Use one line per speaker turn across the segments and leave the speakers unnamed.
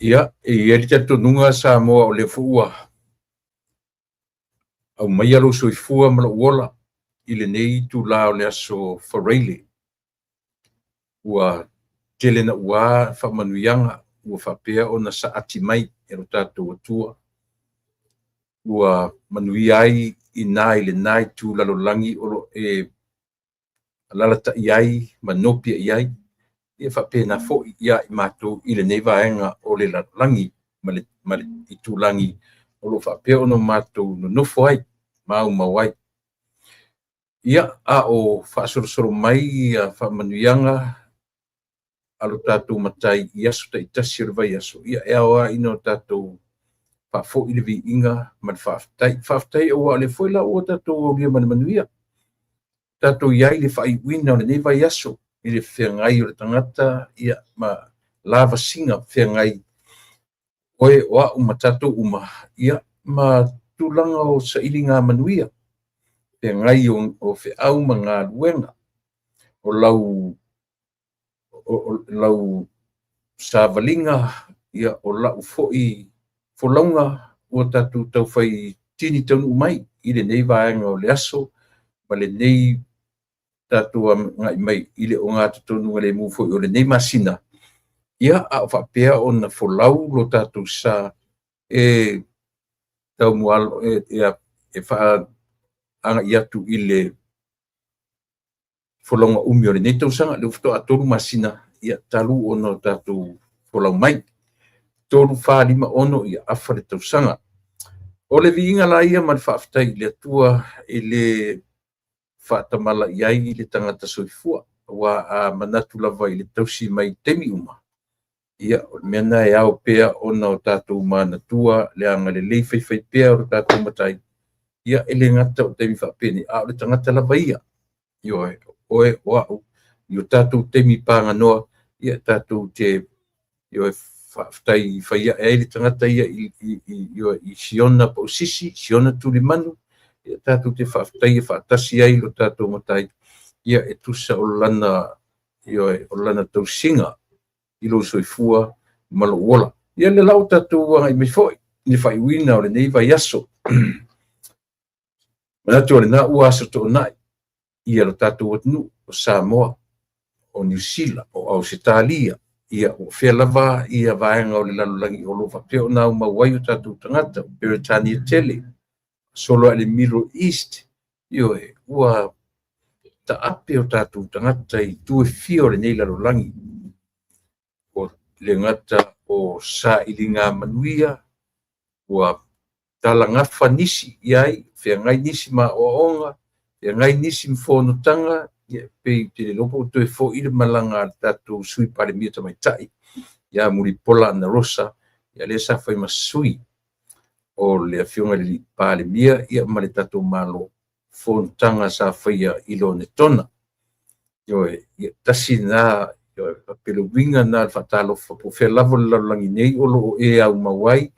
Ia, e i ai le talitonuga Samoa o lea foi ua aumaia lou soifua ma lou ola i lenei itula o le aso Faraile. Ua tele naua faamanuiaga ua faapea ona saati mai e lo tatou Atua, ua manuia ai i na i lena itu lalolagi o lo o e alaalatai ai ma nopiai ai, ia faapena foi ia i matou i lenei vaega o le lalolagi ma le itulagi o lo o faapea ona matou nonofo ai ma aumau ai. Ia, a o faasolosolo mai ia faamanuiaga a lo tatou Matai i aso taitasi o le vaiaso, ia e ao lava ina o tatou faafoi le viiga ma le faafetai. Faafetai aua o lea foi la ua tatou aulia ma le manuia. Tatou i ai i le faaiuina o lenei vaiaso i le feagai o le tagata ia ma lavasiga feagai oe o au ma tatou uma ia ma tulaga o sailiga manuia, feagai o feau ma galuega o lau o savaliga, ia, o lau foi folauga ua tatou taufai tini taunuu mai i lenei vaega o le aso ma lenei tatou agai mai i le ogatotonu lemu foi o lenei masina, ia, a o faapea ona folau lo tatou sa e taumualo e faaagai atu i le folauga umi o lenei tausaga, lea ua faatoa 3 masina ia talu ona o tatou folau mai. 3, 4, 5, 6, ia afa le tausaga. O le viiga la ia ma le faafetai i le Atua e le faatamala i ai le tagata soifua, aua a manatu lava i le tausi mai i taimi uma, ia, o le mea lena e ao pea ona o tatou manatua le agalelei faifaipea o le tatou Matai, ia e le gata o taimi faapenei, a o le tagata lava ia. Ioe, oe o au, i o tatou taimi paganoa, ia tatou te ioe, faafetai fai ae ai le tagata ia i siona pausisi, siona tulimanu, ia tatou te faafetai e faatasi ai lo tatou Matai, ia e tusa o lana, ioe, o lana tausiga i lou soifua ma lou ola. Ia lea la ua tatou agai mai foi i le faaiuina o lenei vaiaso. Manatu o lena ua aso toonai ia lo tatou atunuu o Samoa, o Niu Sila, o Ausetalia, ia o fea lava ia vaega o le lalolagi o lo o faapea ona aumau ai o tatou tagata, o Peretania tele, solo ai le Middle East, ioe, ua taape o tatou tagata i itu e fia o lenei lalolagi. O le gata o sailiga manuia, ua talagafa nisi i ai, feagai nisi ma aoaoga, feagai nisi ma fonotaga, ia pei te le iloa po ua toe foi le malaga a le tatou Sui Palemia Tamaitai ia Mulipola Anarosa, ia lea sa fai ma sui o le Afioga i le Palemia ia ma le tatou Malo, fonotaga sa faia i Lonetona. Ioe, ia tasi lena, ioe, pe le uiga lena o le faatalofa po o fea lava o le lalolagi nei o lo o e aumau ai.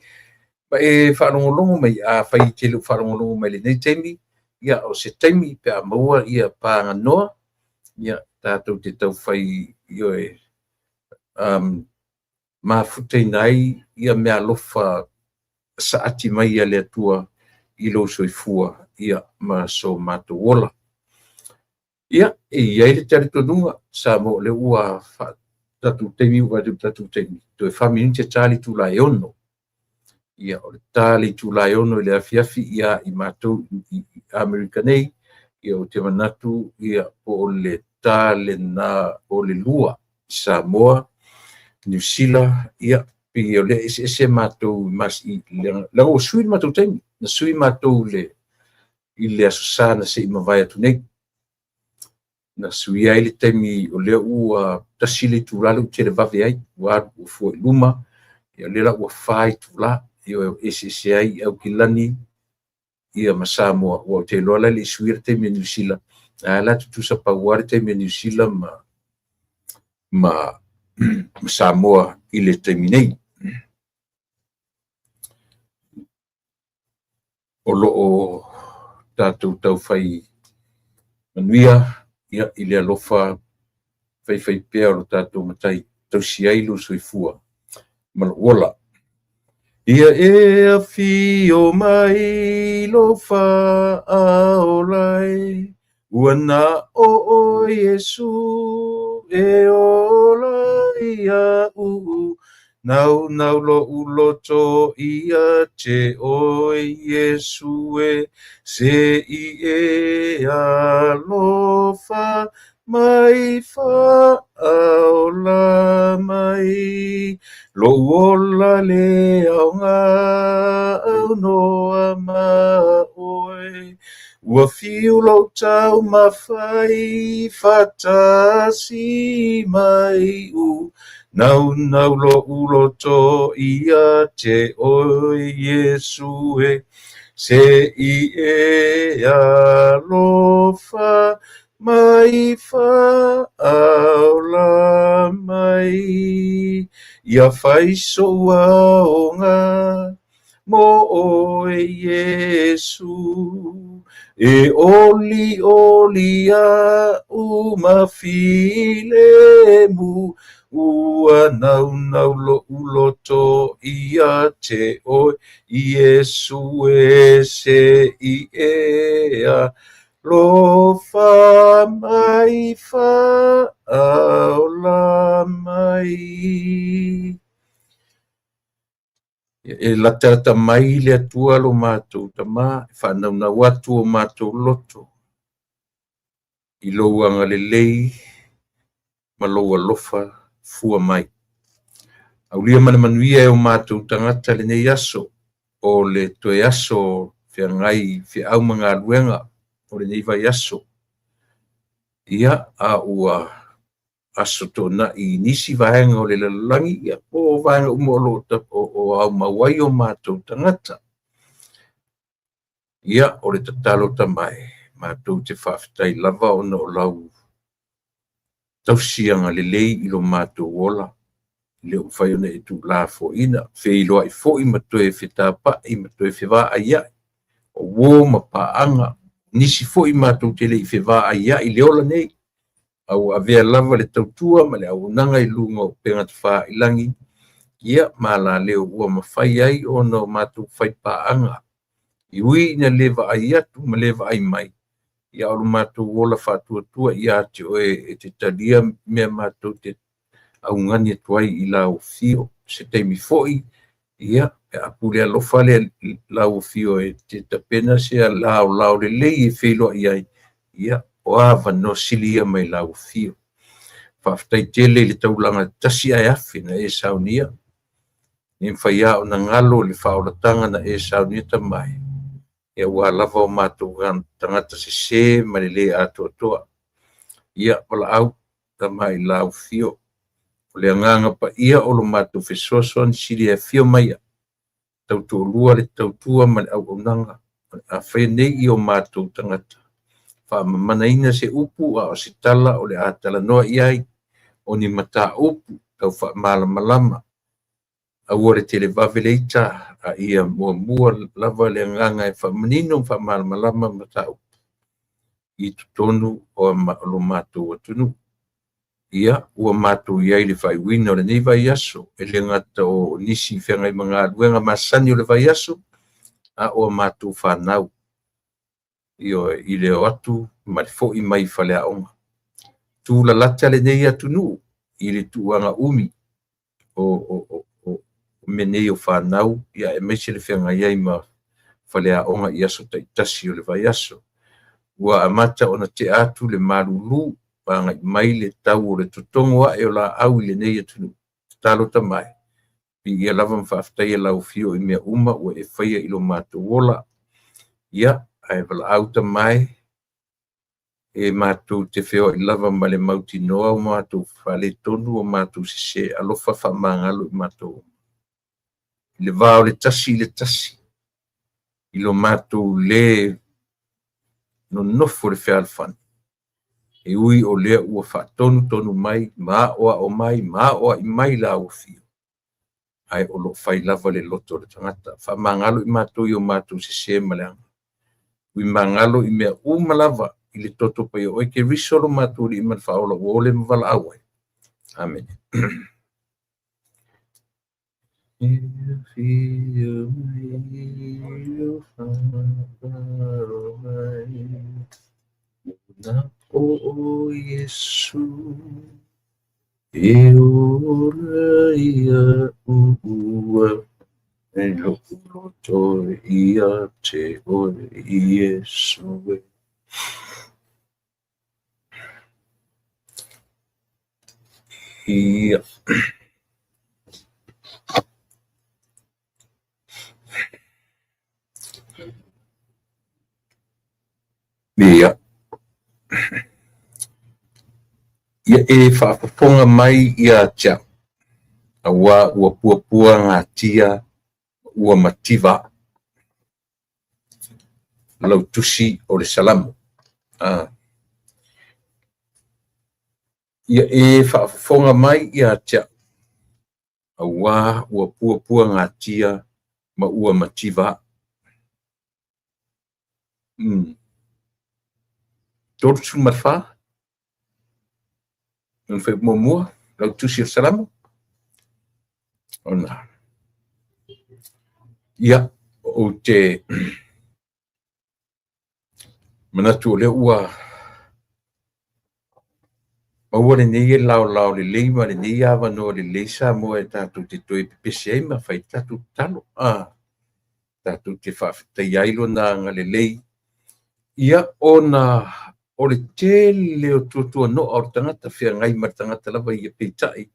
Ma e faalogologo mai, afai e te le o faalogologo mai i lenei taimi, ia o se taimi pe a maua ia paganoa, ia tatou te taufai, ioe, mafutaina ai ia meaalofa saati mai a le Atua i lou soifua ia ma so matou ola. Ia, e i ai le talitonuga Samoa o lea ua tatou taimi ua tatou taimi, toe 4 minute ta le itula e 6. Ia, o le ta le itula e 6 i le afiafi ia i matou i Amerika nei, ia ou te manatu ia po o le ta lena o le 2 i Samoa, Niu Sila, ia pei o lea eseese matou leaga ua sui le matou taimi, na sui matou i le Aso Sa na se i mavae atu nei. Na sui ai le taimi o lea ua 1 le itula lea ua televave ai, ua alu ua fua i luma, ia lea la ua 4 itula, ia eseese ai i Aukilani ia ma Samoa, ua ou te iloa la e le i suia le taimi o Niu Sila, ae la tutusa pau lava le taimi o Niu Sila ma Samoa i le taimi nei. O lo o tatou taufai manuia ia, i le alofa faifaipea o lo tatou Matai tausi ai lou soifua. ma lou ola. Ia e afio mai lou faaola e, ua na o oe Iesu e ola iaʻu, naunau loʻu loto ia te oe Iesu e, se i e alofa mai faaola mai, lou ola le aoga aunoa ma oe, ua fiu lou taumafai faatasi ma iʻu, naunau loʻu loto ia te oe Iesu e, se i e alofa mai faaola mai, ia fai soʻu aoga mo oe Iesu, e olioli iaʻu ma filemu, ua naunau loʻu loto ia te oe Iesu e, se i e alofa mai faaola mai. E latalata mai le Atua lo matou Tama, e faanaunau atu o matou loto i lou agalelei ma lou alofa fua mai. Aulia ma le manuia e o matou tagata lenei aso, o le toe aso feagai feau ma galuega o lenei vaiaso. Ia, a ua aso toonai i nisi vaega o le lalolagi, ia, po o vaega uma o lo o aumau ai o matou tagata. Ia, o le tatalo Tama e, matou te faafetai lava ona o lau tausi agalelei i lo matou ola, e le o mafai ona e tuulafoaiina, feiloai foi ma toe fetapa'i ma toe fevaaia'i, o uo ma paaga, nisi foi matou te le i fevaaia'i i le ola nei, a ua avea lava le tautua ma le auaunaga i luga o upega tafailagi, ia, ma alaleo ua mafai ai ona o matou faipaaga, e ui ina le vaai atu ma le vaai mai, ia o lo matou ola faatuatua ia te oe e te talia mea matou te augani atu ai i lau afio. Se taimi foi, ia, pe a pule alofa le lau afio e te tapena se laolao lelei e feiloai ai, ia, o avanoa sili ia mai lau afio. Faafetai tele i le taulaga tasi ae afe na e saunia, e le mafai lava ona galo le faaolataga na e saunia Tama e, ia aua lava o matou tagata sese ma le le atoatoa. Ia, valaau Tama i lau afio, o le agaga paia o lo matou fesoasoani sili e afio mai tautoalua le tautua ma le auaunaga o le a faia nei i o matou tagata. Faamamanaina se upu a o se tala o le a talanoa i ai, o ni mataupu tau faamalamalama, aua le televave le ita, a ia muamua lava le agaga e faamanino ma faamalamalama mataupu i totonu o lo matou atunuu. Ia, ua matou i ai i le faaiuina o lenei vaiaso, e le gata o nisi feagai ma galuega masani o le vaiaso, a o a matou fanau, ioe, i le o atu ma le foi mai i faleaoga. Tulalata lenei atunuu i le tuuaga umi o mea nei o fanau, ia aemaise le feagai ai ma faleaoga i aso taitasi o le vaiaso. Ua amata ona tea atu le malulu, agai mai le tau o le totogo ae o laau i lenei atunuu. Tatalo Tama e, viia lava ma faafetaia lau afio i mea uma ua e faia i lo matou ola. Ia, ae valaau Tama e, e matou te feoai lava ma le mautinoa o matou faaletonu o matou sese, alofa faamagalo i matou. I le va o le tasi i le tasi, i lo matou le nonofo i le fealofani, e ui o lea ua faatonutonu mai, ma aoao mai, ma aoai mai lau afio, ae o lo o fai lava le loto o le tagata. Faamagalo i matou i o matou sese ma leaga. Ui magalo i mea uma lava i le toto paia o oe Keriso lo matou Alii ma le Faaola ua ole ma valaau ai. Amene. Afio mai o fa'avao mai, Mana'o o Iesu e ola ia'u ua e lo'u loto ia te oe Iesu e. Ia. Ia. Ia e faafofoga mai ia te a'u, auā ua puapuagatia ua mativa a'u. Lau tusi o le Salamo. Ia e faafofoga mai ia te a'u, auā ua puapuagatia ma ua mativa a'u. 34, lona fuaiupu muamua, lau tusi o le Salamo. Ona. Ia, ou te manatu o lea ua maua lenei laolao lelei ma lenei avanoa lelei Samoa e tatou te toe pepese ai ma fai tatou tatalo. Tatou te faafetaia ai lona agalelei. Ia, ona o le tele o tuatuano'a o le tagata feagai ma le tagata lava ia peitai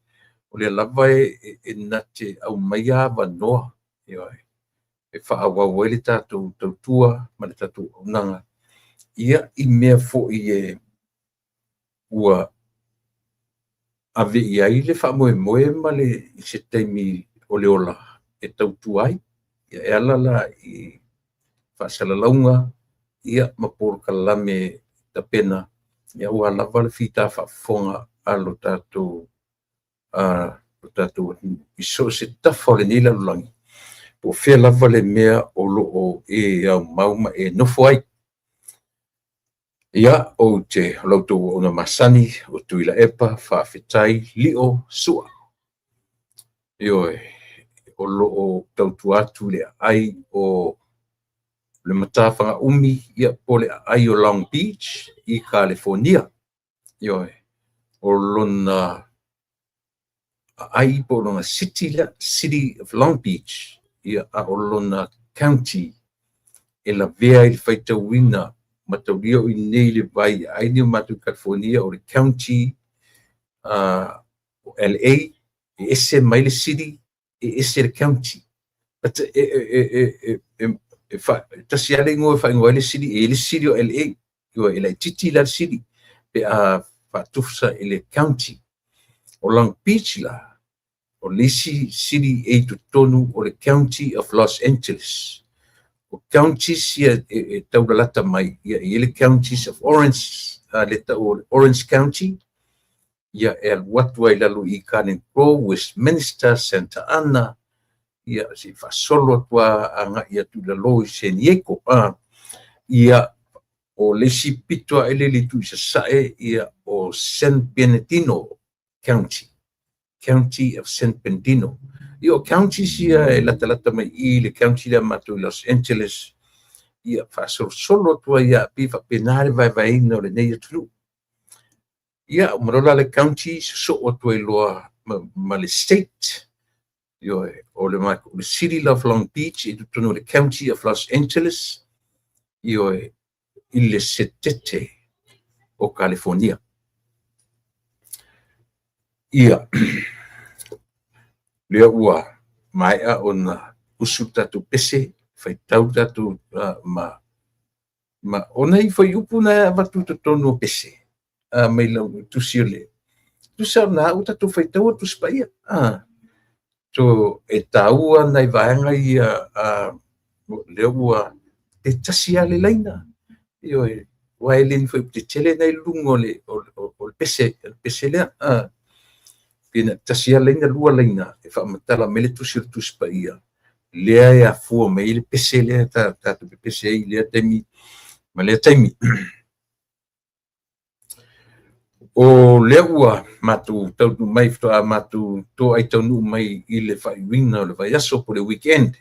o lea lava e na te aumaia avanoa e fa'aauau ai le tatou tautua ma le tatou auaunaga ia i mea fo'i e ua ave i ai le faamoemoe ma le i se taimi o le ola e tautua ai. Ia e ala la i faasalalauga ia ma polokalame tapena ia aua lava le fita faafofoga a lo tatou atunuu i so o se tafa o lenei lalolagi, po o fea lava le mea o lo o e aumau ma e nofo ai. Ia, ou te o la outou auauna masani o Tuilaepa Faafetai Lio Sua. Ioe, o lo o tautua atu i le aai o le Matafagaumi, ia po o le aai o Long Beach i Kalifonia. Ioe, o lona aai po o lona city lea, City of Long Beach, ia a o lona county e lavea ai le faitauina mataulia o i inei i le vai aai nei o matou i California o le county o LA, e ese mai le city, e ese le county. E tasi lava le igoa e faaigoa ai le city, e i ai le city o LA, e laitiiti la le city pe a faatusa i le county. O Long Beach la, o le isi city e i totonu o le County of Los Angeles. O counties ia e taulalata mai, ia e i ai le counties of Orange, le tau o le Orange County, ia e alu atu ai i lalo i Garden Grove, Westminster, Santa Ana, ia se'i faasolo atu lava agai atu i lalo i San Diego. Ia o le isi pito ae lea i le itu i sasae, ia o San Bernardino County, County of San Bernardino. Ia o counties ia e latalata mai i le county lea matou i Los Angeles, ia faasolosolo atu ai lava pei e faapena le vaevaeina o lenei atunuu. Ia, uma loa la le county sosoo atu ai loa ma le state. Ioe, o le le City of Long Beach e i totonu o le County of Los Angeles, ioe, i le setete o California. Ia, lea ua maea ona usu le tatou pese, faitau le tatou ma o nai fuaiupu na e avatu i totonu o pese mai lau tusi o le tusa o lena ua tatou faitaua Tusi Paia. So e taua nai vaega ia lea ua e tasi lava le laina. Ioe, aua e le ni fuaiupu tetele na i luga o le pese lea. Pe na tasi lava laina, lua laina e faamatala mai le tusi o le Tusi Paia, lea e afua mai ai le pese lea tatou pepese ai i lea taimi ma lea taimi. O lea ua matou taunuu mai, faatoa matou toai taunuu mai i le faaiuina o le vaiaso po o le weekend.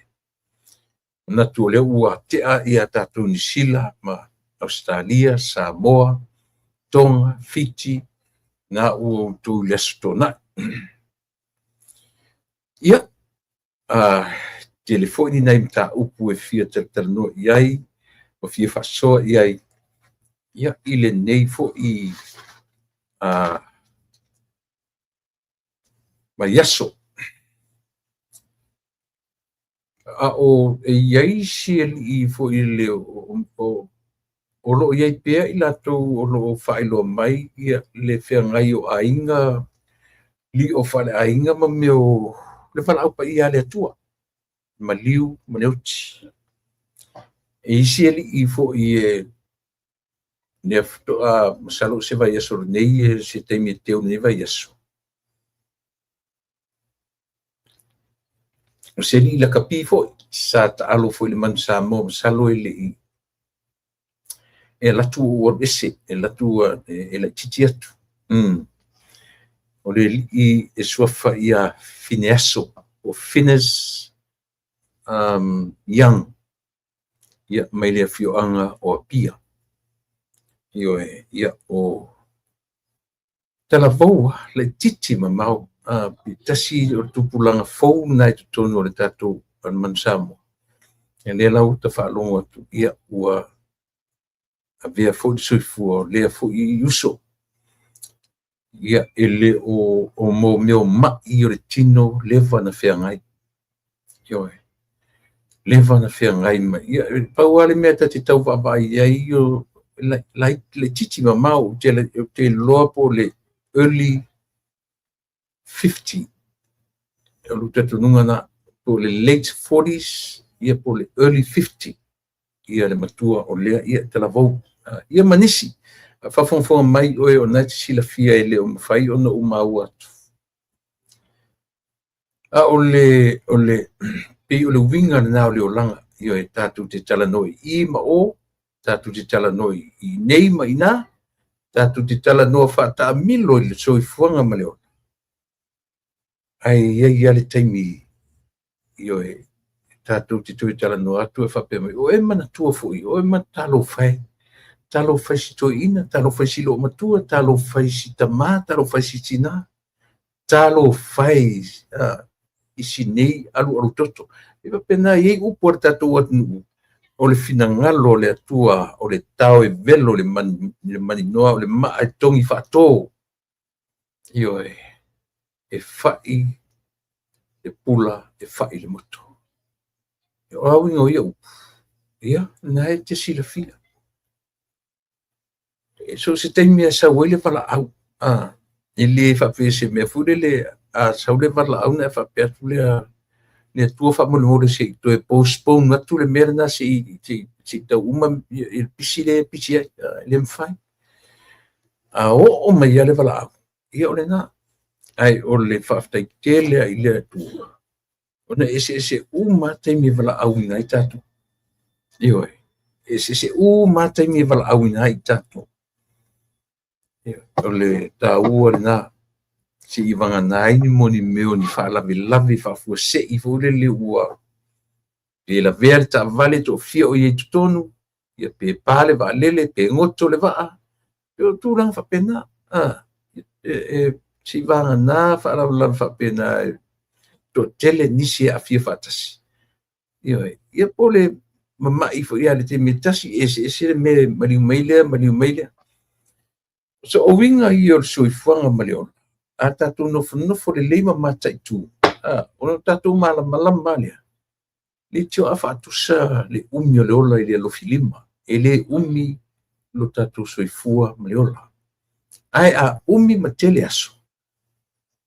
Manatu o lea ua tea ia tatou Niu Sila ma Ausetalia, Samoa, Tonga, Fiti, na ua outou i le Aso Toonai. Ia, tele foi ni nai mataupu e fia talatalanoa i ai ma fia faasoa i ai, ia, i lenei foi vaiaso. A o e i ai isi alii foi le o lo o i ai pea i latou o lo o faailoa mai ia le feagai o aiga, lio faaleaiga ma mea o le valaau paia a le Atua, maliu ma le oti. E isi alii foi e lea faatoa masalo o se vaiaso lenei, se taimi e teu lenei vaiaso. O se alii lakapi foi sa taalo foi i le Manu Samoa, masalo e le i e alu atu ou alu ese, e alu atu e laitiiti atu. O le alii e suafa ia Fineaso, o Finis Young, ia, mai le afioaga o Apia. Ioe, ia, o talavou lava, laitiiti mamao, pe tasi o le tupulaga fou lena i totonu o le tatou Manu Samoa. Ia lea la ua ta faalogo atu, ia, ua avea foi le soifua o lea foi uso. Ia, e le o o mo mea o mai o le tino leva na feagai. Ioe. Leva na feagai ma ia, pau lava le mea ta te tau vaavaai i ai, o laitiiti mamao, ou te iloa po o le early 50, o lou talitonuga lena, po o le late 40s, ia, po o le early 50, ia le matua o lea, ia, talavou. Ia ma nisi, faafogafoga mai oe o lena e te silafia e le o mafai ona ou maua atu. A o le, o le, pei o le uiga lena o le olaga, ioe, tatou te talanoa i i ma o, tatou te talanoa i nei ma ina, tatou te talanoa faataamilo i le soifuaga ma le ola. Ae i ai lava le taimi, ioe, tatou te toe talanoa atu e faapea mai, o e manatua foi, o e talofa e, talofa i si toeaina, talofa i si loomatua, talofa i si tamā, talofa i si tinā, talofa e i si nei alualu toto. E faapena, e i ai upu a le tatou atunuu, o le finagalo o le Atua, o le tao e velo i le maninoa, o le maa e togi faato. Ioe, e fai le pula, e fai le moto. O a uiga o ia upu? Ia, na e te silafia. So o se taimi e sau ai le valaau, e le faapea se mea foi lele, a sau le valaau ona e faapea atu lea, le Atua faamolemole se i toe postpone atu le mea lena se i tau uma i le pisi lea e pisi ai, e le mafai. A oo mai lava le valaau, ia o lena. Ae o le faafetai tele i le Atua, ona e eseese uma taimi e valaauina ai tatou. Ioe, e eseese uma taimi e valaauina ai tatou. O le taua lena, se i vagana ai ni mo ni mea o ni faalavelave faafuasei foi lele ua pe lavea le taavale toafia o i ai i totonu, ia pe pa le vaalele, pe goto le vaa, o tulaga faapena. Se i vagana faalavelave faapena e toatele nisi e aafia faatasi. Ioe, ia po o le mamai foi lava i le taimi e tasi, e eseese le mea e maliu mai lea, maliu mai lea. So o uiga ia o le soifuaga ma le ola, a tatou nofonofo lelei ma mataitu, ona tatou malamalama lea, leitioa a faatusa le umi o le ola i le alofilima, e le umi lo tatou soifua ma le ola. Ae a umi ma tele aso,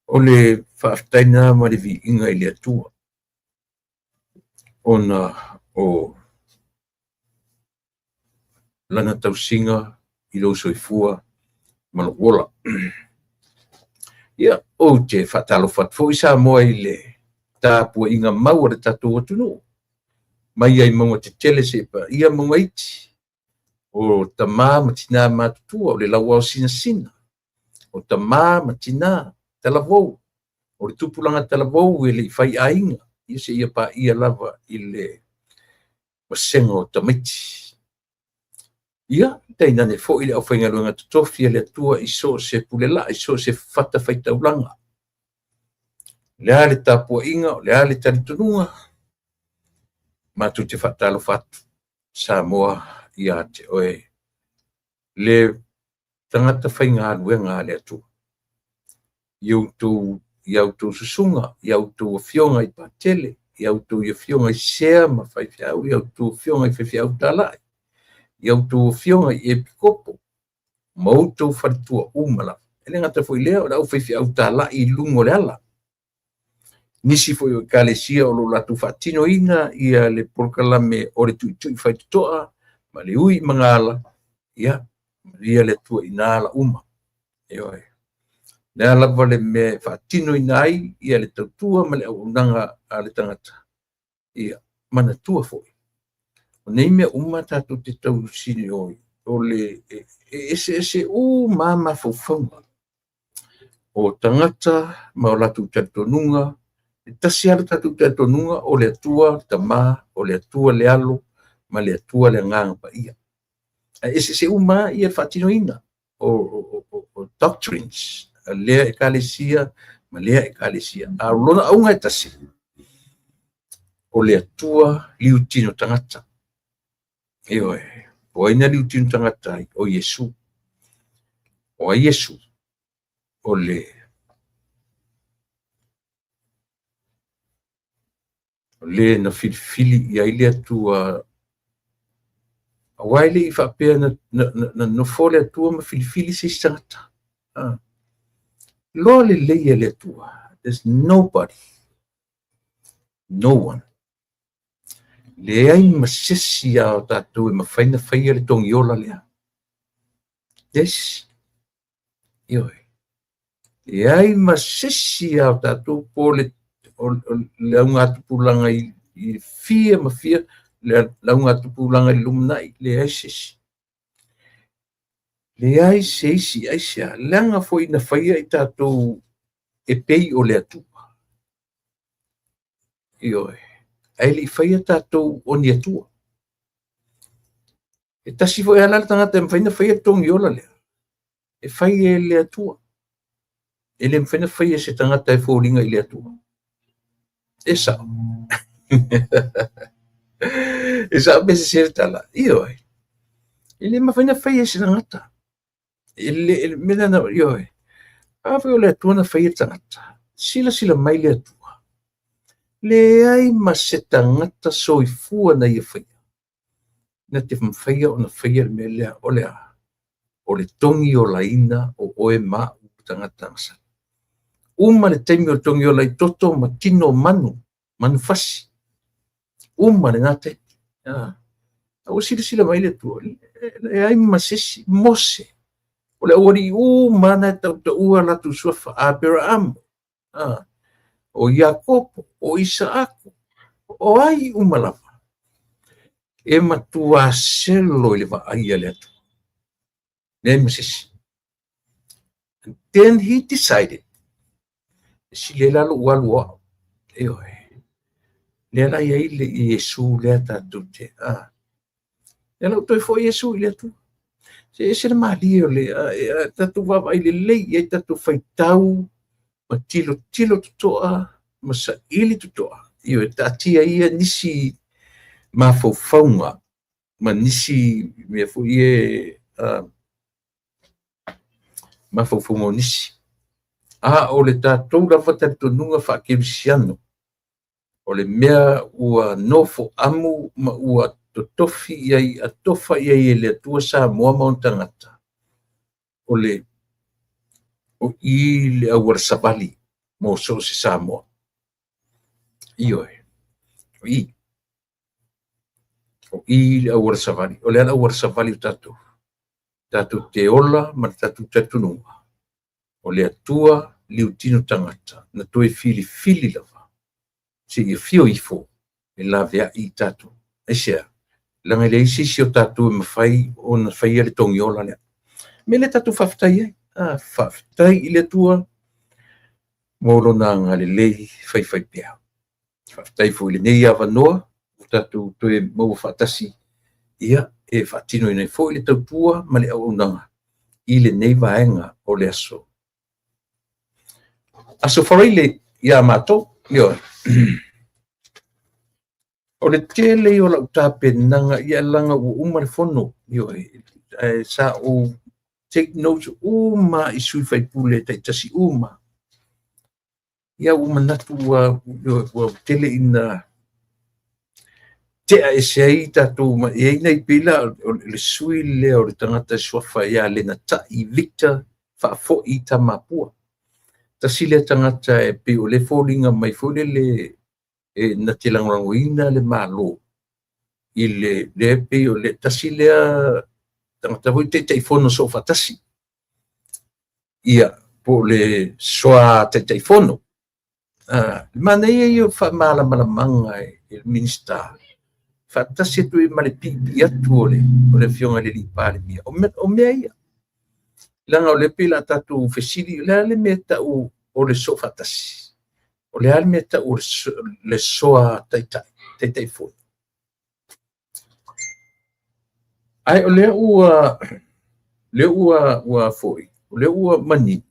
o le faafetai lena ma le viiga i le Atua, ona o lana tausiga i lou soifua ma lou ola. Ia, ou te faatalofa atu foi Samoa i le tapuaiga mau a le tatou atunuu, mai ai mauga tetele seia paia mauga iti, o tama ma tina matutua, o le lauao sinasina. O tamā ma tinā, talavou, o le tupulaga talavou e le i fai aiga, ia seia paia lava i le vasega o tamaiti. Ia, tainane foi le aufaigaluega totofi a le Atua i so o se pulelaa, i so o se fatafaitaulaga. O le a le tapuaiga, o le a le talitonuga, matou te faatalofa atu Samoa ia te oe, le tagata faigaluega a le Atua. I a outou susuga, i a outou afioga i Patele, i a outou afioga i sea ma faifeau, i a outou afioga i faifeau talai, i a outou afioga i epikopo, ma outou faletua uma lava. E le gata foi i lea, o le aufaifeau talai i luga o le ala. Nisi foi o ekalesia o lo o latou faatinoina ia le polokalame o le tuitui faitotoa ma le ui magaala, ia, manuia le Atua i na ala uma. Ioe. Le a lava le mea e faatinoina ai ia le tautua ma le auaunaga a le tagata, ia manatua foi. O nei mea uma tatou te tausinio o le e eseese uma mafaufauga o tagata ma o latou talitonuga. E tasi lava le tatou talitonuga, o le Atua le Tama, o le Atua le Alo, ma le Atua le Agaga Paia. Ae eseese uma ia le faatinoina o doctrines a lea ekalesia ma lea ekalesia. A o lona auga e tasi, o le Atua liutino tagata. Ioe, o ai na liutino tagata ai? O Iesu. O ai Iesu? O le na filifili i ai le Atua, aua e le i faapea na nofo le Atua ma filifili se isi tagata. Loa lelei e le Atua. There's nobody. No one. Leai ma se isi a o tatou e mafai na faia le togiola lea. Yes. Ioe. Leai ma se isi a o tatou po le o le augatupulaga i fia ma fia, le augatupulaga i le lumanai, leai se isi. Leai se isi aisea, leaga foi na faia i tatou e pei o le Atua. Ioe. Ae le i faia tatou o ni Atua. E tasi foi ala le tagata e mafai na faia le togiola lea, e fai e le Atua. E le mafai na faia se tagata e foliga i le Atua. E sao. E sao pe se le tala. Ioe. E le mafai na faia e se tagata. E le mea na, ioe. A foi o le Atua na faia le tagata. Silasila mai le Atua. Leai ma se tagata soifua na ia faia. Na te mafaia ona faia le mea lea o le a. O le togiolaina o oe ma au tagata masani. Uma le taimi o le togiola i toto ma tino manu, manu fasi. Uma lena taimi. Ah. Ua silasila mai le Atua. Leai ma se isi, Mose. O le aualii uma na e tautaua latou suafa, Aperaamu, o Iakopo, o Isaako, o ai uma lava. E matua selo i le vaai a le Atua. Leai ma se isi. And then he decided, e sili ai la lou alu o au. Ioe. Lea la i ai le Iesu lea tatou te. Lea la ua toe foi Iesu i le Atua. Se ese le malie o le tatou vaavaai lelei i ai, tatou faitau ma tilotilo totoa ma saili totoa. Ioe, taatia ia nisi mafaufauga ma nisi mea foi e mafaufauga o nisi. A o le tatou lava talitonuga faakerisiano, o le mea ua nofo amu ma ua totofi i ai, atofa i ai e le Atua Samoa ma ona tagata, o le o i le auala savali mo so o se Samoa. Ioe. O i. O i le auala savali. O le ala auala savali o tatou. Tatou te ola ma le tatou talitonuga. O le Atua liutino tagata na toe filifili lava seia fio ifo e laveai i tatou. Aisea? Leaga e leai se isi o tatou e mafai ona faia le togiola lea. Mea lea tatou faafetai ai. Faafetai i le Atua mo lona agalelei faifaipea. Faafetai foi i lenei avanoa ua tatou toe maua faatasi, ia, e faatinoina ai foi le tautua ma le auaunaga i lenei vaega o le aso. Aso Faraile ia matou, ioe. O le tele ia o lau tapenaga, ia leaga ua uma le fono, ioe, ae sa ou take notes uma i sui usufono taitasi uma. Ia ua manatu ua tele ina tea ese ai tatou, ma e i ai nai pei la o le sui lea o le tagata e suafa ia Lenatai Victor Faafoi Tamapua. Tasi lea tagata e pei o lea e foliga mai foi lele e na te lagolagoina le Malo i le lea pei o le tasi lea tagata foi Taitaifono Soofaatasi, ia, po o le soa Taitaifono. Manaia ia o le faamalamalamaga e le Minisita faatasi atu ai ma le piipii atu o le Afioga i le alii Palemia. O mea ia, leaga o lea pei o le a tatou fesili, o le a le mea e tau o le soofaatasi? O le a le mea e tau o le soa Taitaifono? Ae o lea ua foi, o lea ua manino,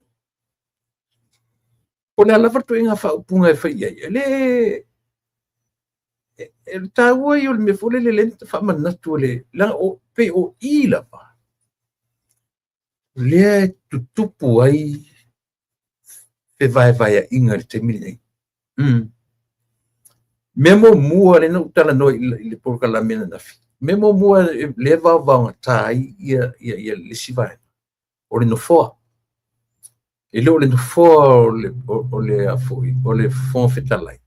o le a lava le ituaiga faaupuga e fai i ai, e le e taua ia o le mea foi lele lea na faamanatu le leaga o pei o i lava lea e tutupu ai fevaevaeaiga i le taimi lenei. Mea muamua lea na ou talanoa i le polokalame ananafi, mea muamua lea e vaovaogata ai ia le isi vaega, o le nofoa. E le o le nofoa o le foi o le Fofoga Fetalai,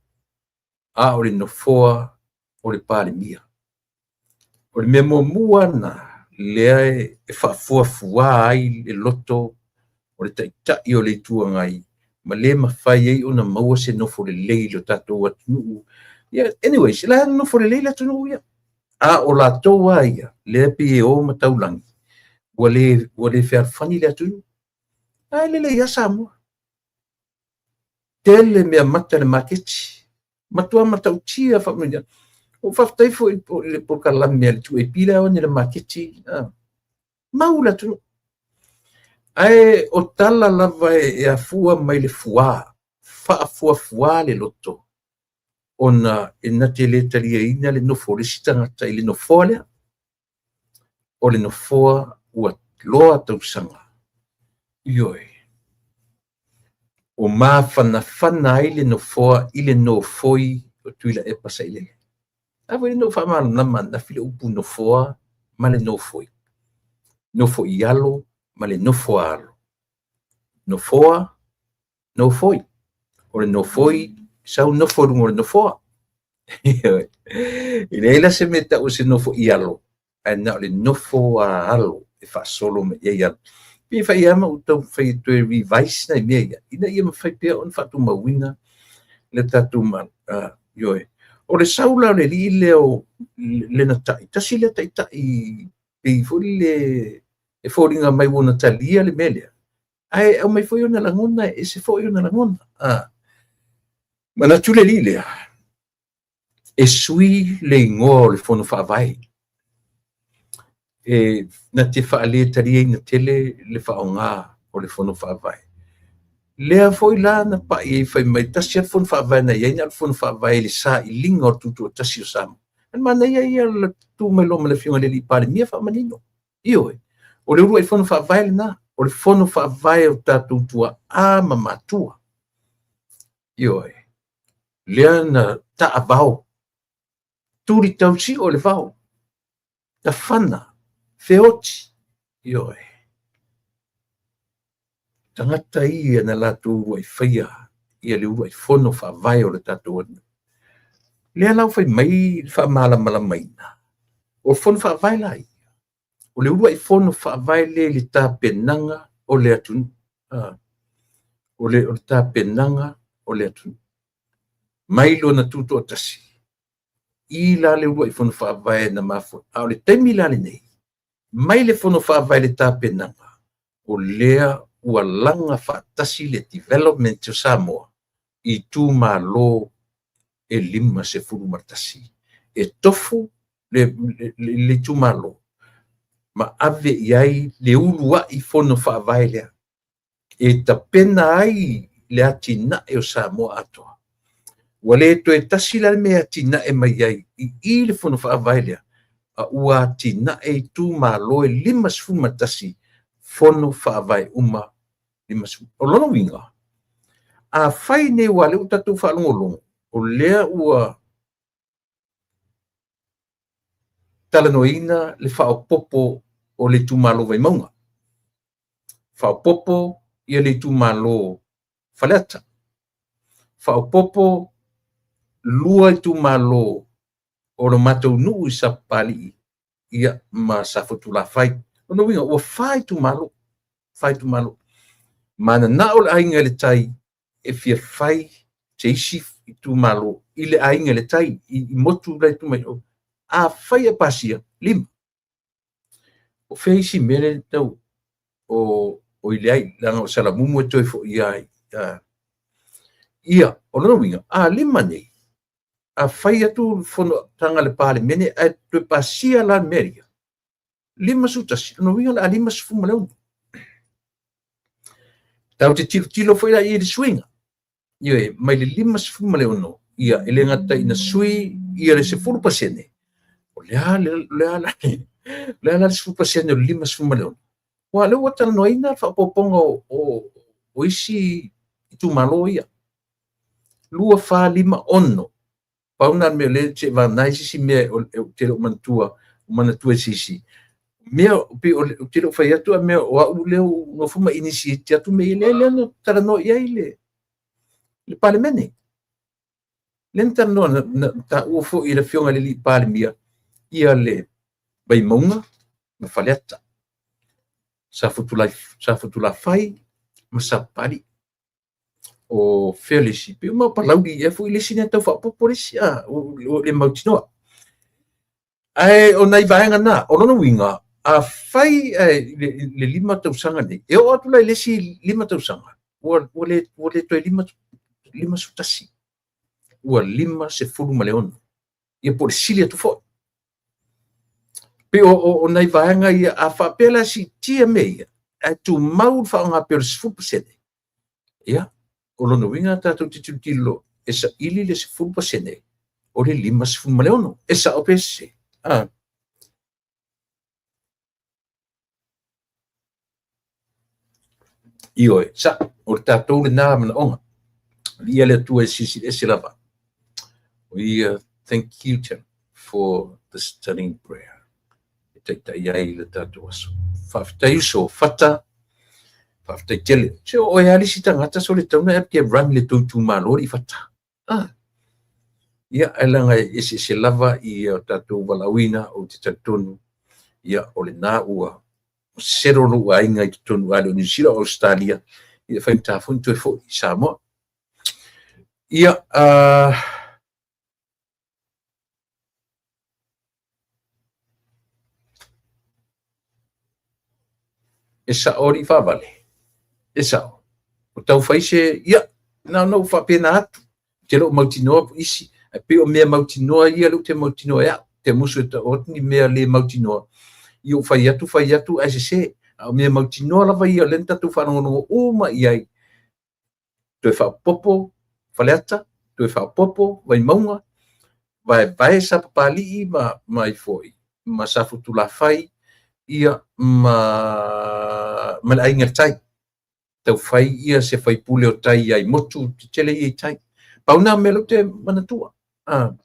a o le nofoa o le Palemia. O le mea muamua lena lea e faafuafua ai le loto o le Taitai o le Itu Agai, ma le mafai ai ona maua se nofo lelei i le tatou atunuu. Yeah, anyways, la e nofo lelei le atunuu ia. A o latou lava ia, lea pei e o ma taulagi, ua le fealofani le atunuu. Ae lelei lava Samoa. Tele mea mata i le maketi. Matua matautia faamanuiaga. Ua ou faafetai foi i le polokalame a le 2AP lea i le maketi. Mau le atunuu. Ae o tala lava e afua mai le fuā, faafuafua le loto, ona e na te le taliaina le nofo o le isi tagata i le nofoa lea. O le nofoa ua loa tausaga. Ioe. O mafanafana ai le nofoa i le nofoi o Tuilaepa Sailele. A foi na ou faamalamalama ananafi le upu nofoa ma le nofoi. Nofo i alo ma le nofo a alo. Nofoa, nofoi. O le nofoi, sau nofo i luga o le nofoa. E leai la se mea e tau o se nofo i alo, ae na o le nofo a alo e faasolo mai ai alo. Pe fai lava ma ou taumafai e toe revise nai mea ia, ina ia mafai pea ona faatumauina le tatou ioe. O le sau la o le alii lea o Lenatai, tasi lea taitai pei foi le e foliga mai ua na talia le mea lea, ae aumai foi ona lagona, e ese foi ona lagona. Manatu le alii lea, e sui le igoa o le Fono Faavae, e na te faaletaliaina tele le faaaoga o le Fono Faavae. Lea foi la na pai ai fai mai tasi le Fono Faavae na i ai, na o le Fono Faavae i le sailiga o le Tutoatasi o Samoa. E manaia ia le tu mai loa ma le Afioga i le alii Palemia faamanino. Ioe, o le uluai Fono Faavae lena, o le Fono Faavae o tatou tuaa ma matua. Ioe, lea na taavao, tuli tausio le vao, tafana, feoti. Ioe, tagata ia na latou uluai faia ia le uluai Fono Faavae o le tatou atunuu. Lea la ua fai mai le faamalamalamaina, o Fono Faavae la ia, o le uluai Fono Faavae lea i le tapenaga o le atunuu. O le tapenaga o le atunuu. Mai lona tutoatasi, i la le uluai Fono Faavae na mafua. A o le taimi la lenei, mai le Fono Faavae i le tapenaga, o lea ua laga faatasi le development o Samoa i itumalo e 51. E tofu le itumalo ma ave i ai le uluai fono faavae lea e tapena ai le atinae o Samoa atoa. Ua le toe tasi la le mea e atinae mai ai i i le fono faavae lea, a ua atinae itumalo e 51 fono faavae uma 50. O lona uiga, afai nei aua o lea ua tatou faalogologo, o lea ua talanoaina le faaopoopo o le itumalo Vaimauga, faaopoopo ia le itumalo Faleata, faaopoopo 2 itumalo o lo matou nuu i Sapapalii ia ma Safotulafai. O lona uiga ua 4 itumalo, 4 itumalo. Mananao le Aiga i le Tai e fia fai se isi itumalo i le Aiga i le Tai, i motu la e tuu mai o. Afai e pasia, 5. O fea isi mea lea e tau o i ai, leaga o Salamumu e toe foi ai. Ia, o lona uiga, a 5 nei, a fai atu le fonotaga a le Palemene ae toe pasia la le mea lea, 51, lona uiga o le a 56. Tatou te tilotilo foi la i le suiga. Ioe, mai le 56, ia, e le gata ina sui ia le 10%, o le a la le 10% o le 56? Aua o lea ua talanoaina le faaopoopoga o isi itumalo ia. 2, 4, 5, 6. Pau lena o le mea o lea seivagana se isi mea ou te le o manatua, manatua e se isi. Mea, pei ou te le o fai atu a mea o au lea ua nofo ma initiate atu mea ia, lea lea na talanoa i ai le Palemene. Lea na talanoa, na taua foi e le Afioga i le Palemia ia le Vaimauga ma Faleata, Safotulafai ma Sapapalii. O fea le isi? Pei uma o Palauli ea foi le isi lea tau faaopoopo le isi, ua le mautinoa. Ae o nai vaega na, o lona uiga, afai le 5 tausaga nei, e oo atu la i le isi 5 tausaga, ua le toe 51, ua 56, ia po o le sili atu foi. Pei o nai vaega ia, a faapea la e siitia mea ia, ae tumau le faaaoga pea o le 10%, ia, o lona uiga tatou te tilotilo e saili le 10% o le 56. E sao pe sese? Ioe, sao, o le tatou lena manaoga. Viia le Atua e silisili ese lava. O ia, thank you, Tim, for the stunning prayer. E taitai ai le tatou aso. Faafetai uso, Fata, faafetai tele. Se o oe lava le isi tagata so le tatau ona e run le tou itumalo i Fata. Ia, ae leaga e eseese lava ia tatou valaauina, ou te talitonu, ia, o lena ua sero lou aiga i totonu a le o Niu Sila o Ausetalia, ia faigata foi ona toe foi i Samoa. Ia, e sao alii faavale, e sao. O tau fai se, ia, na ona ou faapena atu, te le o mautinoa po isi, ae pei o mea mautinoa ia lea ou te mautinoa e au, te musu e tau atu ni mea le mautinoa, ia ou fai atu, fai atu, ae sese. A o mea mautinoa lava ia o lea na tatou faalogologo uma i ai, toe faaopoopo Faleata, toe faaopoopo Vaimauga, vaevae Sapapalii ma ai foi, ma Safotulafai, ia, ma le Aiga i le Tai. Tau fai ia se faipule o tai ai motu tetele ia i tai. Pau na mea lea ou te manatua. Ou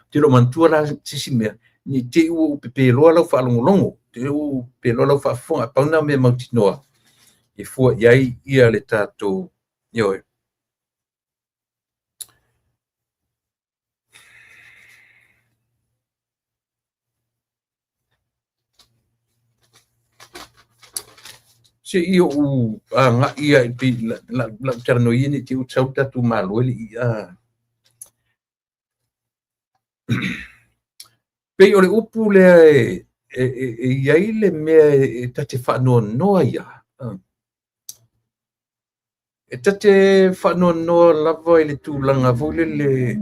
te le o manatua la se isi mea, ne i te i ua ou pepeloa lau faalogologo, te i ua ou pepeloa lau faafofoga. Pau na mea mautinoa e fua i ai ia le tatou, ioe. Se i ou agai ia i pei lau talanoa ia ne i te i ua sau le tatou Malo e le i Pei o le upu lea e i ai le mea e ta te faanoanoa ai lava. E ta te faanoanoa lava i le tulaga foi lele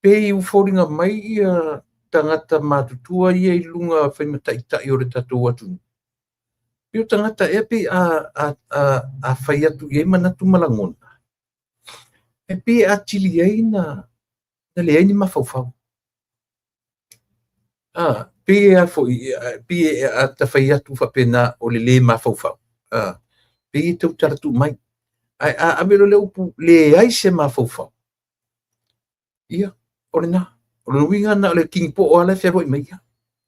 pei ua foliga mai ia tagata matutua ia i luga fai ma taitai o le tatou atunuu. Pei o tagata ea pei a fai atu i ai manatu ma lagona, e pei e atili ai na leai ni mafaufau. Pei a foi, pei a ta fai atu faapena o le lē mafaufau, pei e tautala tuu mai. Ae a ave loa le upu leai se mafaufau, ia, o lena. O le uiga na o le kinipoo lava la e fealuai mai ia.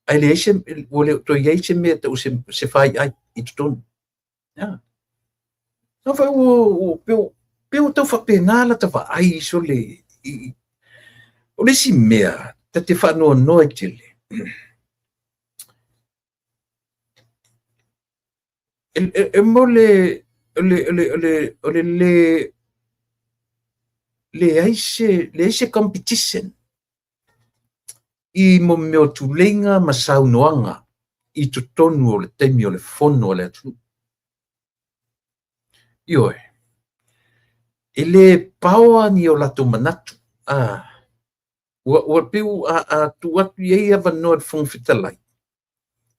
Ae leai se, ua le o toe i ai se mea e tau se faiai i totonu. Na foi ua pei ua tau faapena lata vaai sole i o le isi mea ta te faanoanoa ai tele. E mo le o le le leai se competition i mo mea o tuleiga ma saunoaga i totonu o le taimi o le fono a le atunuu. Ioe, e le paoa ni o latou manatu. Ua pei a tuu atu i ai avanoa i le Fofoga Fetalai,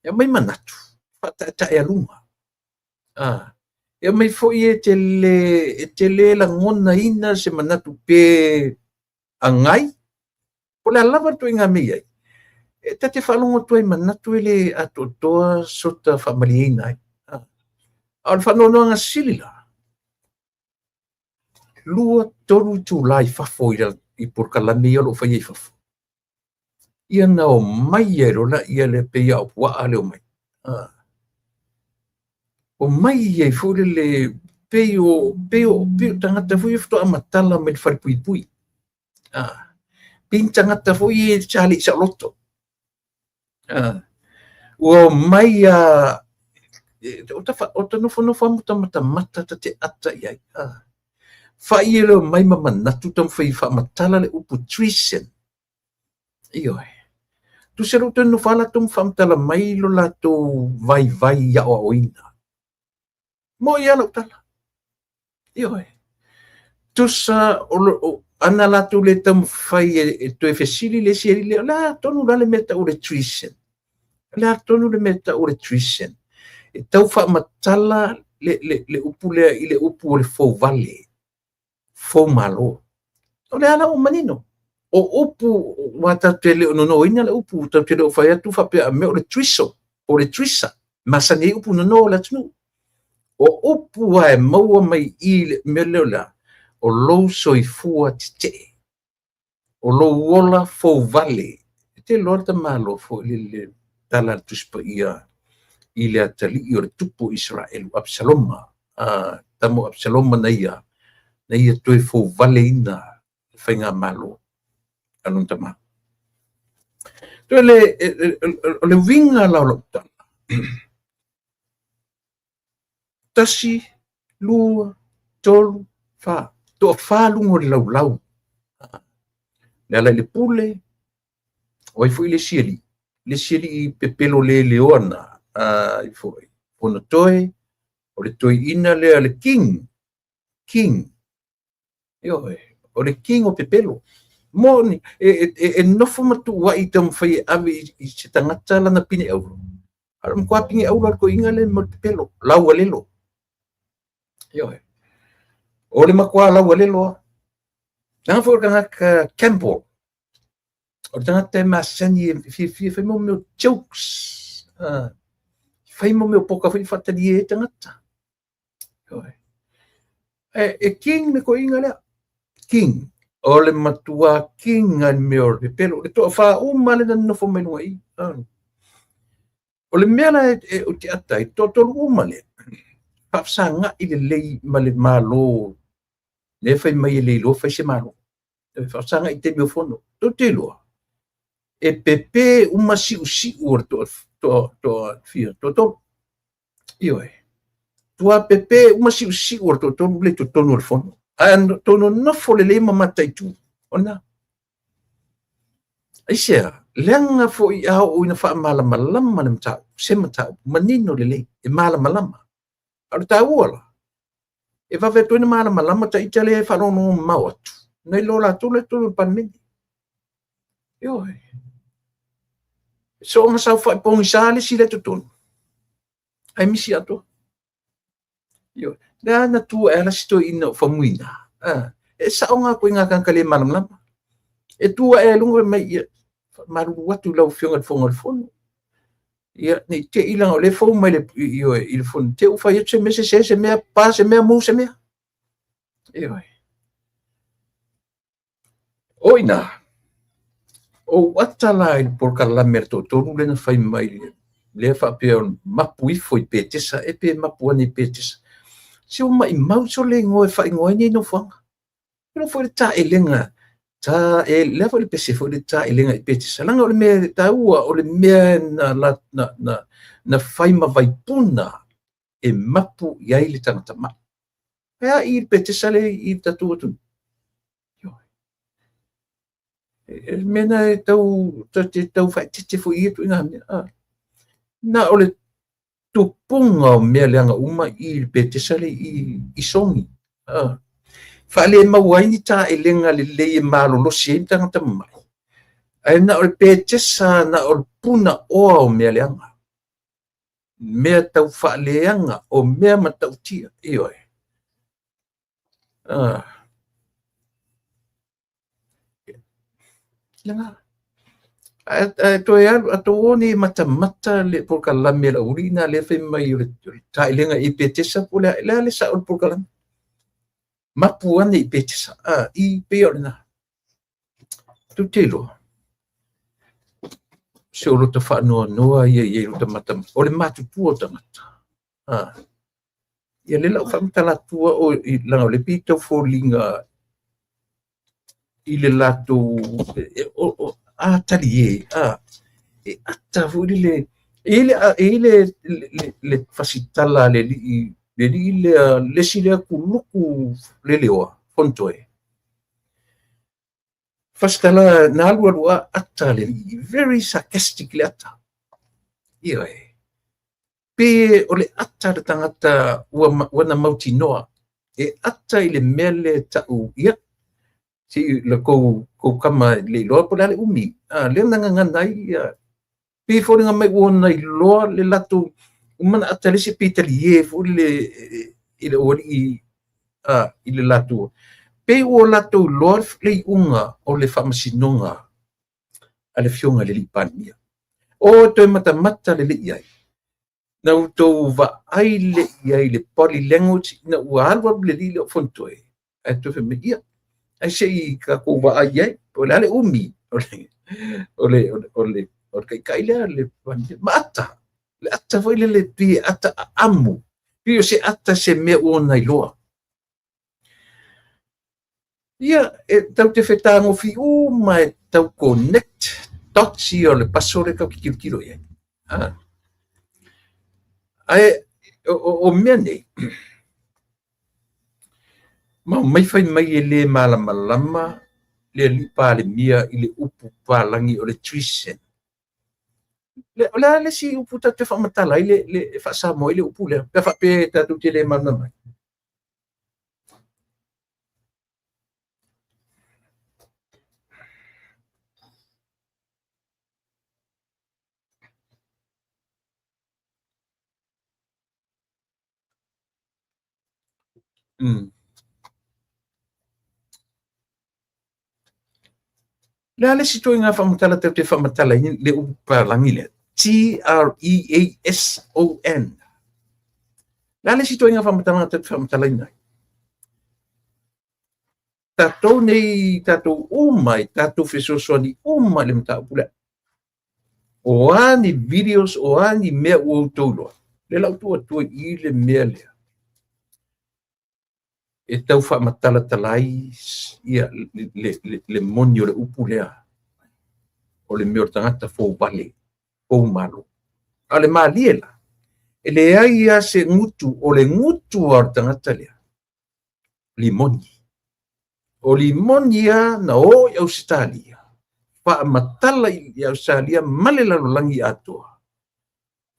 e aumai manatu, faataetaealuga. E aumai foi e te le lagonaina se manatu pe agai, po o le a lava le ituaiga mea e i ai, e ta te faalogo atu ai i manatu e le atoatoa sota faamalieina ai. A o le faanoanoaga sili la, 2, 3 itula i fafo i polokalame ia o lo o faia i fafo. Ia na omai ai loa laia lea pei lava o puaa le omai. Omai ai foi lele pei o tagata foi ia faatoa matala mai le falepuipui. Pei ni tagata foi ia sa le i saoloto. Ua omai a o ta nofonofo lava ma ta matamata ta te ata i ai. Fai e le omai ma manatu taumafai e faamatala le upu treason. Ioe. Tusa lea ua toe nonofo lava latou ma faamatala mai lo latou vaivai i aoaoina. Mo'i lava lau tala. Ioe. Tusa o ana latou le taumafai e toe fesili le isi alii lea, o le a tonu la le mea e tau o le treason? O le a tonu le mea e tau o le treason? E tau faamatala le upu lea i le upu o le fouvale, foumalo. O lea la ua manino. O upu ua tatou te le o nonoina le upu, tatou te le o fai atu faapea a mea o le drizzle, o le drisa, masani ai upu nono o le atunuu. O upu lava e maua mai i le mea lea o le a, o lou soifua tetee, o lou ola fouvale. E te iloa le tamaloa foi le tala a le Tusi Paia i le atalii o le tupu o Isaraelu, Absaloma, tama o Absaloma na ia toe fouvaleina le faigamalo a lona tama. Toe o le uiga la o lau tala, 1, 2, 3, 4, toafa luga o le laulau. Le ala i le pule, o ai foi le isi alii, le isi alii pepelo le leoa na, ai foi, Fonotoe, o le toeaina lea le King, King, ioe, o le King o pepelo. Moni, e nofo ma tuuai i taumafai e ave i se tagata lana pine auro. A o le matua pine auro a le toeaina lea mo le pepelo, laualelo. Ioe. O le matua laualelo lava. Leaga foi o le tagata Campbell, o le tagata e masani e fiafia fai mo mea jokes. Fai mo mea poka foi faatalie ai tagata. Ioe. E King le toeaina lea. King. O le matua King a le mea o le pepelo. Le toafa uma le na nofo mai luga i. O le mea la e o te ata ai, toatolu uma lea. Faafesagai lelei ma le malo. Le fai mai e le iloa fai se malo. E faafesagai i taimi o fono. Tou te iloa. E pepe uma siusiu o le toatolu. Ioe. Tua pepe uma siusiu o le toatolu le totonu o le fono. Ae tou nonofo lelei ma mataitu. O lena. Aisea, leaga foi a oo ina faamalamalama le mataupu, se mataupu, manino lelei, e malamalama. A o le taua la, e vave atu ai ona malamalama ta ita lea e faalogologo mamao atu, nai lo latou la i totonu o le Palemene. Ioe. Soona saofai pogisa le isi lea i totonu, ae misi atoa. Ioe. Lea na tu ae ala si toeaina o Faumuina. E sao ngā koe ngā tagata le malamalama. E tu ae i luga mai, ia, faamalulu atu i lau Afioga i le Fofoga o le Fono. Ia, ne i te i leaga o lea e fou mai ioe, i le fono, te i ua fai atu se mea sese, se mea pa, se mea mu, se mea. Ioe. O i ina, o ou ata la i le polokalame a le toatolu lea na fai mai lea faapea o mapu ifo i Petesa, e pe mapu ane i Petesa. Se ua maimau sole igoa e faaigoa ai nei nofoaga. E foi le taelega, ta e lea foi le pese foi le taelega i Petesa. Leaga o le mea taua, o le mea na fai ma vaipuna e mapu i ai le tagata mai. E a i le Petesa le i le tatou atunuu. E mea na e tau te tau faaeteete foi i ia ituaiga mea. Na o le tupuga o mea leaga uma i le Petesa le i Sogi. Faalemaua ai ni taelega lelei e malolosi ai tagata mamai. Ae na o le Petesa, na o le puna oa o mea leaga. Mea tau faaleaga, o mea matautia. Ioe. Lena. Ae toe alu, a tou o nei e matamata le polokalame a le aualii na lea fai mai o le taelega i Petesa po o le a le sao o le polokalame. Mapu ane i Petesa. I pei o lena. Tou te iloa. Se o lota faanoanoa ia i lota matamata. O le matutua o tagata. Ia le lau faamatala atua o i leaga o le pei tau foliga i le latou a tali e e ata foi lele e i le fasitala le alii lea le isi lea kuluku le leoa Fonotoe. Fasitala na alu alu a ata le alii, very sarcastic le ata. Ioe. Pe o le ata le tagata ua na mautinoa e ata i le mea le tau ia si le kou kama le iloa po o le a le umi. Lea na gagana ai ia pe foliga mai ua na iloa le latou umana ata le isi pe talie foi le i le aualii i le latou pe ua latou iloa le iuga o le faamasinoga a le Afioga i le alii Palemia. O toe matamata lelei ai. Na outou vaai le i ai le body language na ua alu alu le alii lea o Fonotoe. Ae toe fai mai, ia, ai se i tatou vaai ai, po o le a le umi o le taitai lea, le ma ata. Le ata foi lele pei e ata aamu. Pei o se ata se mea ua ona iloa. Ia, e tau te fetagofi uma e tau connect dots ia o le paso le tau te tilotilo i ai. Ae o mea nei, ma mai fai mai e le malamalama le alii Palemia i le upu papalagi o le treason. O le a le isi upu tatou te faamatala ai le faasamoa ai le upu lea, pe faapea tatou te le malamalama ai. Le a le isi ituaiga faamatala tatou te faamatala ai le upu papalagi lea? T-R-E-A-S-O-N. Le a le isi ituaiga faamatalaga tatou te faamatalaina ai? Tatou nei, tatou uma i tatou fesoasoani uma i le mataupu lea. O a ni videos, o a ni mea ua outou iloa, lea la ua tuu atu ai i le mea lea. E tau faamatalatala ai ia le moni o le upu lea, o le mea o le tagata fouvale, foumalo. A o le malie la, e leai lava se gutu, o le gutu lava o le tagata lea, limoni. O limoni lava na o i Ausetalia, faamatala i Ausetalia ma le lalolagi atoa.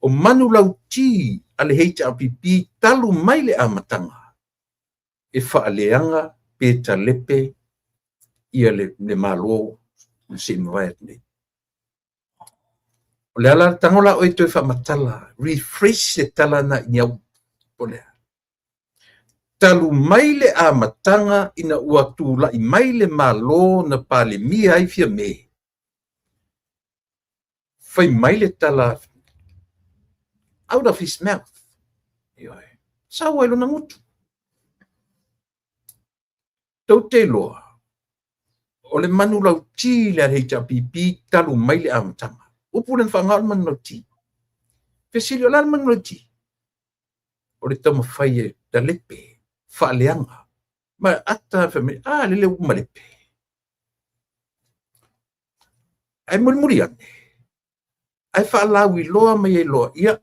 O manulauti a le HRPP talu mai le amataga e faaleaga pe talepe ia le Malo na se i mavae atu nei. O le ala tago la oe toe faamatala, rephrase le tala na i au o lea. Talu mai le amataga ina ua tulai mai le Malo na Palemia ai Fiame, fai mai le tala out of his mouth, ioe, sau ai lona gutu. Tou te iloa, o le manulauti le a le HRPP talu mai le amataga. Upu lea na faaaoga o le manulauti. Fesili, o le a le manulauti? O le taumafai e talepe, faaleaga. Ma ata fai mai, a lele ua malepe. Ae mulimuli ane, ae faalauiloa mai ai loa, ia,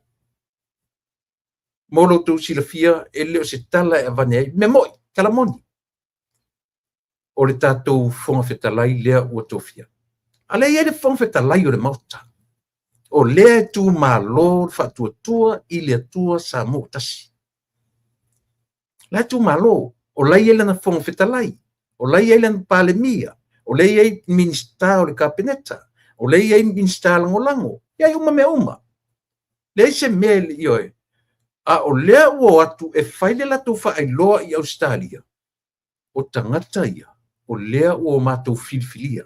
mo lo outou silafia, e le o se tala e avane ai. Mea moni, tala moni. O le tatou Fofoga Fetalai lea ua tofia. A lea e i ai le Fofoga Fetalai o le Maota, o lea e tumalo le faatuatua i le Atua Samoa tasi. La e tumalo, o la e i ai lana Fofoga Fetalai, o la e i ai lana Palemia, o lea e i ai Minisita o le Kapeneta, o lea e i ai Minisita Lagolago, e i ai uma mea uma. Leai se mea e ioe. A o lea ua o atu e fai le latou faailoa i Ausetalia, o tagata ia, o lea ua matou filifilia.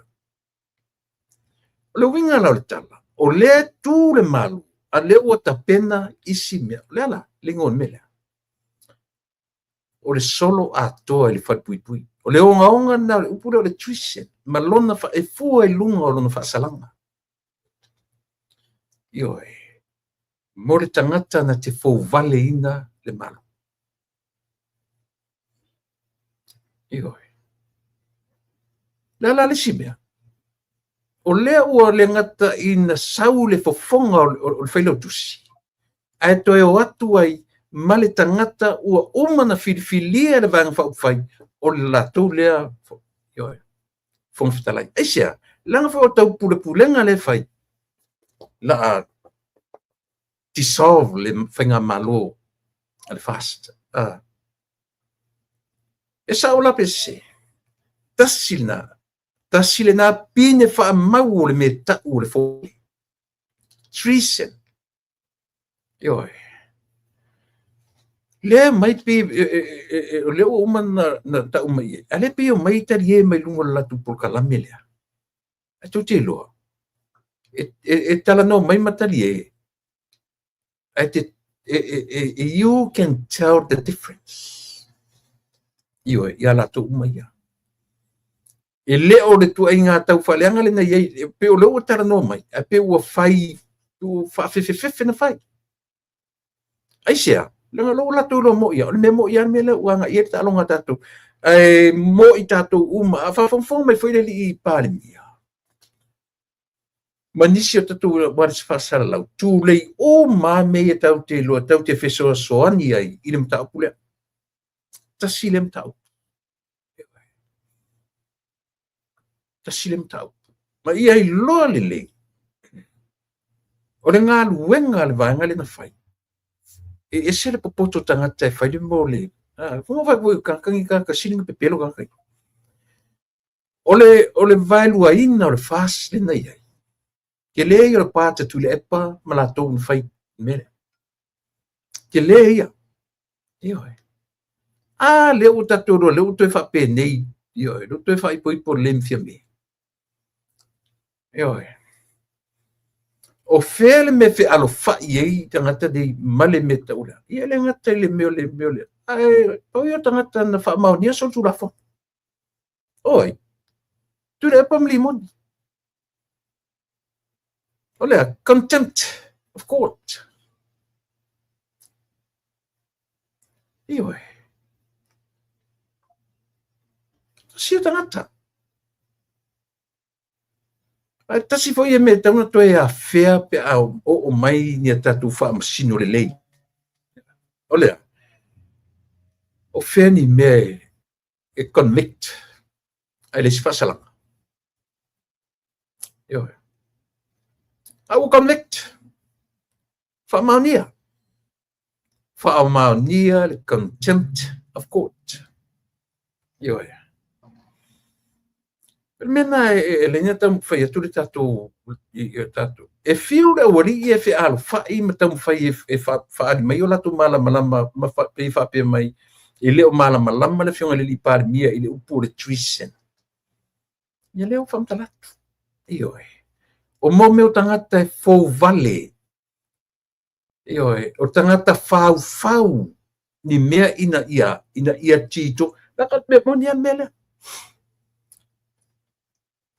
O le uiga la o le tala, o lea e tu le Malo, a lea ua tapena isi mea. O le a la le igoa o le mea lea? O le solo atoa i le falepuipui. O le ogaoga lena o le upu lea o le treason, ma lona e fua i luga o lona faasalaga. Ioe, mo le tagata na te fouvaleina le Malo. Ioe. Le a la le isi mea? O lea ua le gata ina sau le fofoga o le failautusi, ae toe o atu ai ma le tagata ua uma na filifilia le Vaega Faaupufai, o le latou lea, ioe, Fofoga Fetalai. Aisea? Leaga foi o taupulepulega lea e fai, la a dissolve le faigamalo a le FAST. E sao la pe sese? Tasi lena, tasi lena pine faamau o le mea tau o le fole. Treason. Ioe. Lea mai pe o lea ua uma na tau mai ai. A lea pei o mai talie mai luga o le latou polokalame lea. Ae tou te iloa, e talanoa mai ma talie, ae te, e, you can tell the difference. Ioe, ia latou uma ia. E le o le tuaiga taufaaleaga lena i ai, e pei o lea ua talanoa mai, ae pei ua fai, ua faafefefefe na fai. Aisea? Leaga o lea ua latou iloa moi ia, o le mea moi lava le mea lea ua agai i ai le taaloga a tatou. Ae moi tatou uma, a faafogafoga mai foi le alii Palemia, ma nisi o tatou ualesi faasalalau, tulei uma lava mea ia tatou te iloa, tatou te fesoasoani ai i le mataupu lea. Tasi lea mataupu. Tasi lea mataupu. Ma ia iloa lelei, o le galuega a le vaega lea na fai, e ese le popoto o tagata e fai le mea o le... Tagata sili ona pepelo tagata ia. O le vaeluaina o le FAST lea na i ai, tele ia o le pa Tuilaepa ma latou na fai le mea lea. Tele ia. Ioe. A lea ua tatou iloa, lea ua toe faapenei, ioe, lea ua toe faaipoipo lelei ma Fiame. Ioe. O fea le mea fealofai ai tagata nei ma le mea tau lea? Ia e le gata i le mea o le mea o le... Ae pau ia o tagata na faamaonia solitulafono. Oi, Tuilaepa ma Limoni. O lea, contempt of court. Ioe. Tasi o tagata. Ae tasi foi e mea e tatau ona toe afea pe a oo mai ni a tatou faamasino lelei. O lea, o fea ni mea e convict ai le isi faasalaga. Ioe. A ua convict. Faamaonia. Faamaonia le contempt of court. Ioe. O le mea lena e ala ai ona taumafai atu le tatou, tatou. E fiu le aualii e fealofai ma taumafai e faaali mai o latou malamalama ma pei faapea mai e le o malamalama le Afioga i le Palemia i le upu o le treason. Ia lea ua faamatala atu. Ioe. O mo mea o tagata e fouvale. Ioe, o tagata faufau ni mea ina ia, ina ia tito. Laka mea moni a le mea lea.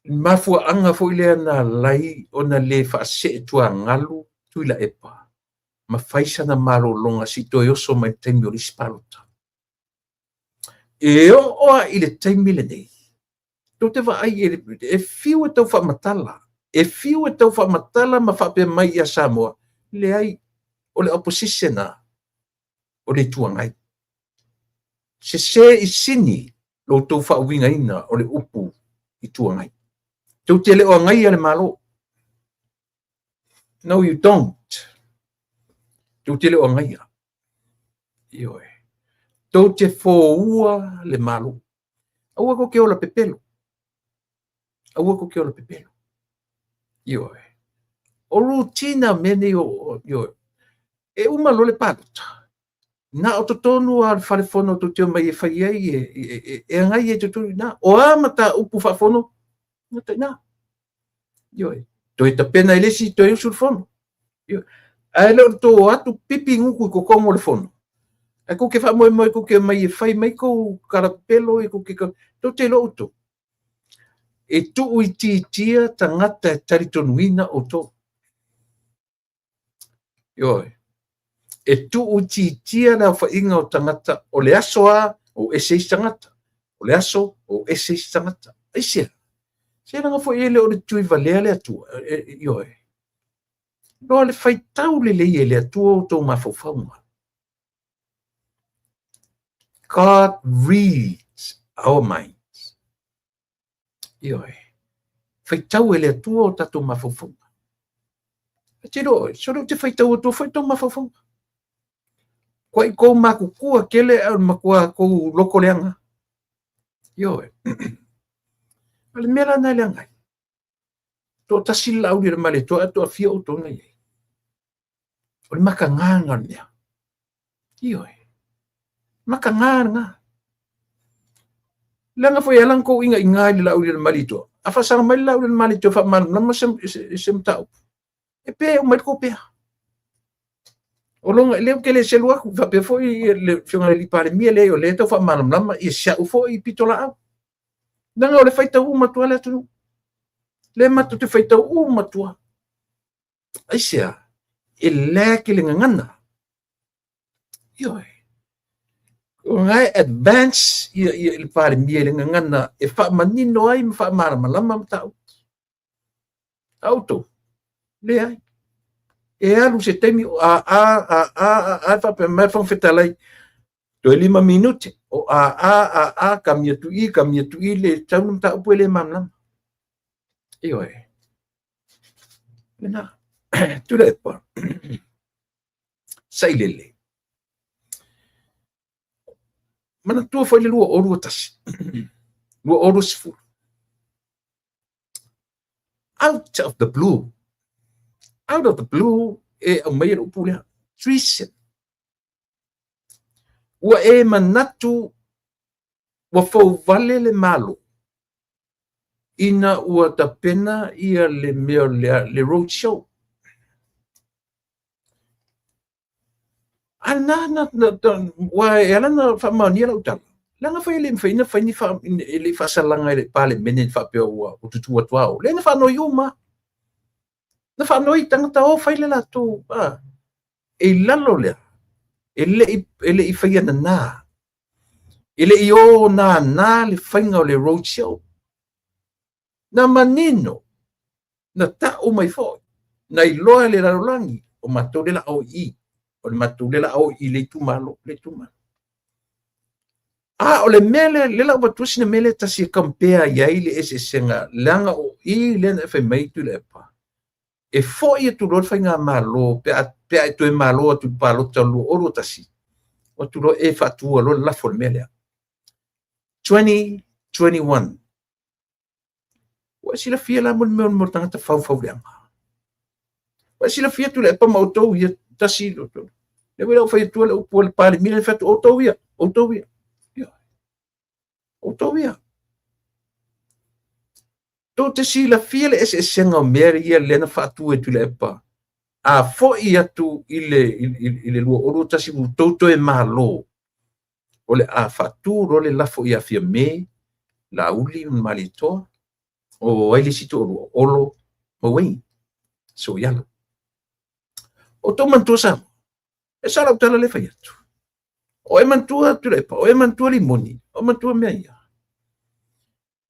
Mafuaaga foi lea na ala ai ona le faasee tuagalu Tuilaepa ma fai sana malologa se i toe oso mai i le taimi o le isi palota. E oo lava i le taimi lenei, tou te vaai e fiu e tau faamatala, e fiu e tau faamatala ma faapea mai ia Samoa, leai, o le opposition a o le Itu Agai. Sese i sini lo outou faauigaina o le upu Itu Agai. Tou te le o agaia le Malo. No, you don't. Tou te le o agaia. Ioe. Tou te foua le Malo. Aua kou te ola pepelo. Aua kou te ola pepelo. Ioe. O routine mea nei o, ioe. E uma loa le palota. Na o totonu lava o le fale fono tou te omai e fai ai e agai ai totonu i ina. O a mataupu faafono, gata i ina. Ioe. Toe tapena i le isi toe usu le fono. Ioe. Ae le o le tou o atu pipi gutu i totonu o le fono. Ae tou te faamoemoe tou te omai e fai mai tou kalapelo e tou te tou te iloa outou. E tuuitiitia tagata e talitonuina outou. Ioe. E tuuitiitia le aofaiga o tagata o le aso lava o ese isi tagata. O le aso o ese isi tagata. Aisea? Se leaga foi e le o le Tuivalea le Atua. Ioe. Loa le faitau lelei e le Atua outou mafaufauga. God reads our minds. Ioe. Faitau e le Atua o tatou mafaufauga. E te iloa oe, sole ou te faitau atua foi tou mafaufauga. Kua i kou makutua kele ae o le matua kou loko leaga. Ioe. O le mea la lena e leaga ai. Toatasi le Laauli o le Malietoa ae toafia outou na i ai. O le makaga lena o le mea. Ioe. Makaga lena. Leaga foi e ala ona tou iga'iga i le Laauli o le Malietoa, a faasaga mai le Laauli o le Malietoa e faamalamalama se mataupu, e pe uma ai le tou pea. O lona, lea ou te le selu atu, faapea foi le Afioga i le Palemia, leai o lea e tau faamalamalama si au foi pitolaau. Leaga o le faitau uma atu lava le atunuu. Lea matou te faitau uma atu lava. Aisea? E lag le gagana. Ioe. O lena e advance ia, ia le Palemia i le gagana e faamanino ai ma faamalamalama mataupu. A outou, leai. E alu se taimi o a a a a a a faapea mai le Fofoga Fetalai, toe 5 minute o a a a a kami atu i, kami atu i le tau le mataupu e le malamalama. Ioe. Lena. Tuilaepa. Sailele. Manatua foi le 2021, 2020. Out of the blue. Out of the blue e aumai le upu lea. Treason. Ua e manatu ua fouvale le Malo ina ua tapena ia le mea lea, le road show. A na, na, na, ua e ala ona faamaonia lau tala, leaga foi e le mafai ona fai ni e le i faasalaga e le Palemene faapea ua tutū atu a o. Lea na faanoi uma. Na faanoi tagata o fai le latou, e i lalo lea, e le i faia nana. E le i o nānā le faiga o le road show. Na manino, na ta'u mai foi, na iloa e le lalolagi, o matou lea o le a o i i, o le matou lea o le a o i le itumalo, le itumalo. A o le mea lea, lea la ua avatu sina mea lea tasi e compare i ai le eseesega, leaga o i lea na e fai mai Tuilaepa. E fo'i atu loa le faigamalo pe a pe a e toe malo atu i le palota o le 2021, o atu loa e faatua loa le lafo i le mea lea. 2021. Ua e silafia la mo le mea mo le tagata faufauleaga. Ua e silafia Tuilaepa ma outou ia, tasi, lea ua fai atu le upu a le Palemia, le fai atu, outou ia, outou ia, ia, outou ia. Tou te silafia le eseesega o mea ia lea na faatu e Tuilaepa a fo'i atu i le, i, i, i le 2021 ua tou toe malo, o le a faatu loa le lafo ia Fiame, Laauli ma Malietoa, o ai le isi toalua, Olo ma Wayne, Sooialo. Outou manatua Samoa, e sao lau tala lea fai atu. O e manatua Tuilaepa, o e manatua Limoni, o manatua mea ia.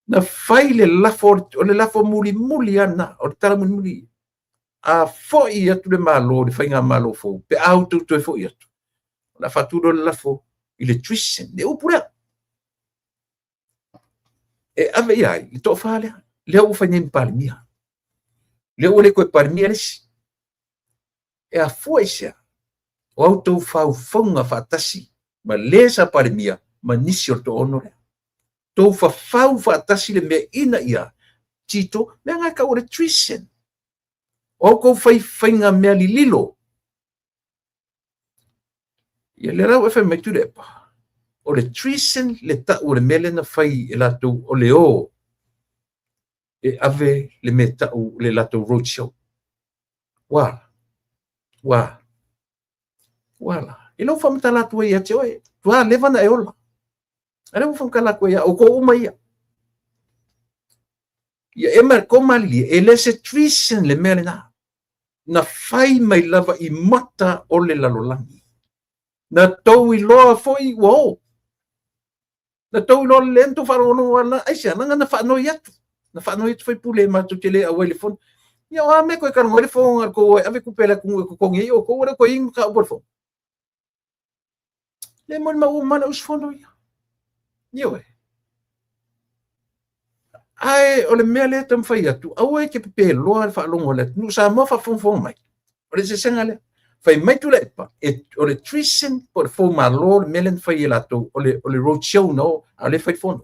Na fai le lafo, o le lafo mulimuli lava lena, o le tala mulimuli. A fo'i atu le Malo i le faigamalo fou, pe a outou toe fo'i atu, o le a faatu loa le lafo i le treason, le upu lea. E ave i ai le toafa lea, lea ua fai nei ma Palemia. Lea ua le toe Palemia le isi. E afua i se a? O a outou faufauga faatasi ma le sa Palemia ma nisi o le toaono lea. Tou fafau faatasi le mea ina ia tito, mea na e tau o le treason. O a outou faifaiga mea lililo. Ia lea la ua e fai mai Tuilaepa, o le treason le tau o le mea lea na fai e latou o le o e ave le mea tau le latou road show. Ua ala, ua ala, ua ala. I lou faamatala atu ai ia te oe, ua leva na e ola. A lea ua faamatala atu ai ia outou uma ia. Ia e ma tou malilie, e le se treason le mea lena. Na fai mai lava i mata o le lalolagi. Na tou iloa foi ua o. Na tou iloa lelei na tou faalogologo lava, aisea, leaga na faanoi atu. Na faanoi atu faipule matou te le auai i le fono. Ia o a mea toe talanoa ai le fono na o le tou o e ave tupe a le atunuu e totogi ai outou, ua le toe i ai ni mataupu a le fono. Le molimau uma le usufono ia. Ioe. Ae o le mea lea e taumafai atu, aua e te pepeloa le faalogo a le atunuu. Samoa faafogafoga mai. O le eseesega lea. Fai mai Tuilaepa, e, o le treason po o le foumalo le mea lea na fai e latou, o le, o le road show na o, a o lea fai fono.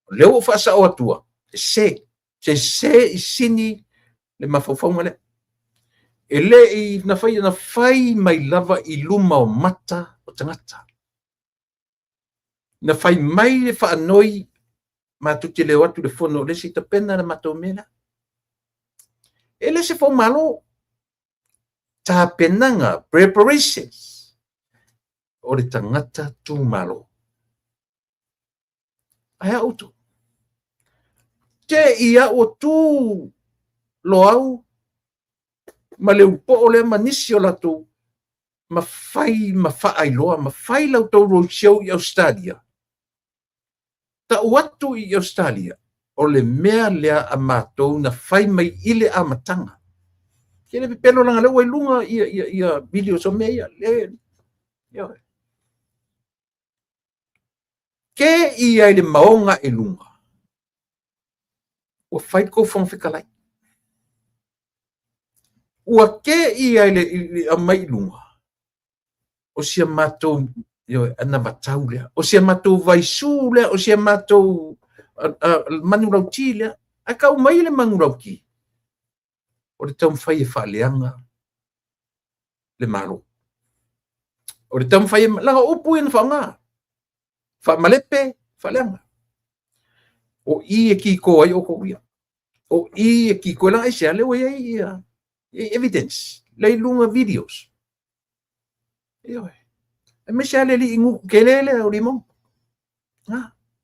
O lea ua ou faasao atua, e se, se se i sini le mafaufauga lea. E le i na fai, na fai mai lava i luma o mata o tagata. Na fai mai le faanoi matou te le o atu i le fono o le isi tapena le matou mea lea. E le se foumalo. Tapenaga, preparations, o le tagata tumalo. Ae a outou? Te i a ua tu Loau ma Leupoo lea ma nisi o latou ma fai ma faailoa ma fai la outou roadshow i Ausetalia, tau atu i Ausetalia, o le mea lea a matou na fai mai i le amataga. Ke le pepelo leaga lea ua i luga ia, ia, ia videos o mea ia. Le, ia. Ke ia i le maoga i luga, ua fai le tou Fofoga Fetalai. Ua ke ia i le, i le aumai i luga, o si a matou ioe, anavatau lea, o si a matou vaisu lea, o si a matou manulauti lea. Ae tau mai le manulauti, o le taumafai e faaleaga le Malo. O le taumafai e, leaga o upu ia na faaaoga, faamalepe, faaleaga. O i e kiko ai outou ia. O i e kiko ai, leaga aisea, lea ua i ai ia, evidence, lea i luga videos. Ioe. Aemaise lava le alii gutu tele lea o Limon.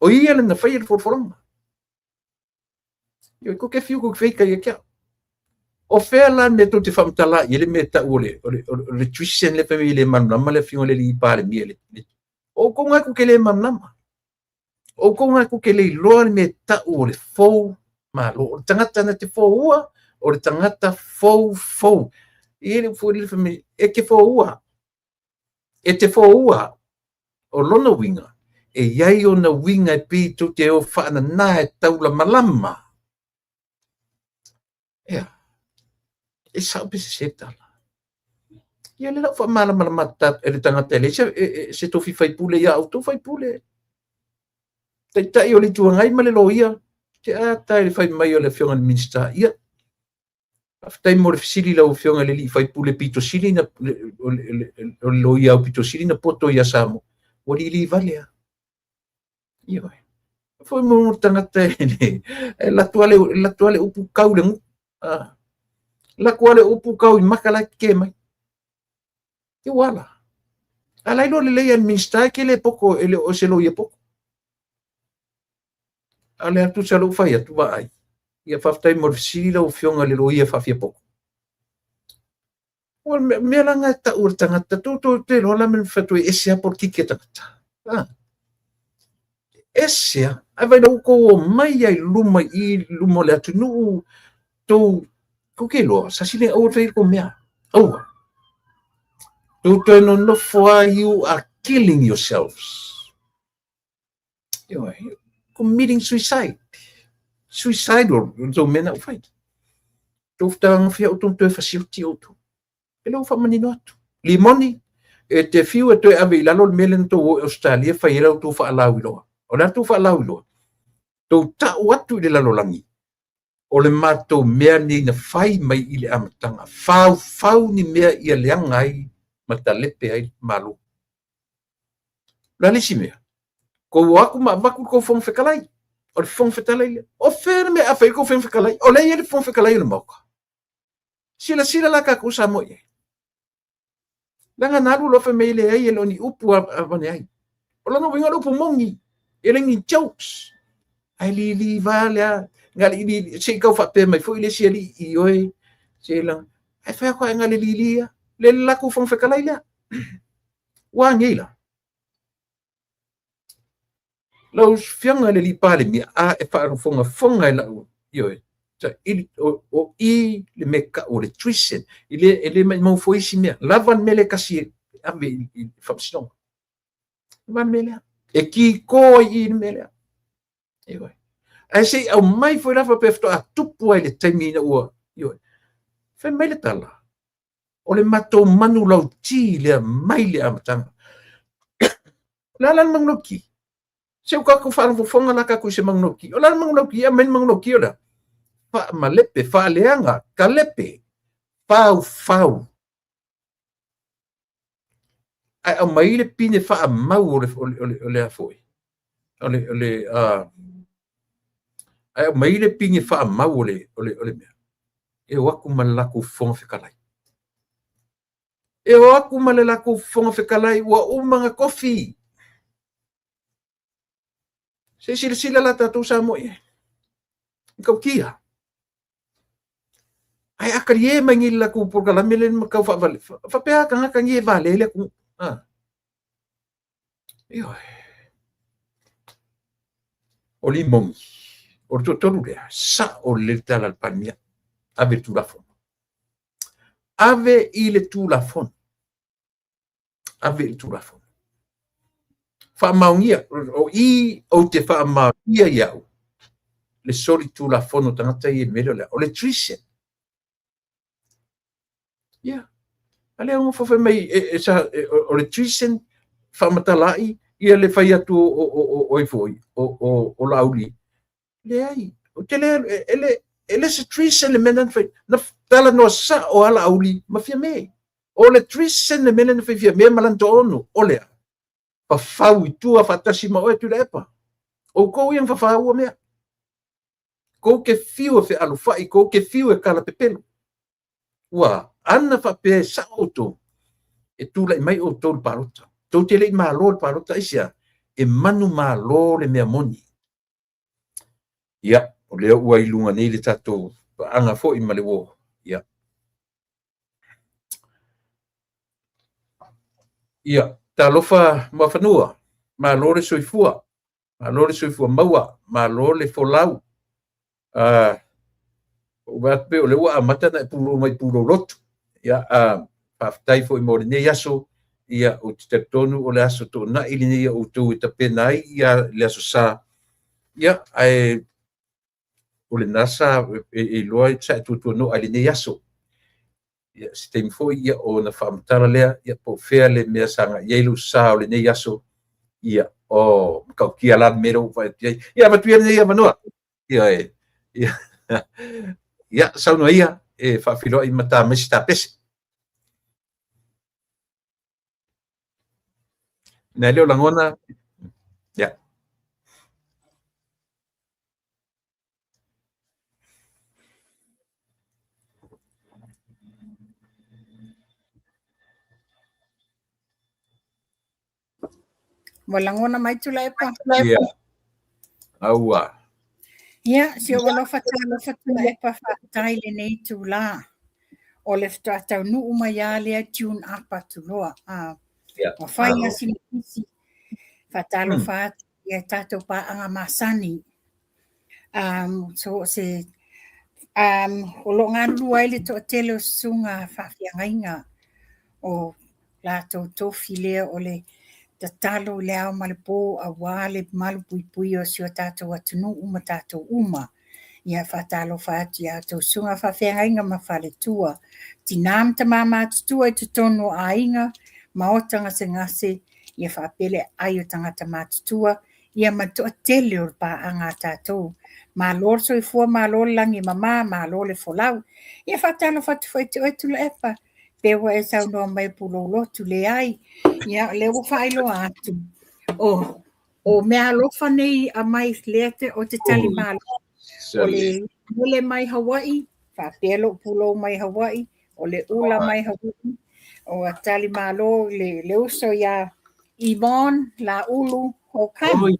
O ia le na faia le folafolaga. Ioe, tou te fiu tou te feita ia te au. O fea la le mea tou te faamatala i ai le mea e tau o le, o le, o le, o le treason lea fai mai e le malamalama le afioga i le alii Palemia. Le, le, o outou na tou te le malamalama. O outou na tou te le iloa le mea e tau o le fou malo. O le tagata na te foua, o le tagata fou fou. E i ai le upu foi lele fai mai, e te foua. E te foua. O lona uiga, e i ai ona uiga e pei tou te o faanana e taulamalama. Ea. E sao pe sese le tala. Ia lea la ua faamalamalama e le tagata e leai se tofi faipule ia outou faipule. Taitai o le Itu Agai ma le Loia, te ata i le fai mai o le Afioga i le Minisita, ia, faafetai mo le fesili lau Afioga i le alii faipule pito sili na, o le loia aupito sili na poto ia Samoa, ua lili vale lava. Ioe. Foi mo tagata e lato ale upu kau le gutu. Ah. Lako ale upu kau i maka la ke mai. E wala. A lai lo le lei al Minista ke le poko e le o se loia poko. A le atu sa lou fai atu vaai. Ia faafetai mo le fesili lau Afioga i le loia faafia poko. O le mea la lena e tau e le tagata, tou tou te iloa la me fai e ese lava polokiki a tagata. Ah. Ese lava. Ae vaai ua outou omai ai i luma i luma o le atunuu, tou, tou te iloa, sasi le aua le fai tou mea. Aua. Tou toe nonofo lava, you are killing yourselves. Ioe, committing suicide. Suicide o le tou mea na ua fai. Tou fetagofia outou toe fasioti outou. E le ua faamanino atu. Limoni, e te fiu e toe ave i lalo le mea lea na tou o i Australia fai ai la outou faalauiloa. O le a tou faalauiloa? Tou tau atu i le lalolagi, o le matou mea lenei na fai mai i le amataga, faufau ni mea ia leaga ai ma talepe ai le Malo. O le a le isi mea? Tou o atu ma avatu le tou Fofoga Fetalai. O le Fofoga Fetalai lea. O fea le mea a fai ai le tou Fofoga Fetalai? O lea e i ai le Fofoga Fetalai o le Maota. Silasila la tatou Samoa i ai. Leaga na alu loa fai mai e leai e le o ni upu avane ai. O lona uiga o le upu moni, e le ni jokes. Ae lili vale a, na le lili, se i tau faapea mai foi le isi alii i oe, se la, ae fai atu ae na le lili ia, le le latou Fofoga Fetalai lea. Ua a nei la? Lau Afioga i le alii Palemia, a e faafogafoga i lau, ioe, saili, o i le mea tau o le treason, e le maumau foi isi mea, lava le mea lea e tasi e ave i le faamasinoga. Lava le mea lea. E kiko ai i le mea lea. Ioe. Ae se i aumai foi la faapea faatoa tupu ai le taimi ina ua, ioe. Fai mai le tala, o le matou manulauti lea mai le amataga. O le a la le manulauti? Se ua tatou faafofoga la tatou i se manulauti. O le a le manulauti? E aumai le manulauti o le a? Faamalepe, faaleaga, talepe, faufau. Ae aumai le pine faamau o le, o le, o le, o le a foi? O le, o le, ae aumai le pine faamau o le, o le, o le mea. E o atu ma le latou Fofoga Fetalai. E o atu ma le latou Fofoga Fetalai ua uma ona tofi. Se i silasila la tatou Samoa i ai. I tautia. Ae a talie mai nei le latou polokalame lea ma tau faavale. Faapea tagata nei e vale ai le atunuu. Ah. Ioe. O Limoni, o le toatolu lea, sao lelei le tala a le Palemia. Ave i le Tulafono. Ave i le Tulafono. Ave i le Tulafono. Faamaonia, o i ou te faamaonia i au le soli Tulafono tagata ia i le mea lea o le a. O le treason. Ia. A lea ua fai mai e, e, sa, e, o le treason faamatalaai ia le fai atu o ai foi o Laauli. Leai, ou te le, e le, e le se treason le mea na fai, na talanoa sao a Laauli ma Fiame. O le treason le mea lea na fai Fiame ma lana toaono, o le a? Fafau i tua faatasi ma oe Tuilaepa. Outou ia na fafaua mea. Kou te fiu e fealofai, kou te fiu e kalapepelo. Ua ana faapea e sao outou, e tulai mai outou i le palota. Tou te le i malo i le palota, aisea? E manumalo le mea moni. Ia, o lea ua i luga nei le tatou paaga foi ma le uo. Ia. Ia, talofa Muafanua, malo le soifua, malo le soifua maua, malo le folau. Ua vaai atu pei o lea ua amata ona e pulou mai pulou lotu. Ia, faafetai foi mo lenei aso. Ia, ou te talitonu o le aso toonai lenei a outou e tapena ai ia le aso Sa. Ia, ae o lena sa e iloa sa e tuatuano'a i lenei aso. Ia, se taimi foi, ia, ona faamatala lea, ia, po o fea le mea sa agai i ai lou sa o lenei aso, ia, o, matautia la le mea lea ua ou vaai atu i ai. Ia, avatu ia lenei avanoa. Ia, e, ia, ia, saunoa ia, e faafeiloai ma ta mai se tapese. Nai leo lagona, ia.
Ua lagona mai Tuilaepa.
Ia. Aua.
Ia, si ou alofa talofa Tuilaepa faafetai i lenei itulā. O le faatoa taunuu mai lava lea tune up atu loa. Ah,
Ia.
ua fai
Malo.
lava sina pisi. Faatalofa atu i a tatou paaga masani. So se o lo o galulue ai le toatele o susuga faafeagaiga o latou tofi lea o le tatalo i le ao ma le po aua le malupuipuia o si o tatou atunuu ma tatou uma. Ia faatalofa atu ia outou susuga faafeagaiga ma faletua, tina ma tama matutua i totonu o aiga, maota gasegase, ia faapea le aai o tagata matutua, ia ma le toatele o le paaga a tatou. Malo le soifua, malo le lagi e mama, malo le folau. Ia faatalofa atu foi ia te oe Tuilaepa, pe ua e saunoa mai pulou lotu, leai. Ia, o lea ua faailoa atu, o mea alofa nei aumai lea te, o te tali malo. O le mele mai Hawaii, faapea lou pulou mai Hawaii, o le ula mai Hawaii, o tali malo le, le uso ia Yvonne Laulu Hokan.
Oi,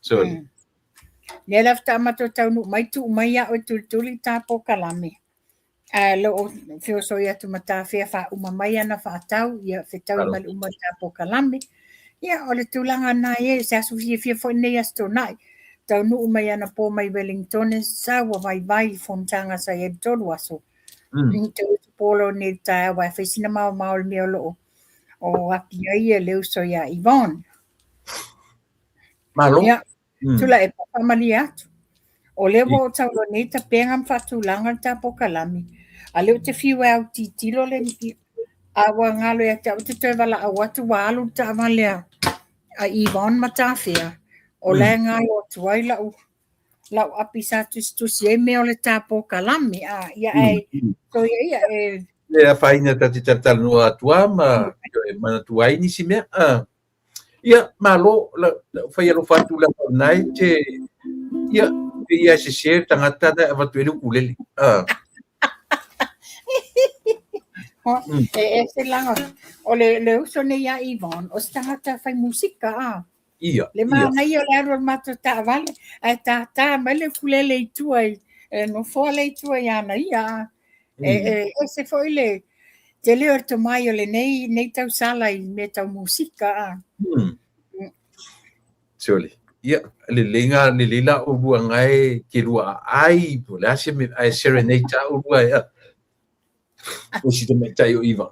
sorry.
Lea la faatoa matou taunuu mai tuu mai au e tulituli ta polokalame. Ae o lo o feosoi atu ma Tafea faauma mai ana faatau, ia fetaui ma le uma o le ta polokalame. Ia, o le tulaga lena e i ai, se aso fiafia foi lenei Aso Toonai. Taunuu mai anapo mai Wellingtone, sau ua vaivai i le fonotaga sa i ai i le 3 aso. Te utu polo nei i le taeao aua e fai sina maomao o le mea o lo o o api ai le uso ia Yvonne.
Malo.
Ia, Tuilaepa, faamalie atu. O lea ua ou tauloa nei tapena ma faatulaga le ta polokalame, a lea ou te fiu e autitilo le a ua galo ia te au te toe valaau atu ua alu le taavale a Yvonne ma Tafea, o la e galo atu ai lau lau api sa tusitusi ai mea o le ta polokalame. A, ia ae so ia ia e
Le afaina ta te talatalanoa atu lava ma e manatua ai nisi mea. Ah. Ia, malo, la, la fai alofa atu la lena e te, ia, e ia e sese le tagata na e avatu ai le ukulele. Ah.
E ese laga o le le uso nei ia Yvonne, o se tagata fai musika a.
Ia,
Le
ia.
manaia o le alu o le matou taavale, ae tātā mai le ukulele i tua i e nofoa lea i tua i ana ia a. E, e ese foi le tele o le tomai o lenei nei tausala i mea tau musika a.
Surely. Ia, lelei ngā, lelei la ulua ngae ke lua ai, po o le a se mea, ae serenade ta ulua e a. O si tamaitai o Iva.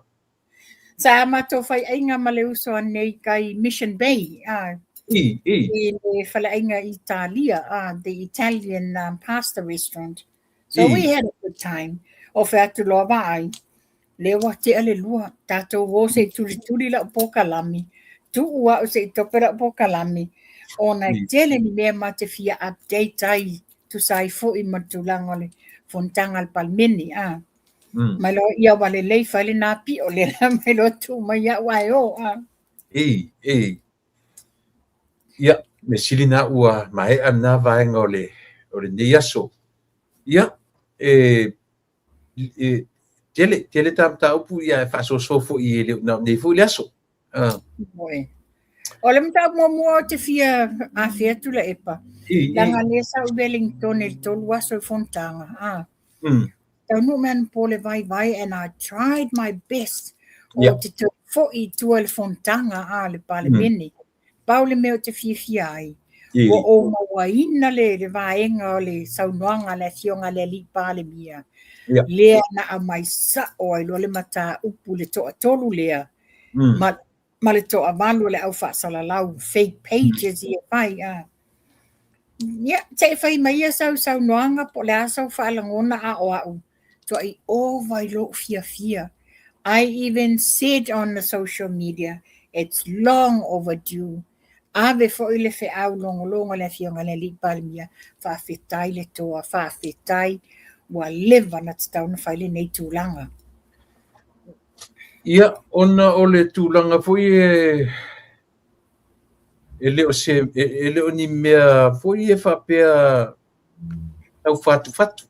Sa matou faiaiga ma le uso anei kai Mission Bay, a,
I, i.
i le faleaiga Italia, a, the Italian pasta restaurant. So we had a good time. O fai atu loa vaai, lea ua tea le 2, tatou o se i tulituli lau polokalame, tuu au se i tope lau polokalame, ona e tele ni mea ma te fia update ai, tusa ai foi ma le tulaga o le fonotaga a le Palemene. A. Mai loa, ia ua lelei fai lena pio, lea la mai loa tuu mai au ae o. A.
I, i. Ia, mea sili lena ua maea lena vaega o le o lenei aso. Ia, e, e tele, tele ta mataupu ia e faasoasoa foi e le o na o nei foi le aso. Ah.
Oi. O le mataupu muamua ou te fia afea Tuilaepa.
I, i.
Leaga lea sa ou i Wellington i le 3 aso i fonotaga. Ah. Taunuu mai anapo le vaivai and I tried my best o te toe foi i tua i le fonotaga a le Palemene. Pau le mea ou te fiafia ai, ua ou mauaina le, le vaega o le saunoaga a le Afioga i le Alii Palemia, lea na aumai sao ai loa le mataupu i le toatolu lea, ma, ma le toavalu o le au faasalalau, fake pages ia fai. A. Ia, se i fai mai ia sau saunoaga po o le a sau faalagona a o au. matuai ova i lou fiafia. I even said on the social media, it's long overdue. Ave foi le feau logologo a le Afioga i le Alii Palemia, faafetai le toa, faafetai, ua leva ona tatau ona fai lenei tulaga.
Ia, ona o le tulaga foi e e le o se e le o ni mea foi e faapea tau fatufatu.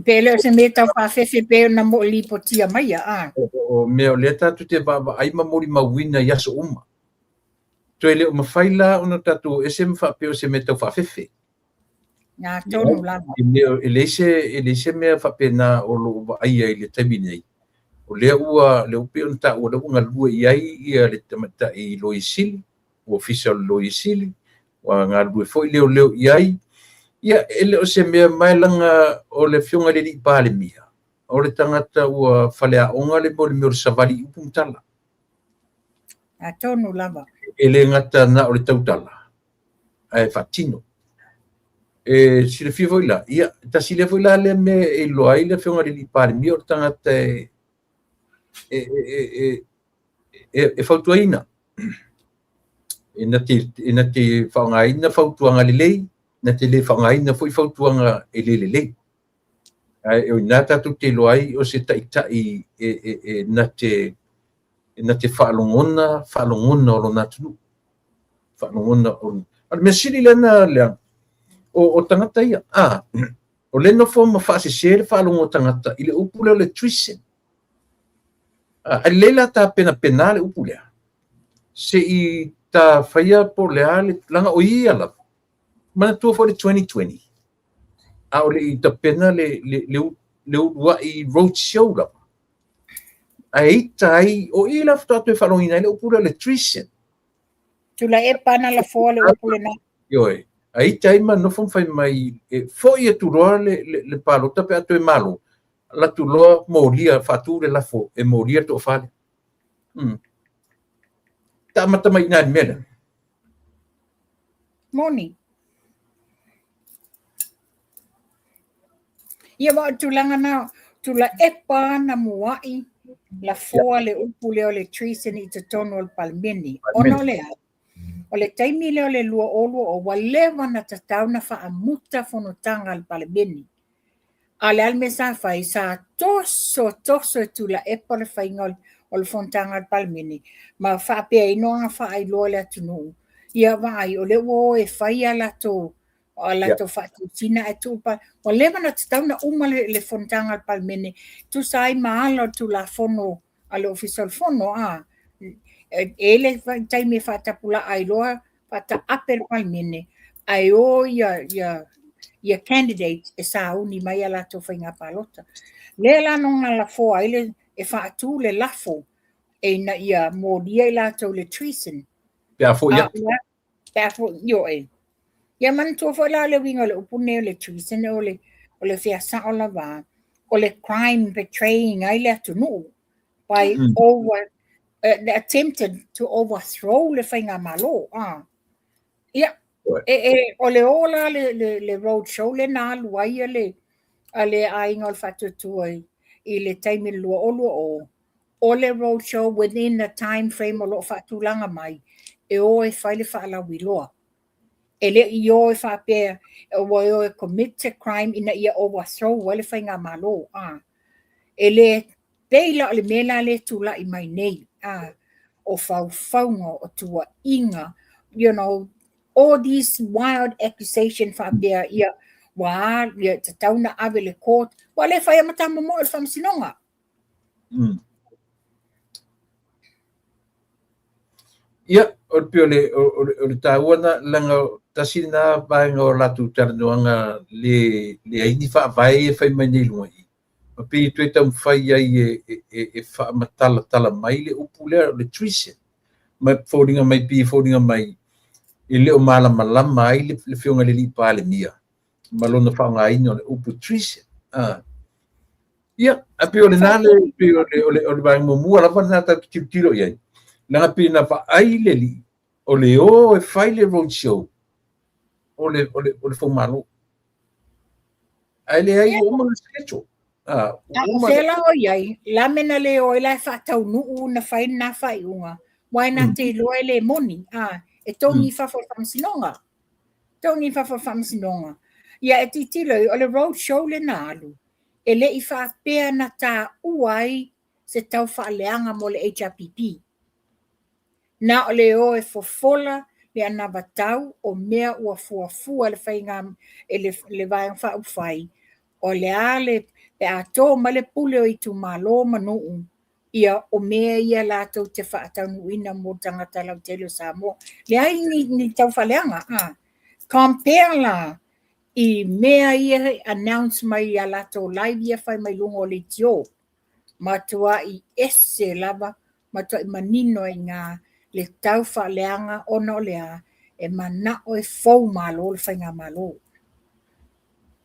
Pe le o se mea tau faafefe pe ona mo lipotia mai a.
O mea o lea tatou te vaavaai ma molimauina i aso uma. Toe le o mafai la ona tatou ese ma faapea o se mea tau faafefe.
Na tonu lava.
E leai se e leai se mea faapena o lo o vaaia i le taimi nei. O lea ua lea ua pei ona taua lea ua galue i ai ia le tamaitai Loia Sili, Ofisa o le Loia Sili, ua galulue foi leoleo i ai. Ia, e le o se mea mai laga o le Afioga i le Alii Palemia, o le tagata ua faleaoga le mea o le mea o le savali i upu ma tala.
Atonu lava.
E le gata na o le tautala, ae faatino. E silafia foi la, ia, tasi lea foi la lea mea e iloa ai le Afioga i le Alii Palemia o le tagata e fautuaina. E na te faaaogaina fautuaga lelei, na te le faaaogaina foi fautuaga e le lelei. Ae o i ina tatou te iloa ai o se taitai e na te faalogona, faalogona o lona atunuu. Faalogona o... O le mea sili lea na leaga, o tagata ia, o le nofo ma faasese le faalogo o tagata i le upu lea o le treason. Ae lelei la ta penapena le upu lea, se i ta faia po o le a le tulaga o ia lava. Manatua foi le 2020, a o le i tapena le uluai road show lava. Ae ita ai, o i la faatoa toe faalogoina ai le upu lea o le treason.
Tuilaepa na lafoa le upu lena.
Ioe, ae ita ai ma nofo ma fai mai, e foi atu loa le palota pe a toe malo, alu atu loa molia, faatu le lafo e molia le toafa lea. Taamata mai i ina i le mea lea.
Moni. Ia aua o le tulaga na, Tuilaepa na muai lafoa le upu lea o le treason i totonu o le Palemene. Ona o le a? O le taimi lea o le 2020, ua leva ona tatau ona faamuta fonotaga a le Palemene. A o le a le mea sa fai? Sa toso toso e Tuilaepa le faiga o le fonotaga a le Palemene ma faapea ona faailoa i le atunuu, ia vaai o lea ua o e fai a latou faatosina ae tuu pa ua leva ona tatau ona uma le fonotaga a le Palemene tusa ai ma ala o le Tulafono a le Ofisa o le Fono a e le taimi e faatapulaa ai loa faataape le Palemene ae o ia candidate e sauni mai a latou faiga palota. Lea la na lafoa ai le e faatu le lafo e ina ia molia i latou le treason.
Pe a foi atu.
Pe a foi, ioe. Ia manatua foi la le uiga o le upu nei o le treason o le fia sao lava, o le crime betraying ai le atunuu by over attempted to overthrow le faigamalo. Ia, o le o la le road show le na alu ai a le aiga o le Faatuatua i le taimi le 2020, o le road show within the time frame o lo o faatulaga mai, e o e fai le faalauiloa. E le i o e faapea ua o e commit a crime ina ia overthrow ai le faigamalo. E le pei la o le mea la le tulai mai nei, o faufauga, o tuuaiga, you know, all these wild accusation faapea ia ua ia tatau na ave le court, ua le fai a matamomoe o le faamasinoga.
Ia, o le pei o le taua na laga tasi na vaega o latou talanoaga le leai ni faavae e fai mai nei luga i. Ma pei e toe taumafai ai e faamatalatala mai le upu lea o le treason. Ma foliga mai pei e foliga mai e le o malamalama ai le Afioga i le Alii Palemia ma lona faaaogaina o le upu treason. Ia, a pei o lena le pei o le vaega muamua lava lena tatou te tilotilo i ai. Leaga pei na vaai le alii o le o e fai le road show o le foumalo. Ae leai ua uma ona schedule. A,
A o fea la o i ai, la mea na le o ai la e faataunuu na fai lena faaiuga, aua na te iloa e le moni, a, e togi i fafo o le faamasinoga. Togi i fafo o le faamasinoga. Ia e tilotilo i, o le road show lea na alu, e le i faapea na taua ai se taufaaleaga mo le HRPP. Na o le o e fofola le anavatau o mea ua fuafua e le faiga e le Vaega Faaupufai, o le a le pe a to mai le pule o itumalo ma nuu, ia o mea ia latou te faataunuuina mo tagata lautele o Samoa. Leai ni taufaaleaga. A. Compare la i mea ia e announce mai ia latou live ia fai mai luga o leitio. Matuai ese lava, matuai manino ai i ina le taufaaleaga ona o le a? E manao e fou malo le faigamalo.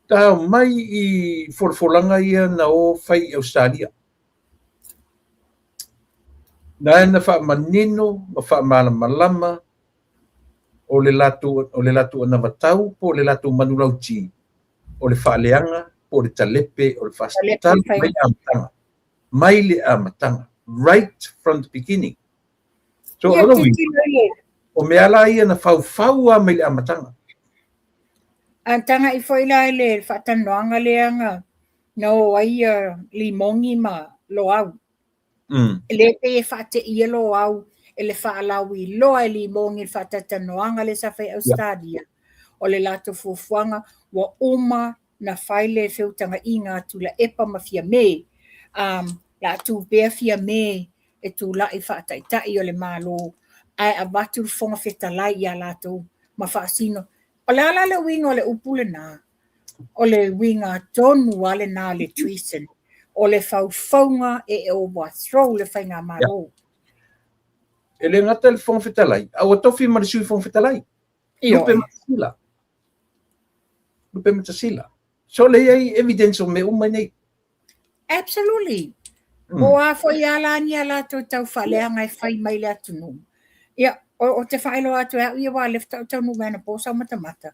Tau mai i folafolaga ia na o fai i Ausetalia. Na na faamanino ma faamalamalama o le latou anavatau po o le latou manulauti o le faaleaga po o le talepe o le FAST mai le amataga. Mai le amataga. Right from the beginning. So, o lona uiga, o mea la ia na faufau lava mai le amataga.
A taga'i foi la i le faatalanoaga lea na o ai Limogi ma Loau. E le pei e faateia Loau e le faalauiloa e Limogi i le faatalatalanoaga lea sa fai i Ausetalia. O le latou fuafuaga ua uma na fai le feutagaiga a Tuilaepa ma Fiame. La tu pea Fiame e tula'i faataitai o le Malo ae avatu le Fofoga Fetalai ia latou ma faasino. O le a la le uiga o le upu lena? O le uiga tonu lava lena o le treason. O le faufauga e overthrow le faigamalo.
E le gata le Fofoga Fetalai, a ua tofi ma le Sui Fofoga Fetalai. Lupe Matasila. Lupe Matasila. So le i ai evidence o mea uma nei.
Absolutely. O a foi a la ni a latou taufaaleaga e fai mai le atunuu. Ia, o te faailoa atu e au ia aua o lea faatoa ou taunuu mai anapo sa ou matamata.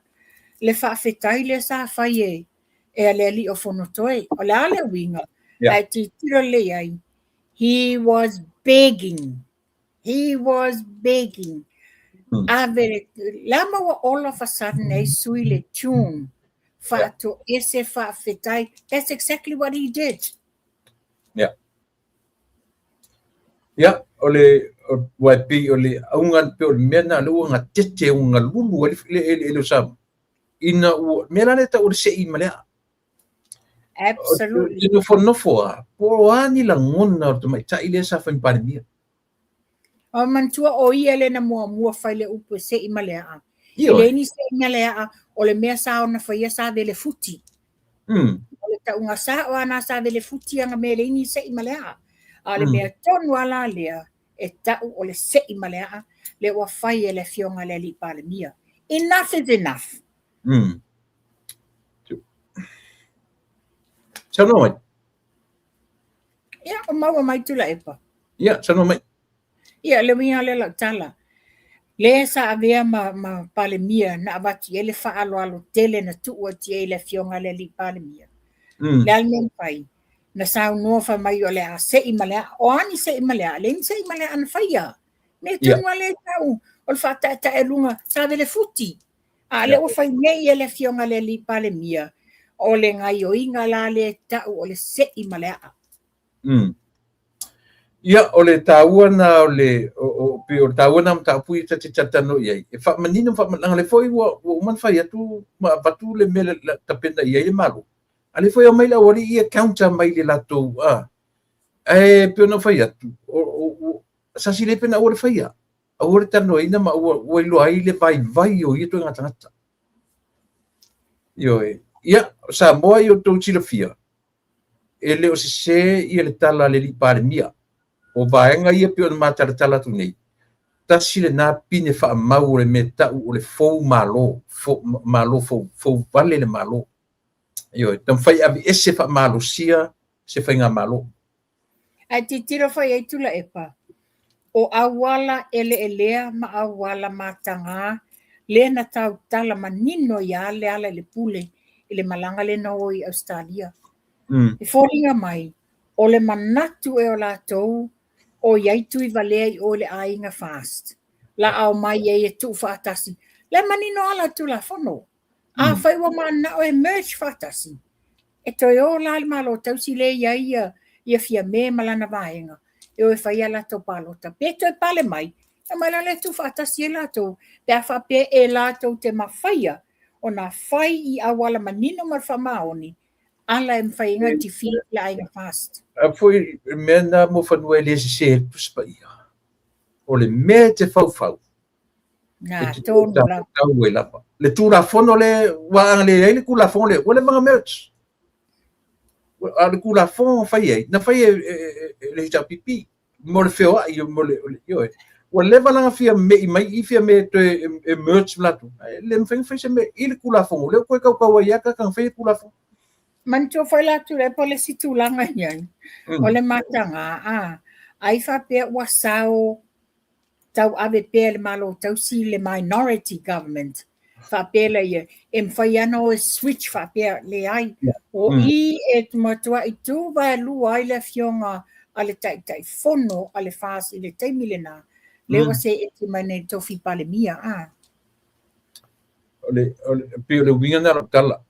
Le faafetai lea sa fai e le alii o Fonotoe. O le a le uiga? Ae tilotilo lelei ai. He was begging. He was begging. Ave le a ma ua all of a sudden ai sui le tune. Faatoese faafetai. That's exactly what he did.
Yeah. Yeah, o le ua e pei o le auga pe o le mea na le ua gatete ua galulu ai le ele o Samoa. Ina ua mea la le tau o le se'i ma le a'a.
Absolutely.
Te nofonofo a, po o a ni lagona o le tamaitai lea sa fai ma Palemia.
O manatua o ia le na muamua fai le upu e se'i ma le a'a. E leai ni se'i ma le a'a, o le mea sa ona faia sa vele futi. O le tauga sa'o lava na sa vele futi aga mea e leai ni se'i ma le a'a. A o le mea tonu lava la lea, e ta'u o le se'i ma le a'a, lea ua fai e le afioga i le alii Palemia. Enough is enough.
Saunoa mai.
Ia, o maua mai Tuilaepa.
Ia, saunoa mai.
Ia, le uiga lea o lau tala. Lea sa avea ma Palemia na avatu i ai le faaaloalo tele na tuu atu i ai le afioga i le alii Palemia. Le a le mea na fai? Na saunoa fai mai o le a se'i ma le a'a. O a ni se'i ma le a'a? Leai ni se'i ma le a'a na faia. Mea tonu lava lea e tau o le faataetaealuga sa vele futi. A o lea ua fai nei e le afioga i le alii Palemia, o le gaioiga la lea e tau o le se'i ma le a'a.
Ia, o le taua na o le o pei o le taua na o mataupu ia ta te talatalanoa i ai, e faamanino ma faamanino, leaga o lea foi ua uma ona fai atu ma avatu le mea e tapena i ai le Malo, a o lea foi e aumai le aualii ia e counter mai i le latou, ae pei ona ou fai atu, sasi le pe na aua le faia, aua le talanoaina ma aua ua iloa ai le vaivai o ia ituaiga tagata. Ioe. Ia, o Samoa ia outou silafia, e le o sesē ia le tala a le alii Palemia. O vaega ia pei ona matalatala atu nei, tasi lena pine faamau o le mea ta'u o le fou malo, malo fou, fou vale le Malo. Ioe, taumafai e aveese faamalosia se faigamalo.
Ae tilotilo foi i ai Tuilaepa, o auala eleelea ma auala matagā lea na tautala manino ai lava Lealailepule i le malaga lea na o i Ausetalia. E foliga mai, o le manatu ea o latou o i ai Tuivalea i o i le aiga FAST, la a omai ai e tuufaatasi. La e manino lava la Tulafono. Afai ua mananao e merge faatasi, e toe o la le Malo tausi lea e i ai ia Fiame ma lana vaega e o e fai a latou palota. Pe toe pale mai, omai la lea e tuufaatasi ai latou, pe a faapea e latou te mafaia ona fai i auala manino ma le faamaoni ala e mafai ai ona defeat le aiga FAST.
A foi le mea lena mo fanua e le sese ai le Tusi Paia. O le mea e te faufau,
Na tonu lava.
Tau ai lava. Le Tulafono le, ua a leai le Tulafono lea, ua leva ona merge. A o le Tulafono na fai ai, na fai e le HRPP mo le feoai, mo le, ioe. Ua leva la ona fia me'i mai i Fiame toe e merge ma latou. Ae le mafai ona fai se mea i le Tulafono, lea ua toe tautau ai lava tagata na faia le Tulafono.
Manatua foi la Tuilaepa o le isi tulaga e i ai, o le mataga, a, ai faapea ua sao tauave pea e le Malo tausi le minority government, faapea laia, e mafai lava ona o e switch faapea, leai. O i e matuai tu vaelua ai le afioga a le Taitaifono a le FAST i le taimi lena, lea ua seeti mai nei i le tofi Palemia. A.
O le, o le, pei o le uiga lena o lau tala,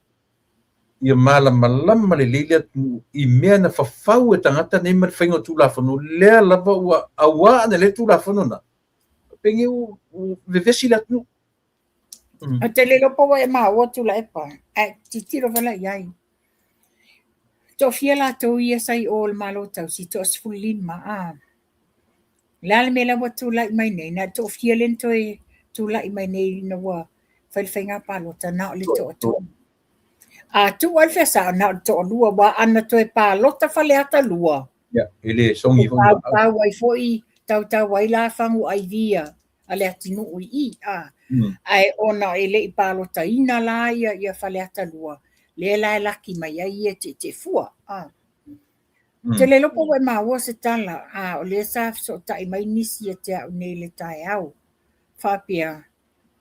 ia malamalama lelei le atunuu i mea na fafau e tagata nei ma le faiga o Tulafono, lea lava ua auā ana lea Tulafono na, penei ua vevesi le atunuu.
Ou te le iloa po ua e maua Tuilaepa, ae tilotilo foi la i ai. Toafia latou ia sa i o i le Malo Tausi, toa 15, a. O le a le mea la ua tulai mai nei, na o le toafia lea na toe tulai mai nei ina ua fai le faiga palota, na o le toatolu. A tuu lava le fia sao, na o le toalua, aua ana toe palota Faleata 2,
Ia, e le sogi
foi. Tautau ai foi, tautau ai la fagu aivi a le atunuu i i, a. Ae ona e le i palotaina la ia Faleata 2, lea la e laki mai ai ia tietie fua, a. Ou te le iloa po ua e maua se tala, a o lea sa fesootai mai nisi ia te au nei i le taeao, faapea,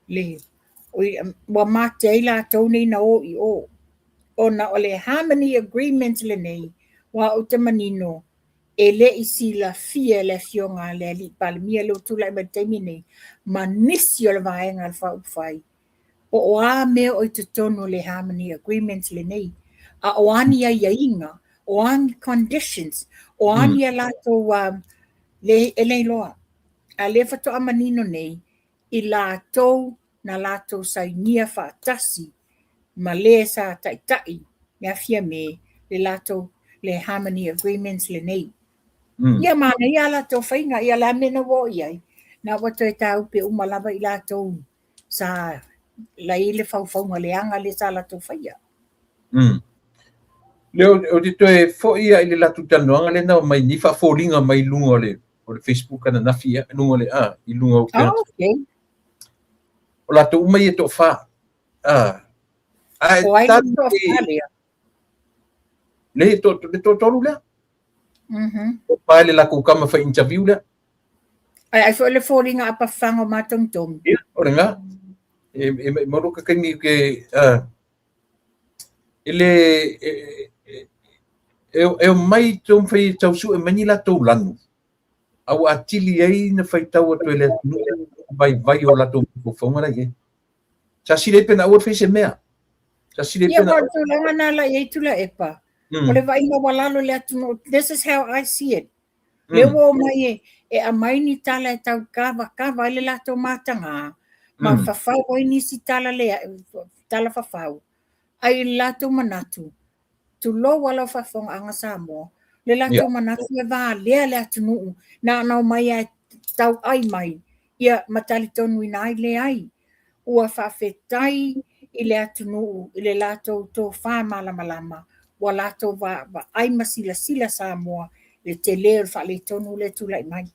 le, ua mate ai latou nei na o i o, ona o le Harmony Agreement lenei, aua ou te manino, e le i silafia e le afioga a le Alii Palemia lea ua tulai mai i le taimi nei, ma nisi o le vaega a le Faaupufai, po o a mea o i totonu o le Harmony Agreement lenei, a o a ni aiaiga, o a ni conditions, o a ni a latou, le, e le iloa. A lea faatoa manino nei, i latou na latou sainia faatasi ma le sa taitai ia Fiame le latou le Harmony Agreement lenei. Ia manaia a latou faiga, ia le a mea na ua oo i ai, na ua toe tāupe uma lava i latou sa lai le faufauga leaga lea sa latou faia.
Lea ou te toe foi lava i le latou talanoaga lea na aumai nei faafoliga mai luga o le o le Facebook ananafi ia, i luga o le, a, i luga o
Oh, okay.
O latou uma ia e toafa. A,
ae O ai le toafa lea?
Le, to, le toatolu lea. O pae le latou tama fai interview lea.
Ai, ai foi le foliga a pafaga o matogitogi.
Ia, o lena. E, e, e maua ka taimi ke, a, e le, e, e, e, e omai taumafai e tau sue mai ni latou lanu, a ua atili ai na faitau atu e le atunuu vaivai o latou mafaufauga la i ai. Sa sili ai pe na aua le fai se mea. Sa sili ai
pe na... Ia, tulaga na la i ai Tuilaepa. O le vaaiga ua lalo i le atunuu, this is how I see it. Lea ua omai e, e aumai ni tala e tau kavakava ai le latou matagā, ma fafau ai nisi tala, le, tala fafau, ai i le latou manatu, tulou a lau faafofogaaga Samoa, le latou manatu e valea le atunuu, na ona omai lava e tauai mai, ia ma talitonuina ai, leai. Ua faafetai i le atunuu i le latou tofa malamalama, ua latou vaai ma silasila Samoa i le tele o le faaletonu lea e tulai mai.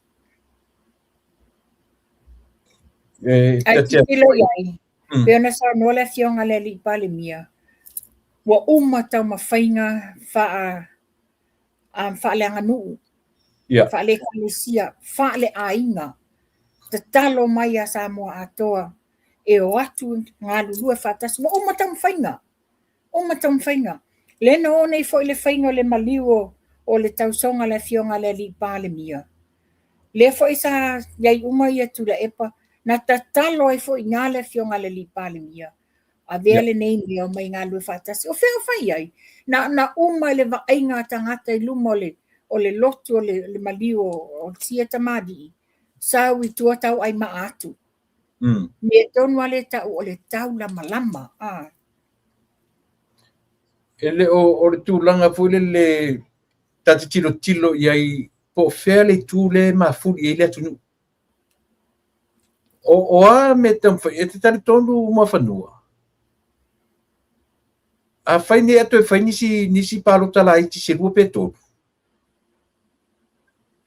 Ae tilotilo i ai, pei ona saunoa le Afioga i le Alii Palemia, ua uma taumafaiga faa faaleaganuu, faale-ekalesia, faale-aiga, tatalo mai ia Samoa atoa e o atu galulue faatasi. Ua uma taumafaiga, uma taumafaiga. Lea na oo nei foi le faiga o le maliu o le tausoga a le Afioga a le Alii Palemia, lea foi sa i ai uma ia Tuilaepa, na tatalo ai foi i ina le Afioga a le Alii Palemia, avea lenei mea omai galulue faatasi. O fea o fai ai? Na ona uma i le vaaiga a tagata i luma o le lotu o le maliu o sia tamalii, sau i tua tauai maa atu. Mea tonu lava lea e tau o le taulamalama.
E le o le tulaga foi lele ta te tilotilo i ai po o fea le itu lea e mafuli i ai le atunuu. O a mea e taumafai, e te talitonu Muafanua, afai nei a toe fai nisi palota laiti se 2 pe 3,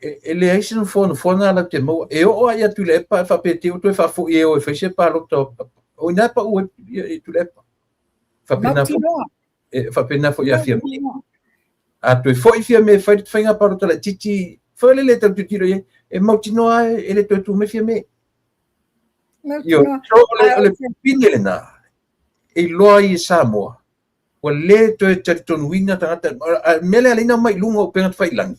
e leai se nofoa nofoa na latou te maua. E oo lava ia Tuilaepa ae faapea te i ua toe faafoi e o e fai se palota, o i ina e pau ai Tuilaepa. Faapena foi ia Fiame. A toe foi Fiame e fai le faiga palota laitiiti, foi le le tau tilotilo i ai, e mautinoa e le toe tu mai Fiame. So, o le pine lena, e iloa ai e Samoa, ua le toe talitonuina tagata. A mea lea e ala ai ona omai i luga o upega tafailagi,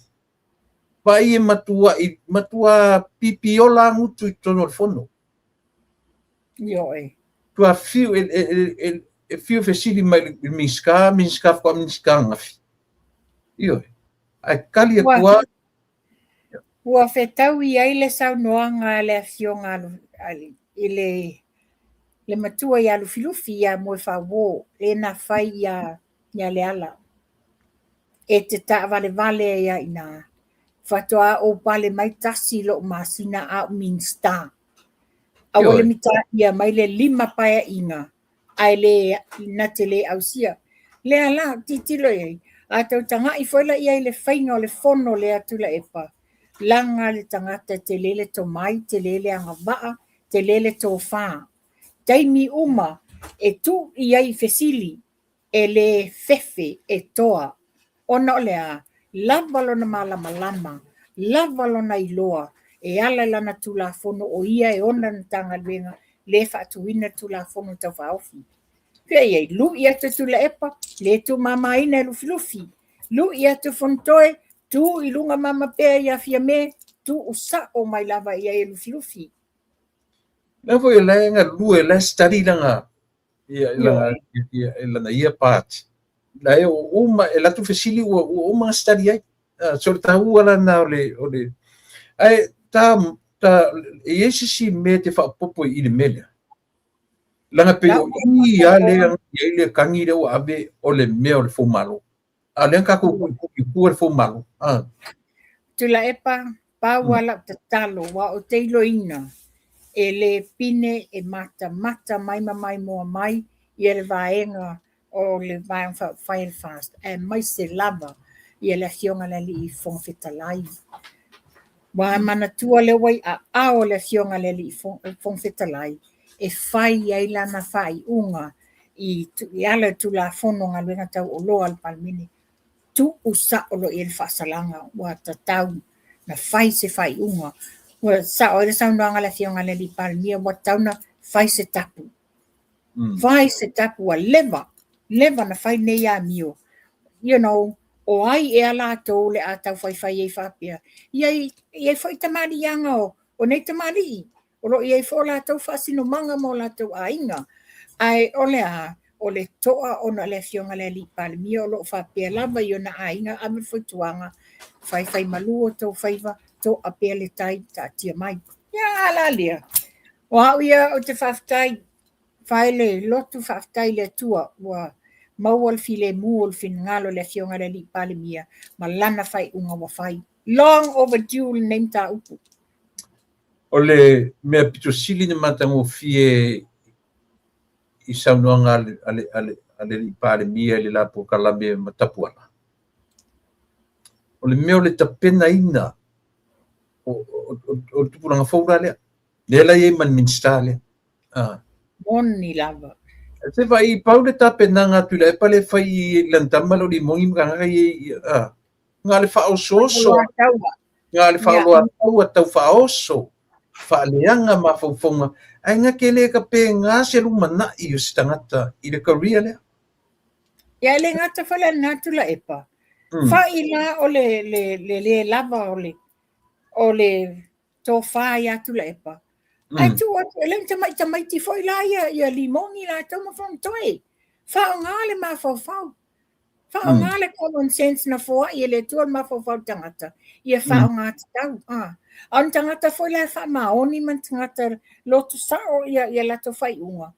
vaai e matua pipiola gutu i totonu o le fono.
Ioe.
Tua fiu e fiu fesili mai i le Minisita, Minisita faatoa Minisita ananafi. Ioe. Ae kali atu lava.
Ua fetaui ai le saunoaga a le Afioga i le matua ia Lufilufi ia Moefauō, le na fai ia Leala. E te taavalevale ai a ina. Faatoa ou pale mai tasi lou masina a o Minisita. Aua le mitaia mai le 5 paeaiga ae le na te le ausia. Lea la, tilotilo i ai, a tau tagai foi la i ai le faiga o le fono lea Tuilaepa, laga le tagata tele le tomai, tele le agavaa, tele le tofā. Taimi uma e tuu i ai fesili, e le fefe, e toa. Ona o le a, lava lona malamalama, lava lona iloa, e ala i lana Tulafono o ia e ona le Matagaluega le faatuina le Tulafono Tau Faaofi. Fea i ai, lui atu e Tuilaepa, le tuumamaina e Lufilufi, lui atu e Fonotoe, tu i luga mama pea ia Fiame, tuu sao mai lava i ai e Lufilufi.
Lea foi o la e galue, la e study lana lana ia part. La e o uma, e latou fesili ua uma na study ai. So le taua lana o le ae ta e i ai se isi mea te faaopoopo i le mea lea. Laga pei o i a lea i ai le kagi lea ua ave o le mea o le foumalo. A o lea na tatou tuitui i tua le foumalo.
Tuilaepa, pau lava lau tatalo, aua ou te iloina e le pine e matamata mai ma maimoa mai ia le vaega o le Vaega Faaupufai a le FAST, aemaise lava ia le Afioga i le Alii Fofoga Fetalai. Ua manatua lea ua i aao le Afioga i le Alii Fofoga Fetalai e fai ai lana faaiuga i ala i le Tulafono o Galuega Taualoa a le Palemene. Tuu sao loa i ai le faasalaga ua tatau na fai se faaiuga. Ua sao ai le saunoaga a le Afioga i le Alii Palemia ua tatau na fai se tapu. Fai se tapu ua leva, leva na fai nei amio. You know, o ai ea latou o le a taufaifai ai faapea. I ai foi tamaliiaga o nei tamalii, o lo o i ai foi o latou faasinomaga ma o latou aiga. Ae o le a, o le toa ona o le Afioga i le Alii Palemia o lo o faapea lava i ona aiga ave le fautuaga, faifai malu o tou faiva, toa pea le tai, taatia mai. Ia a la lea, o au ia ou te faafetai, fai le lotu faafetai i le Atua, ua maua le filemu o le finagalo o le Afioga i le Alii Palemia ma lana faaiuga ua fai. Long overdue lenei mataupu.
O le mea pito sili na matagofie i saunoaga a le Alii Palemia i le la polokalame ma Tapuala, o le mea o le tapenaina o le tupulaga fou la lea, lea la i ai ma le Minisita lea.
Moni lava.
Se vaai pau le tapenaga a Tuilaepa le fai i lana tama le o Limoni ma tagata i na le faaosooso, na le faaoloataua tau faaoso, faaleaga mafaufauga, ae na te le tapena se lumanai o se tagata i le career lea.
Ia e le gata foi la i lena Tuilaepa, fa'i la o le le le lava o le tofa ia Tuilaepa, ae tuu atu, e le o ni tamai tamaiti foi la ia Limoni latou ma Fonotoe. Faaaoga le mafaufau, faaaoga le common sense na foai e le Atua le mafaufau o le tagata, ia faaaoga tatau. A o ni tagata foi la e faamaoni ma ni tagata loto sao ia latou faaiuga,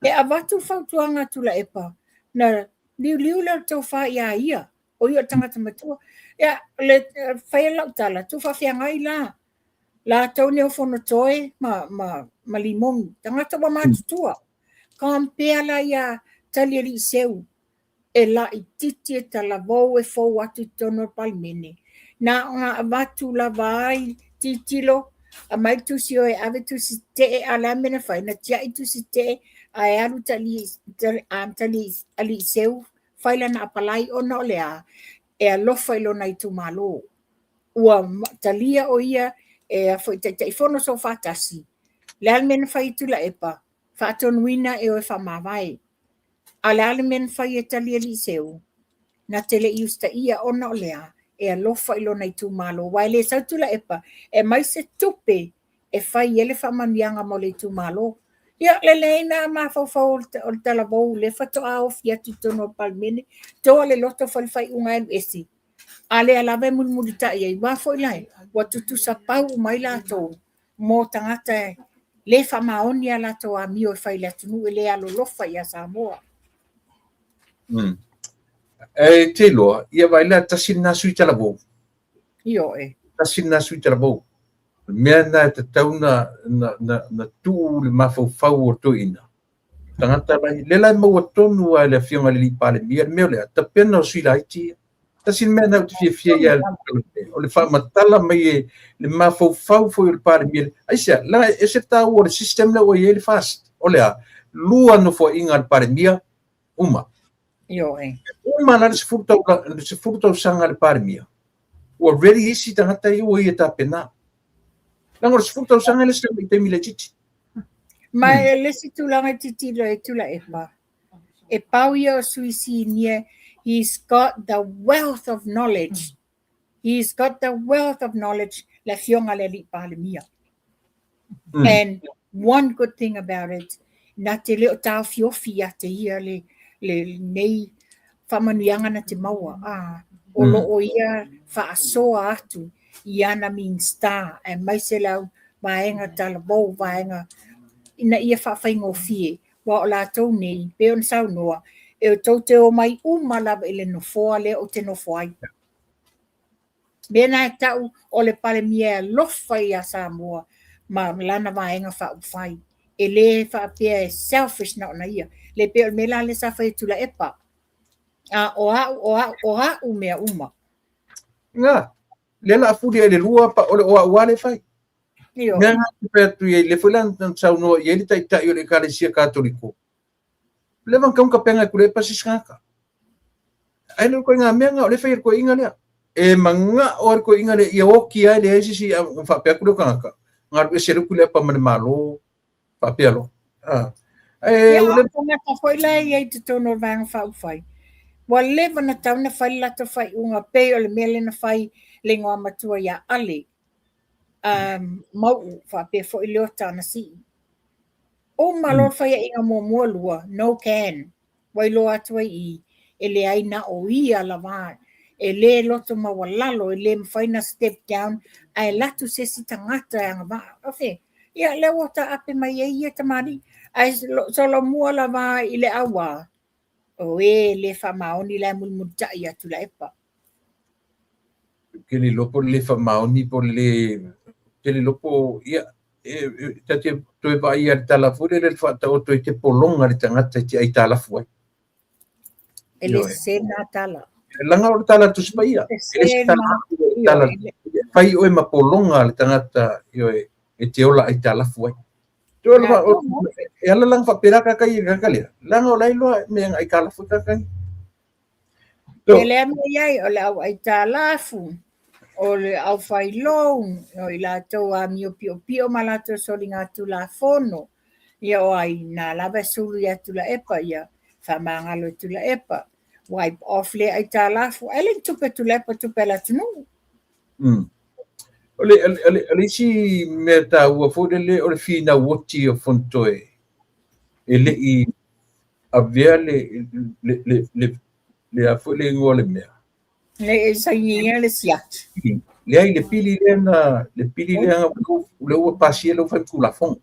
e avatu le fautuaga a Tuilaepa, na liuliu lea o le tofa ia ia, o ia o le tagata matua. Ia, le fai lau tala, tuufaafeagai la, latou nei o Fonotoe ma Limoni, tagata ua matutua. Compare la ia Talialii Seu, e laititi e talavou e fou atu i totonu o le Palemene. Na ona avatu lava ai tilotilo, aumai le tusi o e ave tusi tetee, a o le a le mea na fai? Na tiai tusi tetee ae alu Talialii Seu fai lana apalai ona o le a? E alofa i lona itumalo. Ua talia o ia e Taitaifono Soofaatasi. Le a le mea na fai e Tuilaepa? Faatonuina e o e faamavae. A le a le mea na fai e Talialii Seu? Na te le i usitaia ona o le a? E alofa i lona itumalo. Aua e le sau Tuilaepa e aumai se tupe e fai ai le faamanuiaga mo le itumalo. Ia, le leai na mafaufau o le talavou lea faatoa ofi atu i totonu o le Palemene, toa le loto fai le faaiuga e alu ese. A lea lava e mulimulitai ai, aua foi la ua tutusa pau uma ai latou mo tagata e le faamaoni a latou amio e fai i le atunuu e le alolofa ia Samoa.
E te iloa, ia vaai la, tasi lena sui talavou.
Ioe.
Tasi lena sui talavou. O le mea lena e tatau na tuu le mafaufau o toeaiina. Tagata la, lea la e maua tonu lava e le afioga i le alii Palemia le mea o le a, tapena o sui laiti ia. Tasi le mea lena ou te fiafia ai o le faamatala mai e le mafaufau foi o le Palemia. Aisea, leaga e ese le taua o le system lea ua i ai le FAST. O le a, 2 nofoaiga a le Palemia, uma.
Ioe.
Uma la le 10 tausaga a le Palemia, ua ready isi tagata ia ua ia tapena. Leaga o le 10 tausaga le se taimi laitiiti.
Ma e le isi tulaga e tilotilo ai Tuilaepa, e pau ia o sui sinia, he's got the wealth of knowledge. He's got the wealth of knowledge, le afioga le alii Palemia. And one good thing about it, na te le o taofiofi ia te ia le nei faamanuiaga na te maua. O loo ia faasoa atu i ana Minista aemaise le au vaega talavou, vaega ina ia faafaigofie, aua o latou nei, pei ona saunoa, e tou te omai uma lava i le nofoa lea ou te nofo ai. Mea na e tau o le Palemia e alofa ia Samoa ma lana vaega faaupufai. E le faapea e selfish na ona ia. Le pei o le mea la lea sa fai e Tuilaepa. A o au, o au, o au mea uma.
Nga, lea la fuli ai le lua, pa, o le o au lava le fai.
Ioe.
Mea nga te fai atu i ai, le foi la na saunoa i ai le taitai o le Ekalesia Katoliko. Le van kaunga penga e Tuilaepa sisi tagata. Ai le koinga mea nga o le fai e le koinga lea. E manga o le koinga lea ia oki ai le ai sisi a faapea ku le tagata. Ngalu ese le Tuilaepa ma le Malo. Faapea lo. E,
Ia, o le tagata foi la e i ai i totonu o le Vaega Faaupufai, ua leva ona tatau ona fai le latou faaiuga pei o le mea lea na fai le igoa matua ia Ale, Mau'u faapea foi Leota Anasii. Uma loa le faiaiga muamua lua, no can. Ua iloa atu ai i, e leai na o ia lava, e le loto maualalo, e le mafai na step down, ae alu atu se isi tagata e agavaa. Ofe, ia lea ua taape mai ai ia tamalii. Ae solomua lava i le auā, o e le faamaoni la e mulimulitai ia Tuilaepa.
Ke le iloa po o le le faamaoni po o le le... Ke le iloa po... Ia, ta te toe vaai i le tala foi lele le faataoto i te pologa le tagata i te aitalafu ai.
E le sese lena tala.
Leaga o le tala a le Tusi Paia. E le se tala, fai oe ma pologa le tagata ioe, e te ola aitalafu ai. E ala langa faapela kaka i kaka lea. Leaga o la iloa mea nga aitalafu kaka i.
E lea mea i ai, o le au aitalafu, o le au fai loan, o i latou amio piopio ma latou soligatulafono. Ia o ai, nā lava e sulu ia Tuilaepa, ia faamagalo e Tuilaepa. wipe off le aitalafu. Ae le ni tupe Tuilaepa, o tupe a le atunuu.
O le isi mea taua foi lele o le finau oti o Fonotoe e le i avea le a foi le igoa o le mea.
Le e sainia le siaki.
Leai, le pili lea na le pili lea lea ua pasia lea ua fai tulafono.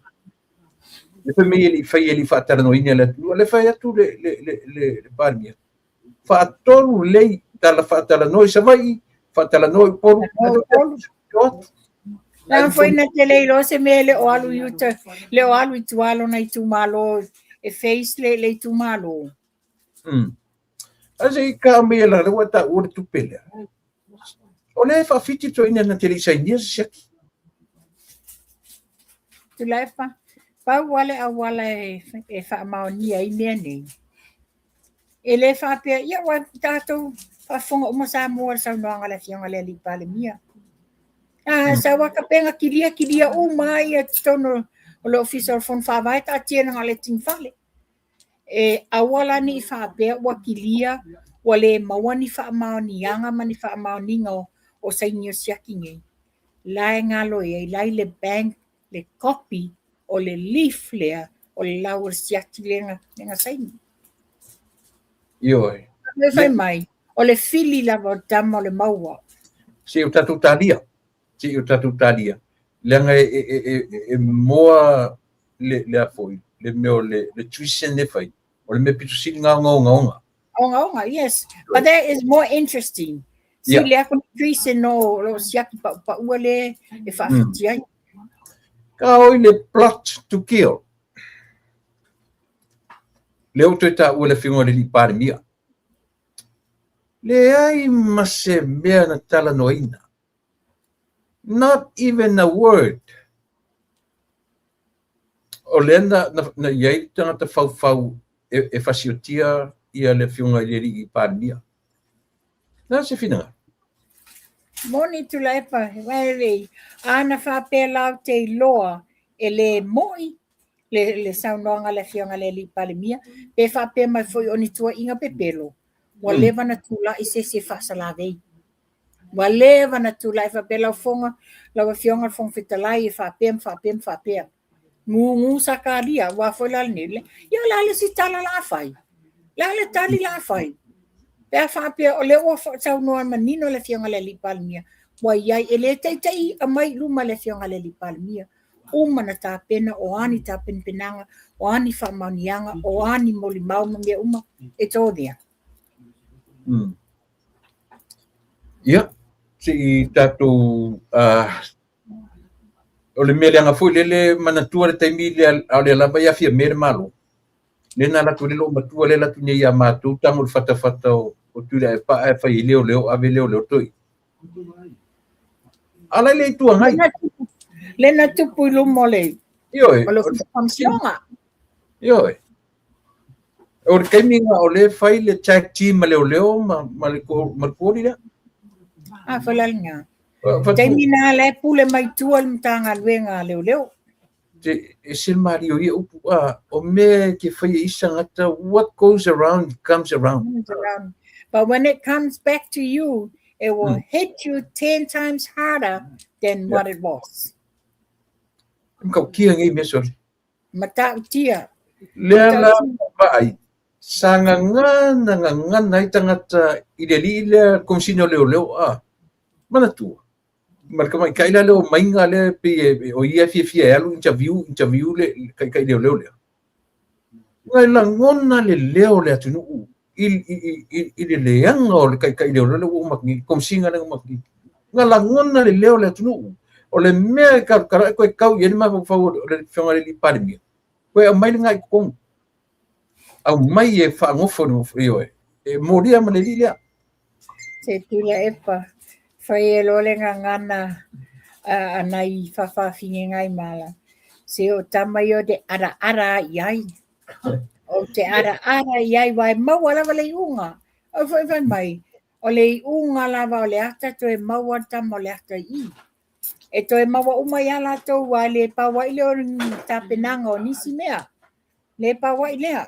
Le fai mai e le i fai e le i faatalanoaina e le atunuu. Le fai atu le Palemia. Faatolu lelei tala faatalanoa i Savaii, faatalanoa i Upolu.
La foi na te le iloa se mea le o alu i uta, le o alu i tua lona itumalo e face le itumalo.
Ae se i ka mai e la le ua taua le tupe lea. O le faafiti toeaiina na te le i sainia se siaki.
Tuilaepa, pau lava le auala e faamaonia ai mea nei. E le faapea, ia ua tatou faafofoga uma Samoa i le saunoaga a le Afioga i le Alii Palemia. A sau a kapega kilia kilia uma ia totonu o le Ofisa o le Fono Faavae taatia na le fale. E aua la ni faapea ua kilia ua le maua ni faamaoniaga ma ni faamaoniga o saini o siaki nei. La e galo i ai, la i le bank le copy o le leaf lea o le lau o le siaki lea na saini.
Ioe.
Me fai mai, o le fili lava o tama o le maua.
Se o tatou talia. Se o tatou talia. Leaga e moa le a foi, le mea o le tuition e fai. O le mea pito sili ngā ongaonga.
Ongaonga, yes. But that is more interesting. Si le ako ni no lo siaki pa pa ua le e faafiti ai.
Ka oi le plot to kill. Le o toe taua le Afioga i le Palemia. Leai ma se mea na talanoaina. Not even a word. O lea na i ai tagata faufau e fasiotia ia le Afioga i le Alii Palemia. Na se finagalo.
Moni Tuilaepa, wae ana faapea lau te iloa e le moi le saunoaga le Afioga i le Alii Palemia, pe faapea mai foi o ni tuaiga pepelo, ua leva na tulai se se faasalavei. Ua leva na tulai faapea lau foga, lau Afioga i le Fofoga Fetalai e faapea ma faapea ma faapea. Gugu sakalia, ua foi la lenei. Ia o le a le si tala la fai. Le a le tali la fai. Pe a faapea o lea ua saunoa manino le Afioga i le Alii Palemia, ua iai e le taitai aumai i luma le Afioga i le Alii Palemia. Uma na tapena o ani tapenapenaga, o ani faamaoniaga, o ani molimau ma mea uma e tō.
Ia, se i tatou o le mea leaga foi lele manatua le taimi lea a o lea lava ia fia mea le Malo. Le na latou le loo matua le latou nei ia matou tago le fatafata o Tuilaepa e fai leo leo ave leo leo toi. Ala le itu ngai.
Le na tupu i luma o le
Ioe.
o le faamasinoga.
Ioe. O le taimi na o le fai le tag team ma leo leo ma le kuoli lea.
A foi la lena. Taimi na le pule mai tua le Matagaluega a leoleo.
Te e se mario ia upu a o me ke fai e isa ngata, what goes around comes around.
Comes around. But when it comes back to you, it will hit you 10 times harder than what it was.
Kau kia ngai me sole.
Matautia.
Lea la vaai. Sa ngangana ngangana ai tagata i le alii lea komisina o leoleo a. Manatua. Ma le tamaitai la lea o Maiga lea pei o ia e fiafia e alu interview le taitai leoleo lea. Na lagona le leo o le atunuu i le leaga o le taitai leoleo lea ua uma atu nei, komisina lea ua uma atu nei. Na lagona le leo o le atunuu. O le mea e kalakalae koe tau i ai le mafaufau o le Afioga i le Palemia. Koe aumai lena i totonu. Aumai e faagofo ioe. E molia ma le alii lea.
Se Tuilaepa, fai e loa le gagana a nai faafafine ngai mala. Se o tama ia o te araara i ai. O te araara i ai wai maua lava le iuga. O foi fai mai, o le iuga lava o le ata toe maua tama o le ata i. E toe maua uma ia latou a le pauai lea o tapenaga o nisi mea. Le pauai lea.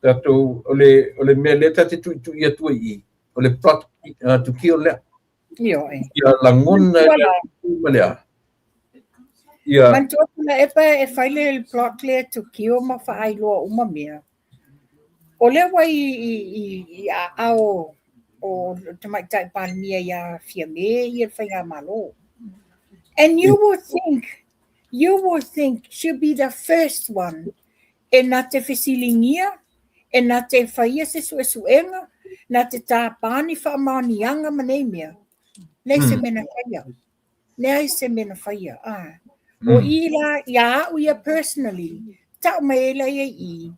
Tatou, o le mea lea ta te tuitui atu ai i, o le plot to kill lea.
Ioe.
Ia lagona e le ma lea. Ia.
Manatua Tuilaepa e fai le plot lea to kill ma faailoa uma mea. O lea ua i aao o Tamaitai Palemia ia Fiame ia le Faigamalo. And you would think she'll be the first one e na te fesiligia, e na te faia se suesuega, na te tāpā ni faamaoniaga ma nei mea. Leai se mea na faia. Leai se mea na faia. Ah. O i la, ia au ia personally, tau mai ai la ia i,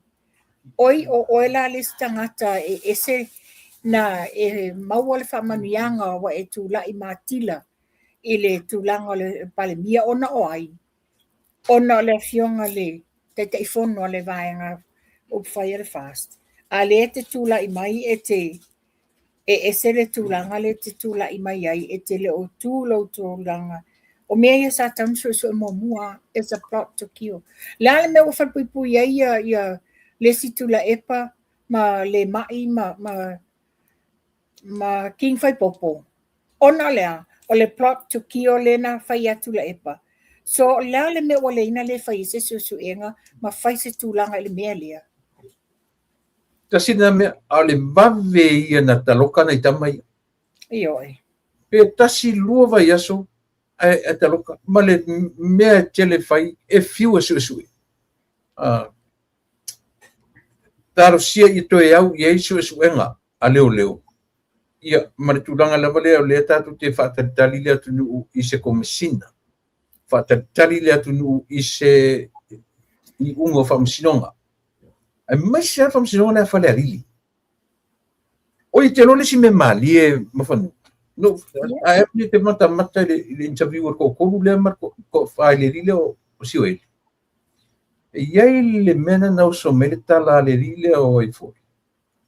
oi o oe la le isi tagata e ese na e maua le faamanuiaga ua e tula'i matila i le tulaga o le Palemia ona o ai, ona o le afioga le Taitaifono a le Vaega Upufai a le FAST. A lea te tula'i mai e te e ese le tulaga le te tula'i mai ai e te le o tu lou tulaga. O mea ia sa tatau ona suesue muamua, it's a plot to kill. Le a le mea ua falepuipui ai ia le isi Tuilaepa ma le mai ma King Faipopo. Ona o lea, o le plot to kill lea na fai atu Tuilaepa. So, o le a le mea ua leina le fai ai se suesuega ma fai se tulaga i le mea lea.
Tasi na mea, a o le vave ia na taloka na i tama ia.
Ioe.
Pe tasi lua vai aso, ae taloka. Ma le mea e tele fai, e fiu e suesue. Talosia i toe au i ai suesuega a leo leo. Ia, ma le tulaga lava lea o lea tatou te faatalitali le atunuu i se komesina. Faatalitali le atunuu i se iuga o faamasinoga. Aemaise lava le faamasinoga lea a Falealili. O i te iloa le isi mea malie ma fanua. No, ae au te matamata i le interview a le toatolu lea ma le toafa i le alii lea o Sioeli. E i ai le mea na oso mai le tala a le alii lea o ai foi.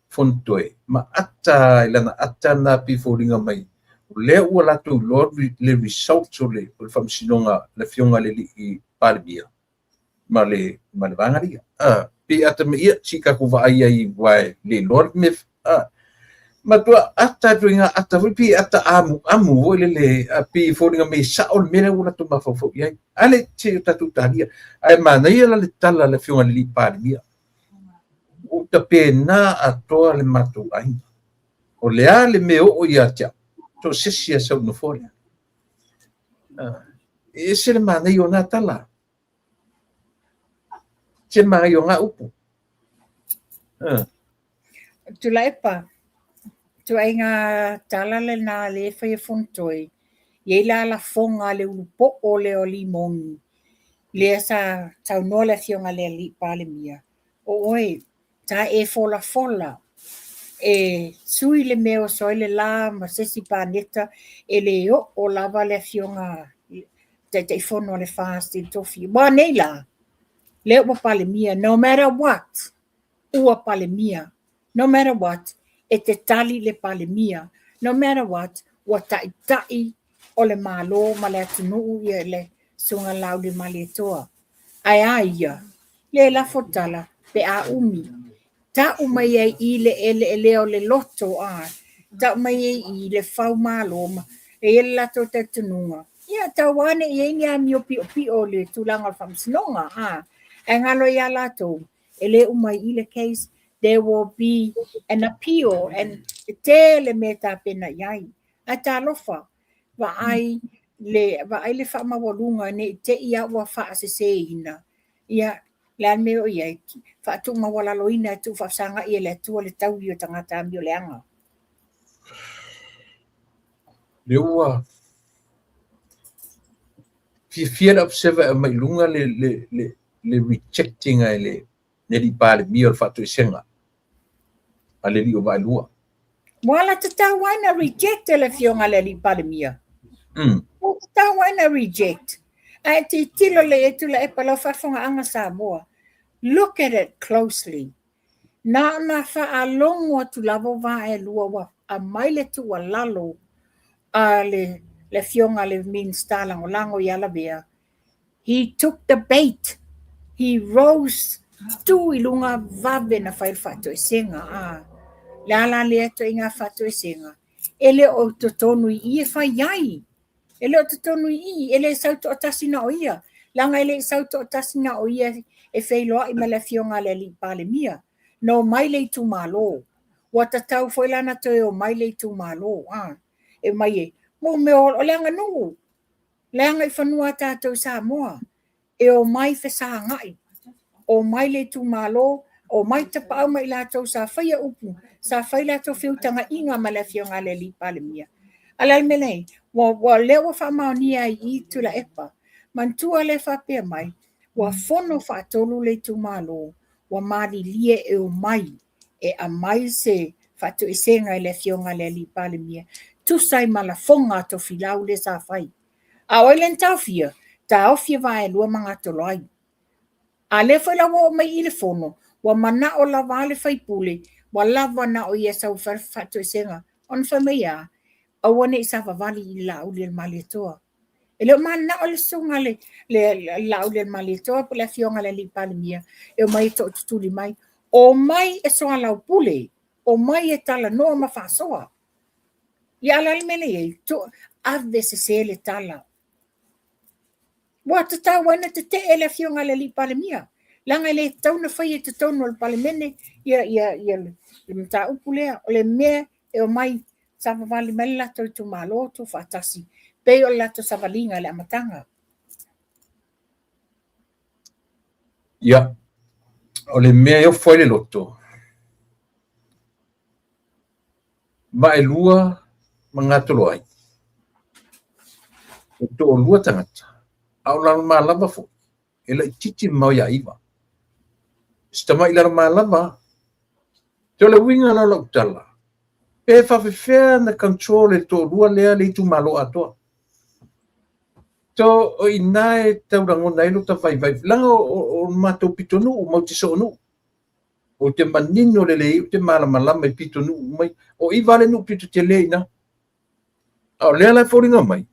Fonotoe, ma ata i lana ata na pei foliga mai. O lea ua latou iloa le results o le faamasinoga le afioga i le alii Palemia ma le vaega ia. Ah, pe ata me ia si tatou vaai ai ua e le iloa le mea matua ata atu i ngā ata foi pe ata amu amu foi lele pe foliga mai sao le mea lea ua latou mafaufau i ai. Ale se o tatou talia. Ae manaia la le tala a le afioga i le alii Palemia. Ua tapena atoa le matou aiga. O le a le mea oo ia te au, so se isi a sau nofoa lea. E ese le manaia o nā tala. Se le manaia o ngā upu.
Tuilaepa, ituaiga tala lena lea e fai e Fonotoe, i ai la lafoga a le ulupo'o lea o Limoni, lea sa saunoa le afioga i le alii Palemia, o oe, ta e folafola, e sui le mea o oso ai le la ma se isi paneta, e le oo lava le afioga Taitaifono a le FAST i le tofi. Ua nei la, lea ua Palemia, no matter what, ua Palemia, no matter what, e te tali le Palemia, no matter what, ua ta'ita'i o le Malo ma le atunuu ia le Susuga Laauliamalietoa. Ae a ia, le lafo tala pe a umi, ta'u mai ai i le eleelea o le loto a, ta'u mai ai i le faumalo ma e i ai le latou talitonuga. Ia tau ane i ai ni amio pi'opi'o o le tulaga o le faamasinoga a, ae galo ia latou, e le uma ai i le case, there will be an appeal and e tele mea e tapena i ai. Ae talofa, vaai le faamaualuga ne i te i a ua faaseseina. Ia, le a le mea o i ai, faatumaualaloina e tuufaafesagai e le Atua le taui o tagata amioleaga.
Le ua fiafia le observer e aumai i luga le rejecting e le alii Palemia o le faatoesega a le alii o Vaaelua.
Ua ala tatau ai na reject e le afioga a le alii Palemia. Ua tatau ai na reject. Ae tilotilo le e Tuilaepa lau faafofogaaga Samoa. Look at it closely. Na ona faalogo atu lava o Vaaelua ua aumai le tuualalo a le afioga a le Minisita Lagolago ia Lavea. He took the bait. He rose. Tu i luga vave na fai le faatoesega, a le a la lea ituaiga faatoesega, e le o totonu i i e fai ai. E le o totonu i i, e le sau toatasi na o ia, leaga e le i sau toatasi na o ia e feiloai ma le afioga a le alii Palemia. Na omai le itumalo. Ua tatau foi la ona toe omai le itumalo, a e omai e, mo mea o le aganuu, le agaifanua a tatou i Samoa, e omai fesagai, omai le itumalo, omai tapaau ma i latou sa faia upu, sa fai latou feutagaiga ma le afioga a le alii Palemia. A o le a le mea lea e i ai? Ua, lea ua faamaonia ai i i Tuilaepa. Manatua lea e faapea mai, ua fono faatolu le itumalo, ua malilie e omai e aumai se faatoesega i le afioga i le alii Palemia, tusa ai ma lafoga a Tofilau lea sa fai. A o ai lea na taofia? Taofi e Vaelua ma Gatoloai. A lea foi la ua oo mai i le fono, ua manao lava le faipule, ua lava na o ia e sau e fai le faatoesega. Ona fai mai e a? Aua ne i savavali i le Laauli a le Malietoa. E le o mananao le susuga le Laauli a le Malietoa po o le afioga i le alii Palemia e omai e tootutuli mai. Omai e soalaupule, omai e talanoa ma faasoa. Ia a o le a le mea lea e i ai? Ave sese le tala. Ua tatau ai ona tetee le afioga i le alii Palemia, leaga e le tatau ona faia i totonu o le Palemene ia ia ia le mataupu lea. O le mea e omai savavali mai le latou itumalo tuufaatasi, pei o le latou savaliga i le amataga.
Ia, o le mea e ofo ai le loto, Vaelua ma Gatoloai, e toalua tagata, a o Lalomalava foi, e laitiiti mamao ia Iva. Si tamai Lalomalava, te o le uiga la o lau tala, pe faafefea na control e le toalua lea le itumalo atoa. To o i ina e tau lagona ai lota vaivai, leaga o le matou pitonuu, matou te soonuu. Ou te manino lelei, ou te malamalama i pitonuu uma ia. O Iva le nuu pito tele i ina. A o lea la e foliga mai,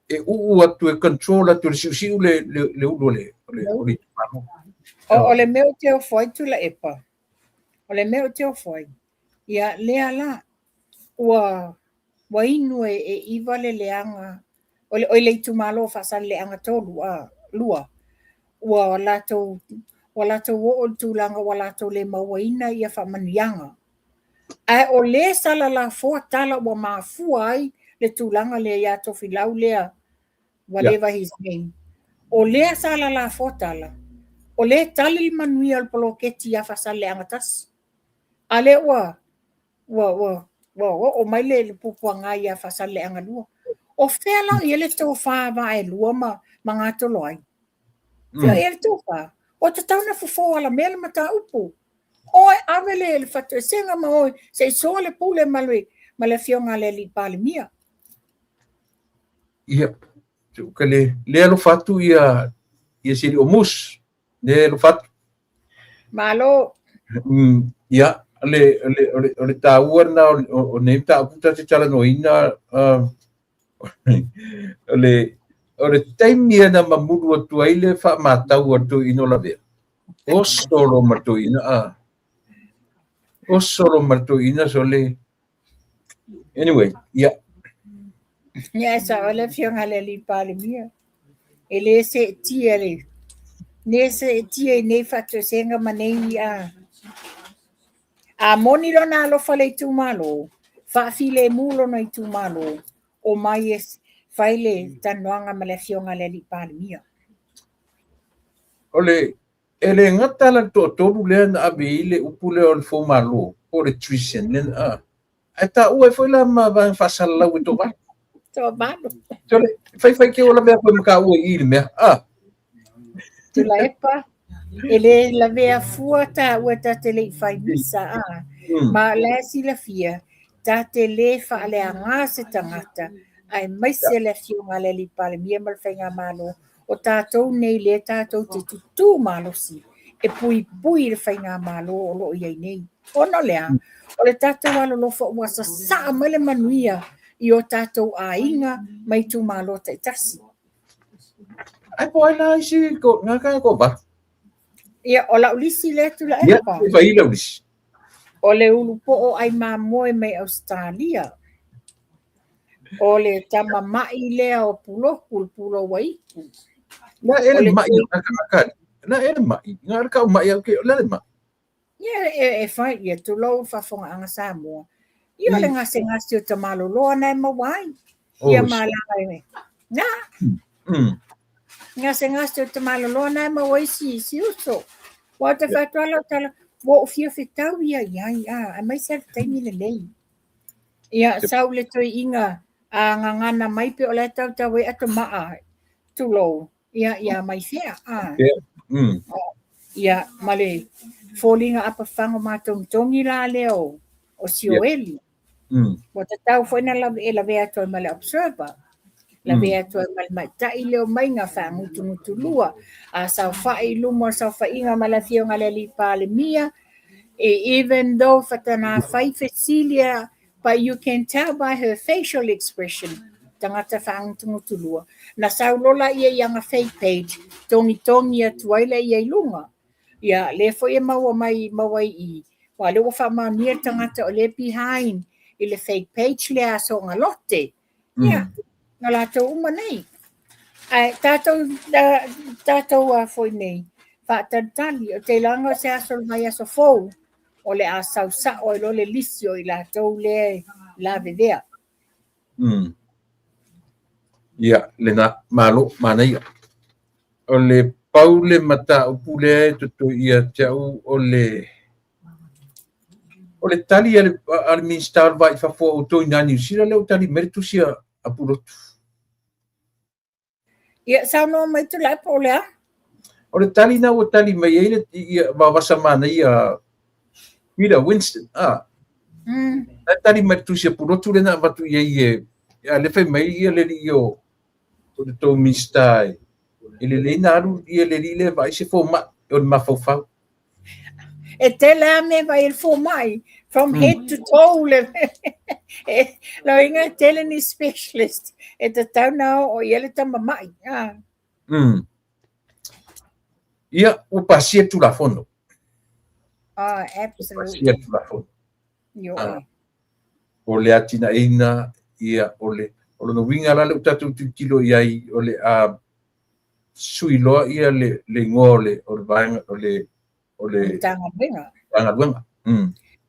e uu atu, e control atu e le siusiu le ulu o le itumalo.
O le mea ou te ofo ai Tuilaepa, o le mea ou te ofo ai, ia lea la, ua ua inu e Iva le leaga, o le, oi le itumalo o Faasaleleaga 3, a, 2, ua latou, ua latou oo i le tulaga ua latou le mauaina ia faamanuiaga. Ae o le sa lalafoa tala ua mafua ai le tulaga lea ia Tofilau lea, whatever his name, o lea sa lalafoa tala, o lea e tali le manuia o le poloketi ia Faasaleleaga 1. A lea ua ua ua ua oo mai le puapuaga ia Faasaleleaga 2. O fea la o i ai le tofa Vaelua ma Gatoloai? Fea o i ai le tofa? Ua tatau ona fofo alamea le mataupu. Oe ave le fatoesega ma oe se i soa le pule ma le afioga a le alii Palemia.
Ia, ke le alofa atu ia ia sili o mus, le alofa atu.
Malo.
Ia, o le taua lena o nei mataupu tatou te talanoaina, o le taimi na mamulu atu ai le faamatau a le toeaina o Lavea, oso loa ma le toeaina, a. Oso loa ma le toeaina, so le, anyway, ia.
Ia, e sao le afioga i le alii Palemia. E le seetia le le seetia i nei faatoesega ma nei a a moni lona alofa le itumalo, faafilemu lona itumalo, omai e fai le talanoaga ma le afioga i le alii Palemia.
O le e le gata la le toatolu lea na ave i le upu lea o le foumalo po o le treason lea na ae taua ai foi la ma vaega faasalalau e toavalu.
Toavalu.
So le faifai ke o lavea koe ma taua i le mea. Ah.
Tuilaepa, e le lavea fua taua ta te le i fai misa. Ah. Ma la e silafia, ta te le faaleaga se tagata, aemaise le afioga a le alii Palemia ma le faigamalo, o tatou nei lea tatou te tutū malosi e puipui le faigamalo o lo o i ai nei. Ona o le a? O le tatou alolofa ua sasaa mai le manuia i o tatou aiga ma itumalo taitasi.
Ai po ai la isi ko ngā kai ko ba.
Ia, o lau lisi lea Tuilaepa.
Ia, fai lau lisi.
O le ulupo'o ʻai mamoe mai Ausetalia. O le tama maʻi lea o Pulotu, le Pulouaipu.
Na e le maʻi o ka Na e le maʻi. Na le kau maʻi au ke le maʻi.
Ia e fai ia tulou faafogaaga Samoa. Ia o le gasegase o tamaloloa na e maua ai. Ia malaga e. Na. Gasegase o tamaloloa na e maua ai si uso. Ua te fai atu lava lau tala, ua ou fia fetau ia i ai, a, aemaise lava le taimi lenei. Ia, sau le toeaina a gagana mai pe o la e tautau ai atomaa, tulou, ia, ia mai fea, a. Ia, ma le foliga apafaga o matogitogi la lea o Sioeli. Ua tatau foi na e lavea atu ai ma le observer. Lavea atu ai ma le maita'i lea o Maiga faagutugutulua. A saofa'i i luma o le saofaiga ma le afioga i le alii Palemia, even though faatoa fai fesili a, but you can tell by her facial expression, tagata faagutugutulua, na sau lola ia i ana fake page, togitogi atu ai lea i luga. Ia, lea foi e maua mai, maua ai i, aua o lea ua faamaonia le tagata o lea behind i le fake page lea a Soogalote. Ia, na latou uma nei. Ae tatou, tatou a foi nei, faatalitali, o te iloaga o se aso o le vaiaso fou, o le a sau sa'o ai loa le lisi o i latou lea e lavevea.
Ia, lena, malo, manaia. O le pau le mataupu lea e totoe ia te au o le tali a le Minisita o le Va i Fafo a outou i ina Niu Sila lea ua tali mai le tusi a Pulotu.
Ia, saunoa mai Tuilaepa o le a?
O le tali na ua tali mai ai le ia vavasa manaia Peter Winston. Ah. Na tali mai le tusi a Pulotu lena avatu i ai e a le fai mai ia le alii o le tou Minisita e lelei na alu ia le alii lea e vaai se fomai o le mafaufau.
E tele lava mea e vaai ai le fomai, from head to toe le lona uiga e tele ni specialist e tatau na oo i ai le tama maʻi. Ah.
Ia, ua pasia le Tulafono.
Ah, absolutely.
Pasia le Tulafono. O le atinaeina, ia, o le, o lona uiga la lea ua tatou tilotilo i ai, o le a sui loa ia le igoa o le o le vaega o le o le
Matagaluega.
Matagaluega.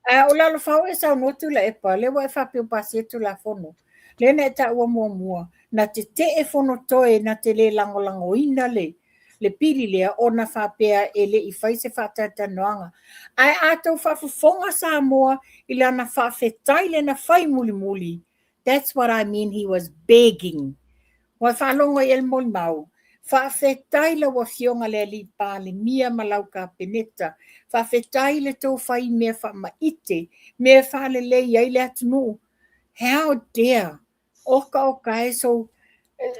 A o lalo fao e saunoa Tuilaepa, lea ua e faapea ua pasia Tulafono. Lea na e taua muamua, na tete'e Fonotoe na te le lagolagoina le le pili lea ona faapea e le i fai se faatalatalanoaga. Ae a tou faafofoga Samoa i lana faafetai lea na fai mulimuli, that's what I mean he was begging. Ua faalogo i ai le molimau, Faafetai lau Afioga le Alii Palemia ma lau Kapeneta, faafetai le tou fai mea faamaite, mea e faalelei ai le atunuu. How dare oka oka e sou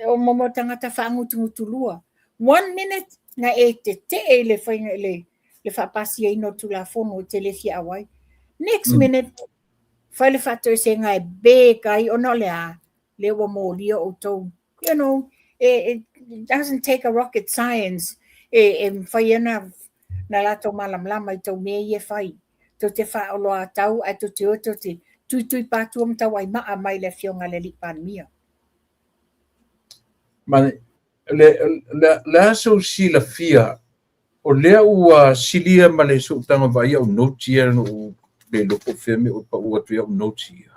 o momo tagata faagutugutulua. One minute na e tetee i le faiga i le faapasiaina o le Tulafono e te le fia auai. Next minute, fai le faatoesega e beg ai ona o le a? Lea ua molia outou. You know, it doesn't take a rocket science e mafai ai ona latou malamalama i tou mea ia e fai. Tou te faaoloatau ae tou te o tou te tuitui patua ma tauaimaa mai le Afioga i le Alii Palemia.
Ma le a sou silafia, o lea ua silia ma le sootaga vaai au notes ia na ou le iloa po o fea mea ua pau atu i au notes ia.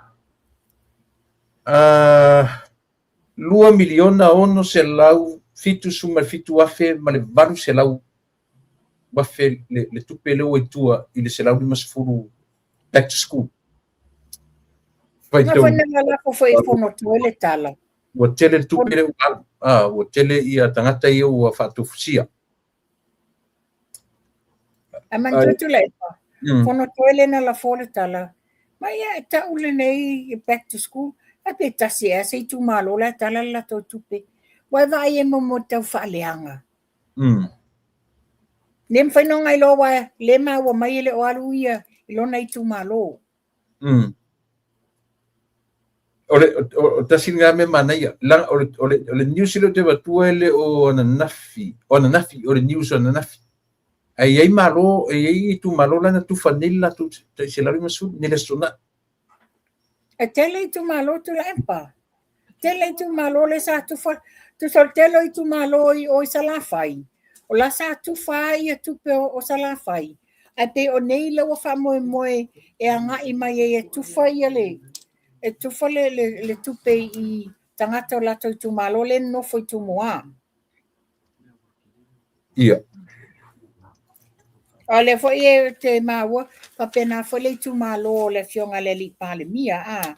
2,677,800 le tupe lea ua i tua i le 150 back to school.
Na foi na lalafo foi i Fonotoe le tala.
Ua tele le tupe lea ua alu. Ua tele ia tagata ia ua faatofusia.
Ae manatua Tuilaepa, Fonotoe lea na lafo le tala, ma ia e tau lenei back to school, ae pe tasi ea se itumalo la e tala le latou tupe. Ua e vaai e momo tau faaleaga. Le mafai ona iloa aua le maua mai e le o alu ia i lona itumalo.
O le o tasi lena mea manaia. Leaga o le news lea ou te avatua e le o ananafi, o ananafi, o le news o ananafi. Ae i ai Malo, e i ai itumalo la na tufa nei le latou tai 150 nei le Aso Toonai.
E tele itumalo Tuilaepa. Tele itumalo lea sa tufa, tusa o le tele o itumalo i o i Salafai, o la sa tufa ai tupe o Salafai, ae pei o nei lea ua faamoemoe e agai mai ai e tufa ia le e tufa le tupe i tagata o latou itumalo lea e nonofo i Tumua.
Ia.
A o lea foi e te maua, faapena foi le itumalo o le Afioga i le Alii Palemia, a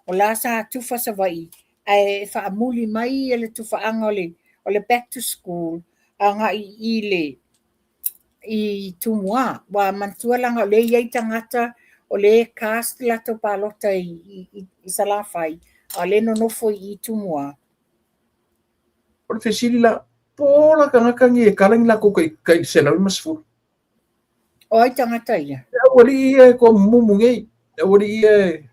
o la sa tufa Savaii, ae faamuli mai le tufaaga o le back to school agai i le i Tumua. Ua manatua leaga o lea e i ai tagata o lea e cast latou palota i Salafai, a o lea e nonofo i Tumua.
O le fesili la, po o la tagata nei e kala ni latou tai 150?
O ai tagata ia?
E aualii ia e tomumu nei. E aualii ia e...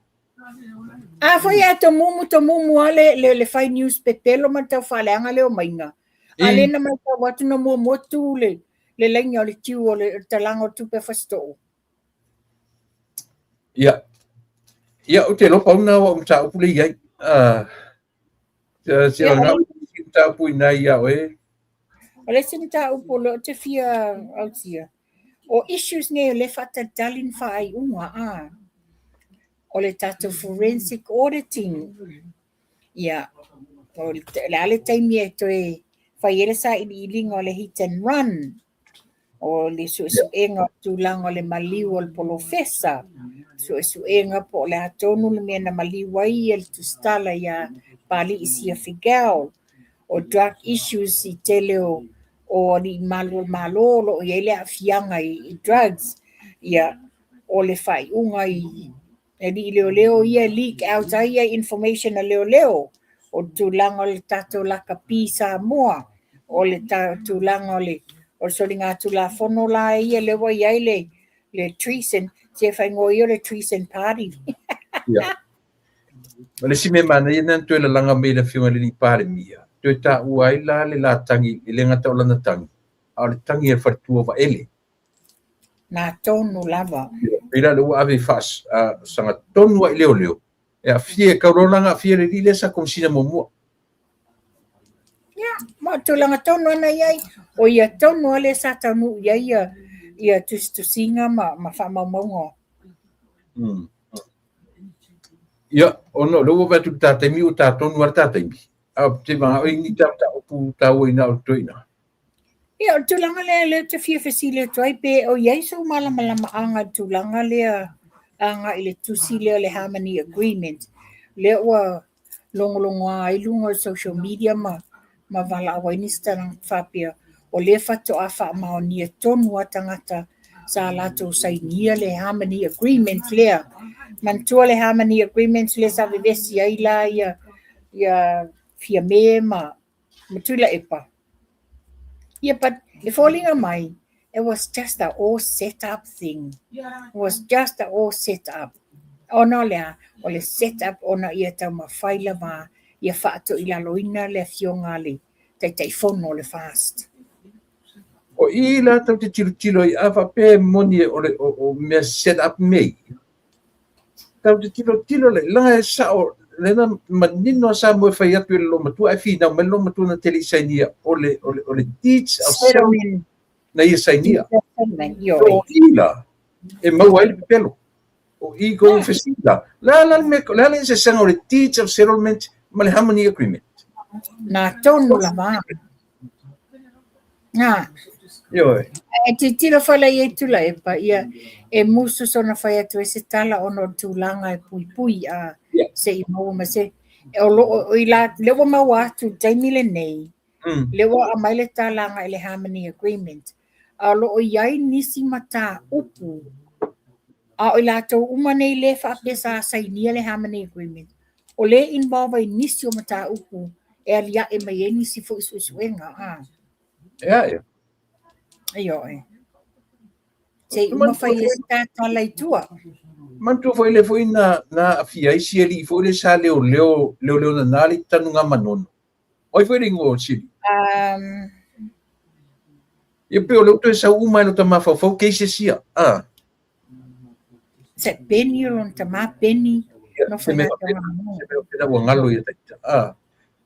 A foi e tomumu tomumu a le fai news pepelo ma le tau faaleaga le omaiga. A lea na matau atu na muamua tu le laina o le queue o le talaga o tupe Fasitoo.
Ia. Ia, ou te iloa pau lena o au mataupu lea e i ai. Se o nau mataupu i nai ia oe.
O le isi mataupu o lea ou te fia ausia, o issues nei o lea e faatalitali ni faaiuga, a o le tatou forensic auditing. Ia, o le a le taimi e toe fai ai le sailiiliga o le hit and run, o le suesuega o tulaga o le maliu o le polofesa, suesuega po o le a tonu le mea na maliu ai le tusitala ia Papalii Sia Figiel, o drug issues i tele o alii malu o le Malo o lo o i ai le aafiaga i drugs, ia, o le faaiuga i alii leoleo ia e leak out ai ia information a leoleo, o le tulaga o le tatou lakapi Samoa, o le tulaga o le soligatulafono la ia lea ua i ai le treason, se faaigoa ia o le treason party.
Ia. O le isi mea manaia na toe lalaga mai le Afioga i le Alii Palemia, toe taua ai la le latagi, e le gata o lana tagi, a o le tagi a le faletua o Vaele.
Na tonu lava.
Pei la lea ua ave faasagatonu ai leoleo, e aafia e kauloa la aafia le alii lea sa komisina muamua.
Ia, ma o tulaga tonu ana i ai, o ia tonu a lea sa taunuu i ai ia tusitusiga ma faamaumauga.
Ia, ona o lea ua vaai atu i le ta taimi, ua ta tonu lava le ta taimi. A te manao i ni mataupu taua ina o toe ina.
Ia, o le tulaga lea lea ou te fia fesili atu ai, pe o i ai sou malamalamaaga i le tulaga lea agai i le tusi lea o le Harmony Agreement, lea ua logologoa ai luga o le social media ma valaau ai nisi tagata faapea, o lea faatoa faamaonia tonu a tagata sa latou sainia le Harmony Agreement lea. Manatua le Harmony Agreement lea sa vevesi ai la ia Fiame ma Tuilaepa. Yeah, but e foliga mai, it was just a all set up thing. It was just a all set up. Ona o lea, o le set up ona ia taumafai lava ia faatoilaloina le afioga a le Taitaifono o le FAST.
O i la tau te tilotilo ai, a faapea e moni o le o mea set up mea ia, tau te tilotilo le laga e sao lena manino sa mo e fai atu i le loomatua ae finau mai le loomatua na te le i sainia o le deeds of settlement na ia sainia. O i la e maua ai le pepelo. O i kou fesili la. La la le la le eseesega o le deeds of settlement ma le harmony agreement.
Na tonu lava. Nā.
Ioe.
E tilotilo foi la i ai Tuilaepa, ia e musu sona fai atu ai se tala ona o le tulaga e puipui a se i maua ma se o lo o i la lea ua maua atu i le taimi lenei, lea ua aumai le tala agai i le Harmony Agreement, a o lo o i ai nisi mataupu a o i latou uma nei le faapea sa sainia le Harmony Agreement, o lea e involve ai nisi o mataupu e aliae mai ai nisi foi suesuega. A.
Ia, ia.
Ioe. Se i uma fai ai se tala i tua.
Manatua foi le foi na aafia ai si alii foi le sa leoleo leoleo na le tanu ngā manono. O ai foi le ingoa o le sili? Ia pei o lea ua toe sau uma ai lota mafaufau cases ia. Ah.
Se Peni o lona tama Peni.
No se mea faapena ua galo ia taita. Ah.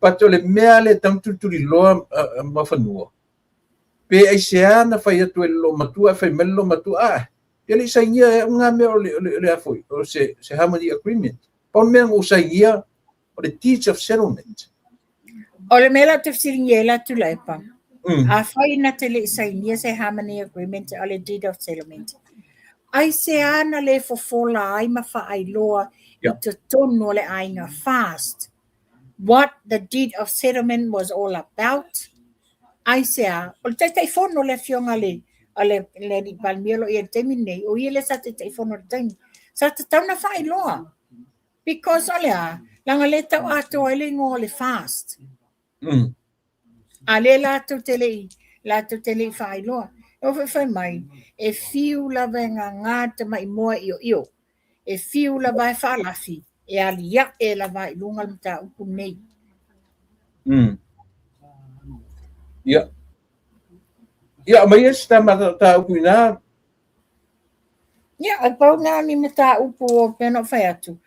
But o le mea lea e tatau ona tulituliloa Muafanua, pe aisea na fai atu ai le loomatua ae fai mai le loomatua, ah, e le i sainia e au na mea o le, o le, o le a foi, o se, se harmony agreement. Pau le mea na ou sainia, o le deeds of settlement.
O le mea la ou te fesiligia ai la Tuilaepa, afai na te le i sainia se harmony agreement o le deed of settlement, aisea na le fofola ai ma faailoa i totonu o le aiga FAST what the deed of settlement was all about? Aisea, o le Taitaifono le afioga le a le le alii Palemia o lo o i ai i le taimi lenei, o ia lea sa Taitaifono i le taimi, sa tatau ona faailoa. Because o le a? Leaga lea e tau atoa ai le igoa o le FAST. A lea latou te le i, latou te le i faailoa. E oo foi fai mai, e fiu lava e gaga le tamai moa ioio, e fiu lava e faalafi, e aliae lava i luga le mataupu lenei.
Ia. Ia, aumaia se ta mataupu i ina.
Ia, e pau na ni mataupu o pei ona ou fai atu.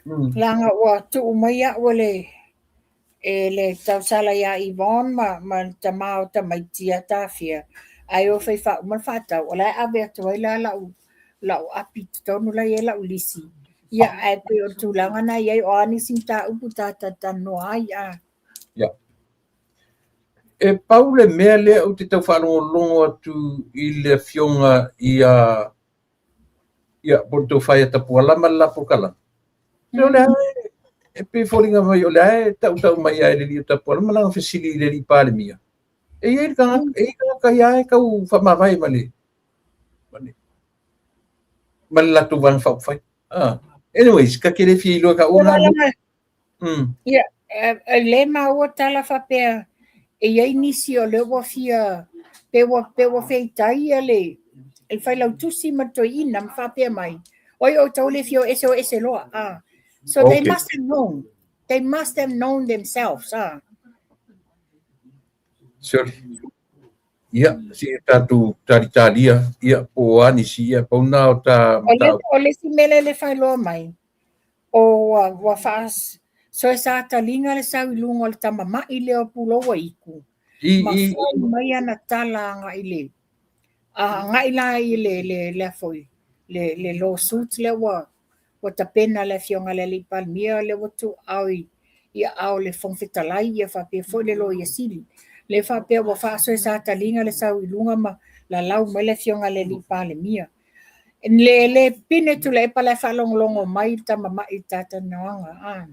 Leaga ua tuu mai au e le e le tausala ia Yvonne ma, ma le tama o tamaiti ia Tafia, ae o fai faauma le faatau, o la e ave atu ai la lau, lau api i totonu la e i ai lau lisi. Ia, ae pei o le tulaga na i ai, o a nisi mataupu ta talatalanoa ai, a.
Ia. E pau le mea lea ou te tau faalogologo atu i le afioga ia ia po o le tofa ia Tapuala ma le la polokalame. O lea e pei e foliga mai o lea e tautau mai lava e le alii o Tapuala ma lana fesili i le alii Palemia. E i ai le tagata, e i ai tagata ia e tau faamavae ma le ma le ma le latou Vaega Faaupufai. Ah. Anyways, ka te le fia iloa ka ua ngā.
Ia, e le maua tala faapea e i ai nisi o lea ua fia, pe ua, pe ua feitai ia le, le failautusi ma le toeaina ma faapea mai, oi outou le fia o ese o ese loa. Ah. So they must have known. They must have known themselves. Ah.
Sorry. Ia, se i tatou talitalia, ia, po o a nisi, ia, pau na o ta
O le, o le isi mea lea le faailoa mai, o ua, ua faasoesa taliga le sau i luga o le tama ma'i lea o Puloua Iku,
I,
ma
i,
fai mai ana tala agai i le, agai la i le, le, le a foi, le, le lawsuit lea ua, ua tapena le afioga i le Alii Palemia lea ua tuuao i, i aao o le Fofoga Fetalai, ia faapea foi le Loia Sili. Lea faapea ua faasoesa taliga le sau i luga ma lalau mai le afioga i le Alii Palemia. Le, le pine Tuilaepa la e faalogologo mai le tama ma'i i le talatalanoaga. Ah.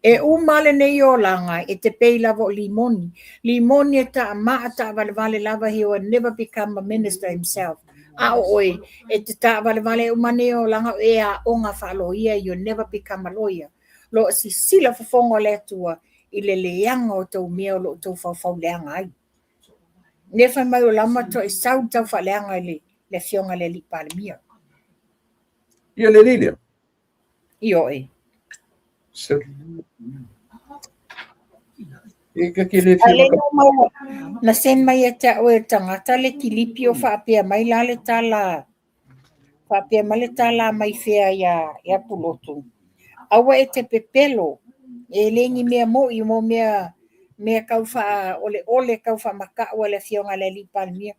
E uma lenei olaga e te pei lava o Limoni. Limoni e taamaa taavalevale lava, he will never become a minister himself. A o oe, e te taavalevale e uma nei olaga o e aoga faaloia, you'll never become a lawyer. Lo o sisila fofoga o le Atua i le leaga o tou mea o lo o tou faufau leaga ai. Lea fai mai o la matuai sau le taufaaleaga i le, le afioga i le Alii Palemia.
Ia le alii lea.
Ioe.
Sorry. E ka ke le fia
maka. maua, na send mai e te au e tagata le kilipi o faapea mai la le tala, faapea mai le tala mai fea ia, ia Pulotu. Aua e te pepelo, e le ni mea mo'i mo mea, mea kau faaoleole, kau faamata'u a le afioga i le Alii Palemia.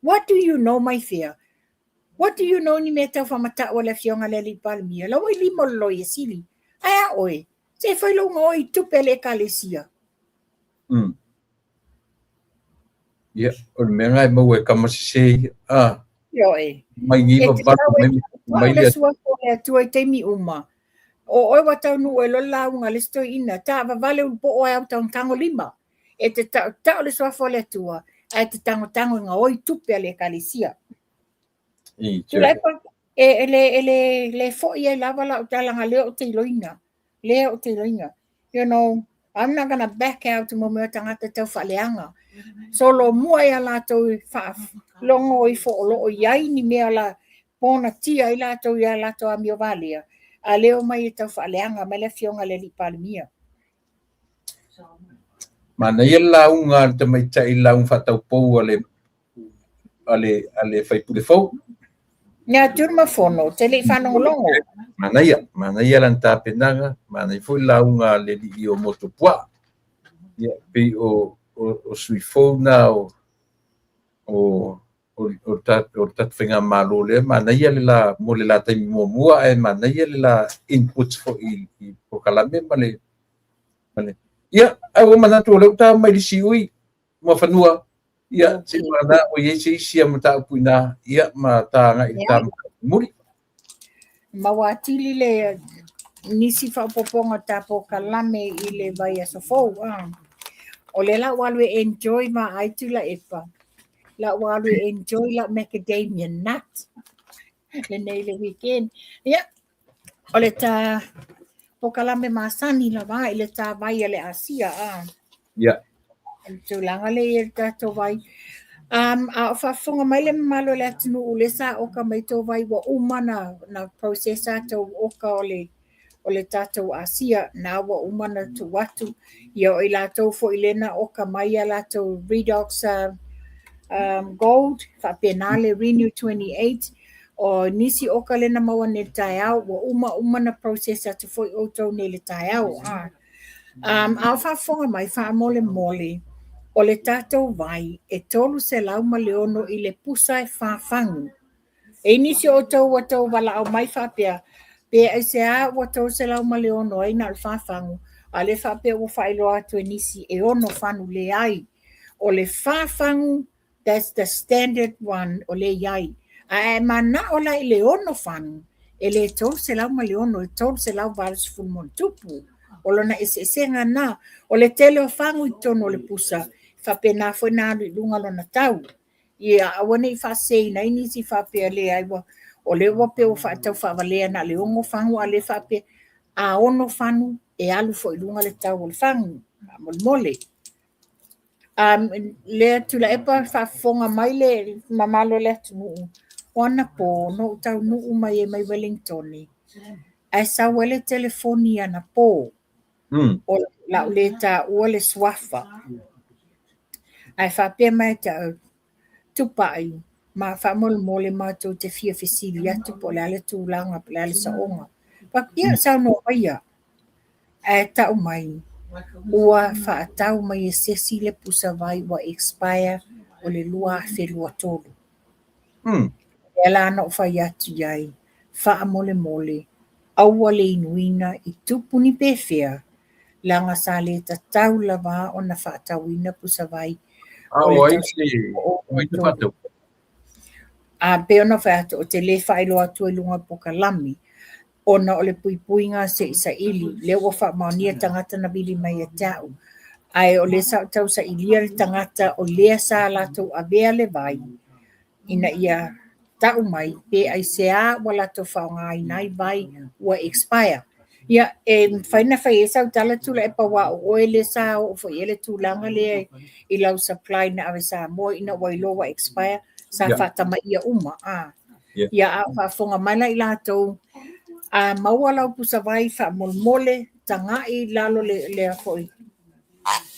What do you know mai fea? What do you know ni mea tau faamata'u a le afioga i le Alii Palemia? La ua i lima o le Loia Sili. Ae a oe? Se i fai lou gaoi i tupe a le Ekalesia.
Ia, o le mea lena e maua e kama sese ia. Ah.
Ioe.
Mai ni
E
va
te
valu
tau e
mai
tau
mai
le
le
suafa o le Atua i taimi uma. O oe ua taunuu ai loa le lauga a le isi toeaina, taavavale ulupo'o ae au tagotagolima. E te tautau le suafa o le Atua, ae te tagotago i gaoi tupe a le Ekalesia.
I,
Tuilaepa, e, e le, e le, le foi ai lava lau tala leaga lea ou te iloina. Lea ou te iloina. You know, I'm not gonna back out mo mea tagata tau faaleaga. Solomua ia latou i faalogo ifo o lo o i ai ni mea la ponatia ai latou i a latou amio valea, a lea omai e tau faaleaga mai le afioga i le Alii Palemia.
Manaia le lauga a le tamaitai, le lauga faataupou a le a le faipule fou.
Ia Tunumafono, te le i faalogologo.
Manaia, manaia lana tapenaga, manaia foi le lauga a le alii o Motuopuaa. Ia, pei o sui fou na o le tatou faigamalo lea, manaia le la mo le la taimi muamua, ae manaia le la input foi i polokalame ma le. Ia, ae ua manatu o lea ua ta mai le siui ma fanua. Ia, se mana ua i ai se isi a mataupu i ina, ia, ma ta agai i le ta muli.
Maua atili le nisi faaopoopoga o ta polokalame i le vaiaso fou. Ah. O le la ua alu e enjoy ma ai Tuilaepa. La ua alu e enjoy lau macadamia nut lenei le weekend. Ia, o le ta polokalame masani lava i le ta vai a le Asia. Ah. O le tulaga le i le tatou vai. A o faafofoga mai le mamalu o le atunuu le sa oka mai tou vai ua uma na process tou oka o le tatou Asia na ua uma na tuu atu. Ia o i latou foi le na oka mai a latou Redox Gold, faapena le Renew 28, o nisi oka le na maua nei le taeao, ua uma uma na process atu foi outou nei le taeao. Ah. A o faafofoga mai faamolemole, o le tatou vai e 306 i le pusa e 4 fagu. E nisi o outou ua tou valaau mai faapea, pe aisea ua 306 ai na o le 4 fagu, a le faapea ua faailoa atu e nisi e 6 fanu leai. O le 4 fagu, that's the standard one o le iai. A e manao la i le 6 fanu, e le 306, e 380+. O lona eseesega na. O le tele o fagu i totonu o le pusa, faapena foi na alu i luga lona tau. Ia aua ne i faaseseina ai nisi faapea leai ua o lea ua pei ua faatau faavalea na o le 6 fagu a le faapea a 6 fanu e alu foi i luga le tau o le fagu. Faamolemole. Lea Tuilaepa faafofoga mai le mamalu o le atunuu, o anapo na ou taunuu mai ai mai Wellington, ae sau ai le telefoni anapo. O lau le taua le suafa. Ae faapea mai te au, Tupai, ma faamolemole matou te fia fesili atu po o le a le tulaga po o le a le saoga. Ia saunoa maia. Ae tau mai, ua faatau mai e se isi le pusa vai ua expire o le 2023. Lea la na ou fai atu i ai, faamolemole, aua le inuina i tupu ni pefea, leaga sa le tatau lava ona faatauina pusa vai.
A o ai se o ai te faatau?
A pe ona fai atu o te le faailoa atu i luga o polokalame, ona o le puipuiga se i saili, lea ua faamaonia tagata na vili mai ia te au. Ae o lea sa ou tau sailia le tagata o lea sa latou avea le vai, ina ia tau mai pe aisea ua latou faaaogaina ai vai ua expire. Ia, e mafai ona fai ai sau tala Tuilaepa aua o oe lea sa oo foi i ai le tulaga lea i lau supply na ave Samoa ina ua iloa ua expire, sa faatamaia uma. Ah. Ia, a o faafofoga mai la i latou, a maua lau pusa vai faamolemole, tagai i lalo le lea foi.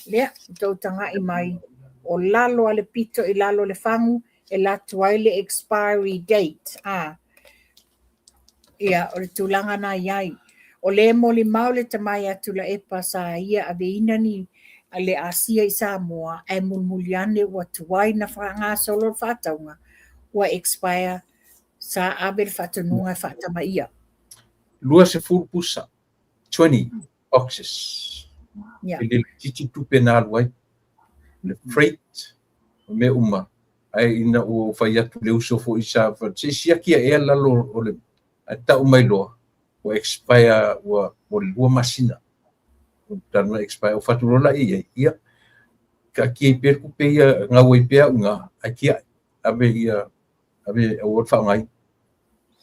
Lea, tou tagai mai, o lalo a le pito i lalo le fagu, e latu ai le expiry date. Ah. Ia, o le tulaga na i ai. O le molimau le tamai a Tuilaepa sa ia aveina ni le Asia i Samoa, ae mulimuli ane ua tuai na faagasolo le faatauga, ua expire, sa ave le faatonuga e faatamaia.
20 pusa, 20 boxes. E le laitiiti tupe na alu ai. Le freight, o mea uma. Ae ina ua fai atu le uso foi sa se siaki ea lalo o le ae tau mai loa ua expire ua 2 masina. O tanu expire o fatu lola i ai. Ia taatia ai pea le tupe ia gau ai pea au ina ae tiai ave ia ave aua le faaaogaina.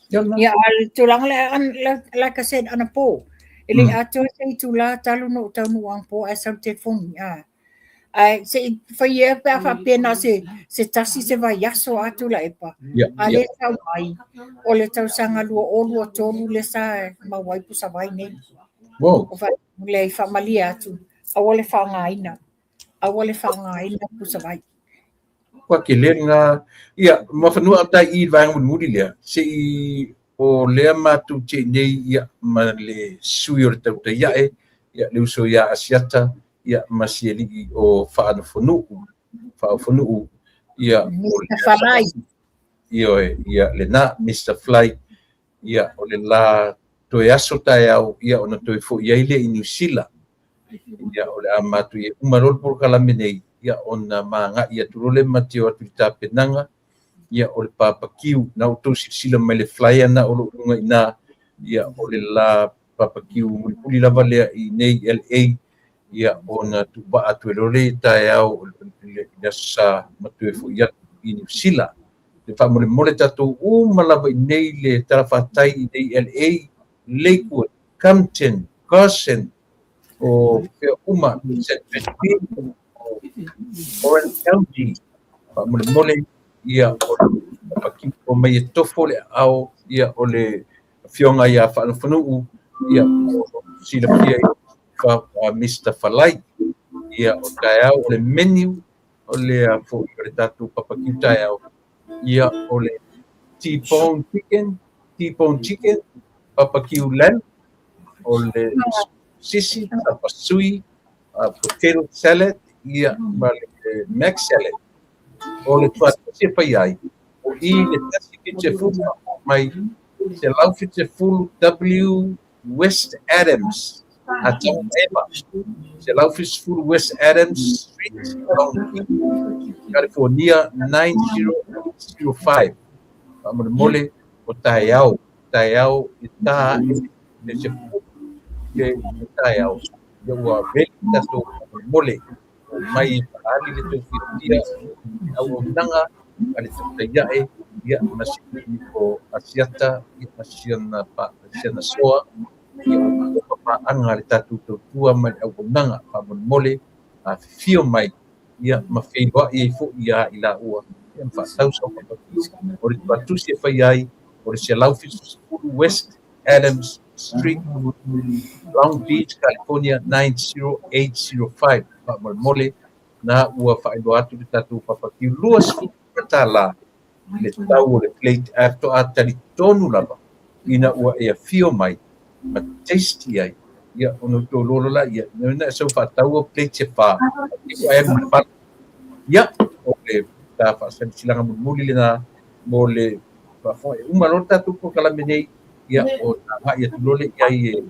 Ia lena. Ia, a le tulaga lea, like I said, anapo. E le atoa se itula talu na ou taunuu anapo ae sau le telefoni. Ah. Ae se i fai ea pe a faapea na o se tasi se vaiaso a Tuilaepa. A le sau mai, o le tausaga 2023 le sa maua ai pusa vai nei. O le faamalie atu, aua le faaaogaina. Aua le faaaogaina pusa vai.
Matua tele lena. Ia, Mafanua tai i le vaega mulimuli lea, se i o lea matou te i nei ia ma le sui o le Tautaiae, ia le uso ia Asiata, ia ma si alii o Faanofonuu, Faaofonuu, ia o
Mr. Falai.
Ioe, ia lena, Mr. Fly, ia o le la toe aso taeao, ia ona toe foi ai lea i Niu Sila. Ia o le a matou i ai uma loa le polokalame nei, ia ona magai atu loa lea ma te o atu i le tapenaga, ia o le papakiu. Na outou silasila mai le flyer na o lo o i luga i ina, ia o le la papakiu mulimuli lava lea i nei LA, ia ona tuuvaa atu ai loa lea i taeao i le Aso Sa ma toe foi atu i Niu Sila. Le faamolemole tatou uma lava i nei le talafatai i nei LA, Lakewood, Compton, Carson, o fea uma, San Bernardino, Orange County, faamolemole ia o le papakiu o mai e tofo le aao ia o le afioga ia Faanofonuu, ia o silafia i Mr. Falai. Ia o taeao o le menu o le foi o le tatou papakiu taeao, ia o le T-bone chicken, T-bone chicken, barbecue lamb, o le sisi, sapasui, potato salad, ia ma le mac salad. O le tuatasi e fai ai, o i le 170 mai 170 W West Adams, Atama Eva, 170 West Adams Street, Long Beach, California 90805. Faamolemole o taeao, taeao e tā le 10 le taeao, ia ua ready tatou faamolemole o mai e faaali le tou fiafia i auaunaga a le Tautaiae, ia ma si o Asiata, ia ma siana siana soa, ia o paaga a le tatou tautua ma le auaunaga. Faamolemole afifio mai, ia ma feiloai ai foi ia i laua, ia ma faatau sau papakiu. O le tuatusi e fai ai o le 170 West Adams Street, Long Beach, California 90805. Faamolemole na ua faailoa atu le tatou papakiu $20 le tau o le plate, ae faatoa talitonu lava ina ua e afio mai ma tasty ai, ia ona outou iloa loa laia na e sau faatau plate se 4 ai alu i le fale. Ia o le ta faasilasilaga mulimuli lena mo le faafofoga. E uma loa le tatou polokalame nei, ia o tagai atu loa lea i ai e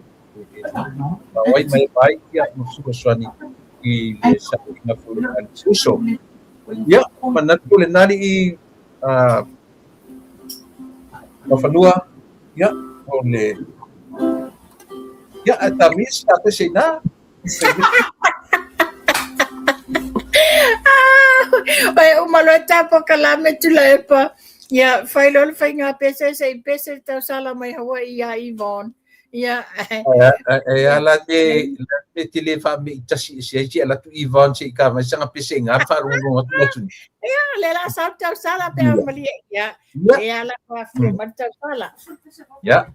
ao ai ma e vai, ia ma fesoasoani i le sailiga foi a le uso. Ia manatu lena alii Mafanua, ia o le ia ae tamia se ta pese ina.
Oi uma loa ta polokalame Tuilaepa. Ia fai loa le faiga pese se i pese le tausala mai Hawaii ia Yvonne. Ia
E ala te te le whaamei tasi e se ai se ala tu Yvonne se i ka mai sanga pese ngā whaarongo atu atu.
Ia le la sau tausala pe a malie. Ia e ala pa fio mai tausala.
Ia.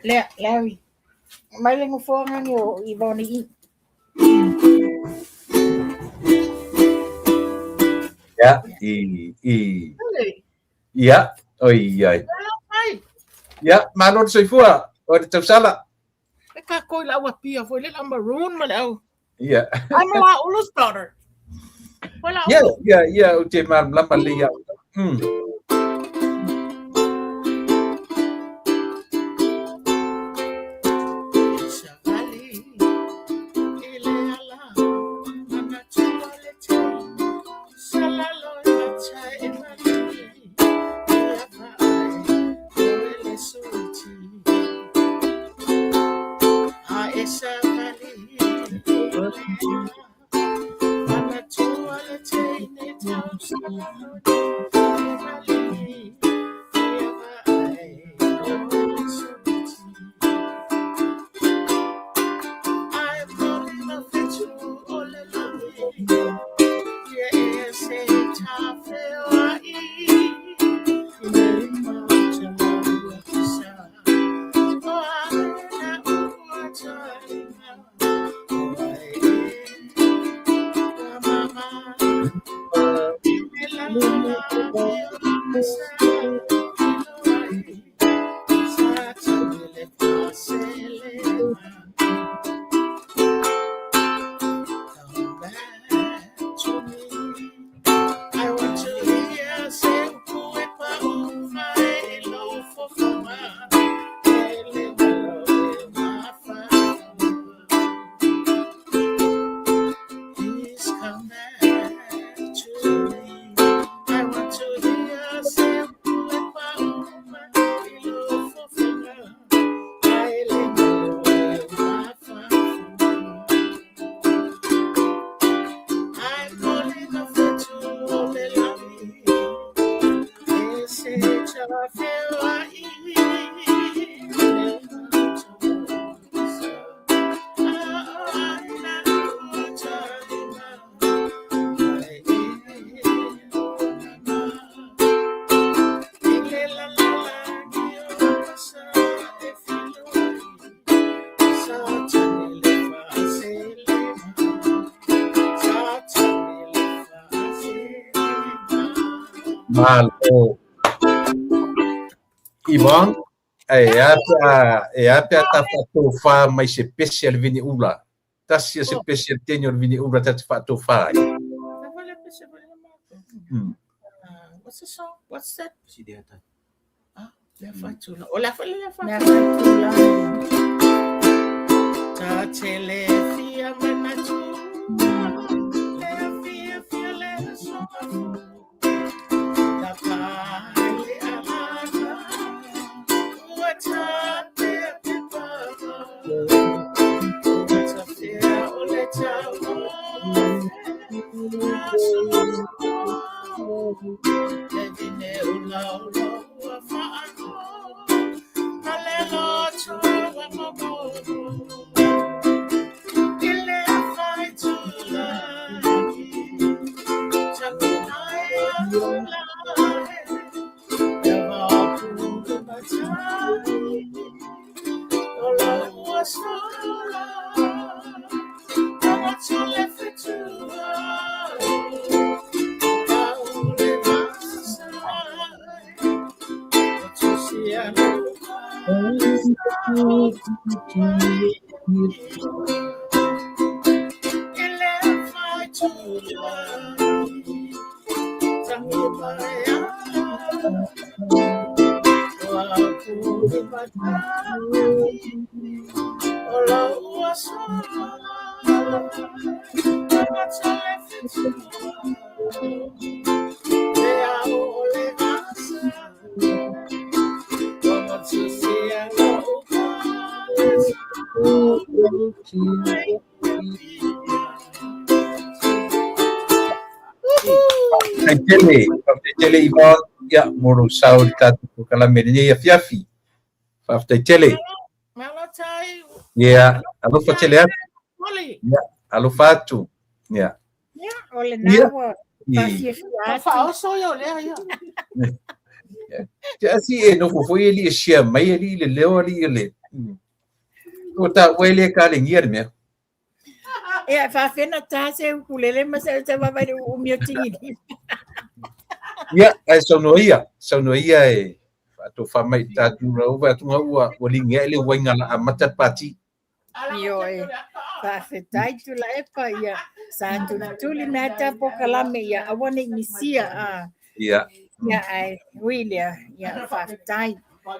Lea, Larry. Mai le ngofoanga ni o Yvonne i.
Ia, i, i. Ia, oi ai. Ia, malo le soifua, o le tausala.
E ka koi la ua pia foi le la maroon ma le au.
Ia.
I'm la Ulu's daughter. Foi la
Ia, ia, ia, u te malamalama le ia. Malo. Yvonne, e a pe a, e a pe a ta faatofā mai se pese a le viniula. Tasi a se pese a le teine o le viniula ta te faatofā ai.
What's the song? What's that? Ah, le faitula. O le le
Mea faitula.
Ta tele fia manatu. Le fia fia le somafu. Ta pa le alaka. Ua ta pe pe pa. Ua ta fia o le tau. Le vine ula ula ua whaano. Le loto wa momo. I le whaitulagi. Taku mai a lae. E wāpuru matai. O la ua sola. Tanga le whitua. Paule masai. O tusi anu I le whaitulagi. Tangi mai a. Wāpuru matai. O la ua sola. Tanga le whitua. Le au o le asa. Tonga tusi anu
Faafetai tele, faafetai tele Yvonne, ia, mo lou sao i le tatou polokalame i lenei afiafi. Faafetai tele.
Malo tai.
Ia, alofa tele atu.
Oli.
Ia, alofa atu. Ia.
Ia, o lena
Ia.
ua
I.
faafiafia atu.
Faaoso ia o lea ia.
Te asi e nofo foi e li e share mai e li le leo ali i le. O ta ua e le kalegia le mea.
Ia, faafena ta se ukulele ma se se vavai le uumi o tigili.
Ia, ae saunoa ia, saunoa ia e faatofa mai i tatou rauva atu ua ua ligia ai le uaiga la amata le pati.
Ioe, faafetai Tuilaepa, ia sa tulituli mea ta polokalame ia aua ne i misia a.
Ia.
Ia, ae ui lea, ia faafetai.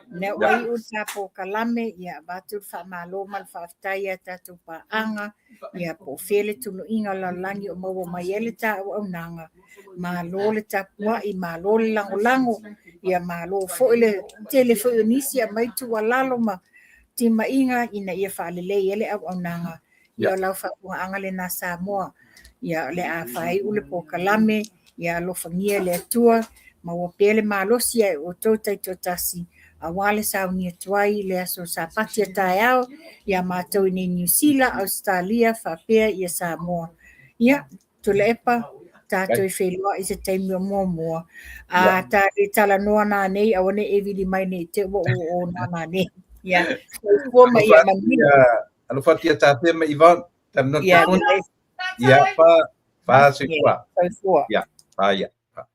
Mea ua iu le ta polokalame, ia avatu le faamalo ma le faafetai ia tatou paaga, ia po o fea le tunuiga o le lalolagi o maua mai ai le ta auaunaga. Malo le tapuai, malo le lagolago, ia malo foi le tele foi o nisi e aumai tuualalo ma timaiga ina ia faalelei ai le auaunaga. Ia o lau faafofogaaga lena Samoa. Ia o le a faaiu le polokalame, ia alofagia e le Atua, maua pea le malosi ia i outou taitoatasi, aua le sauni atu ai i le aso Sapati a taeao, ia matou i nei Niu Sila, Ausetalia, faapea ia Samoa. Ia, Tuilaepa, tatou i feiloai i se taimi o muamua. A ta le talanoa nanei, aua ne i e vili mai nei te ua o o nā nanei. Ia, soifua ma ia manuia.
Alofa atu ia tāpea ma Yvonne, talanoa
Ia,
telefoni.
lelei.
Ia, fa, fa soifua.
Soifua.
Ia, fa ia. Fa.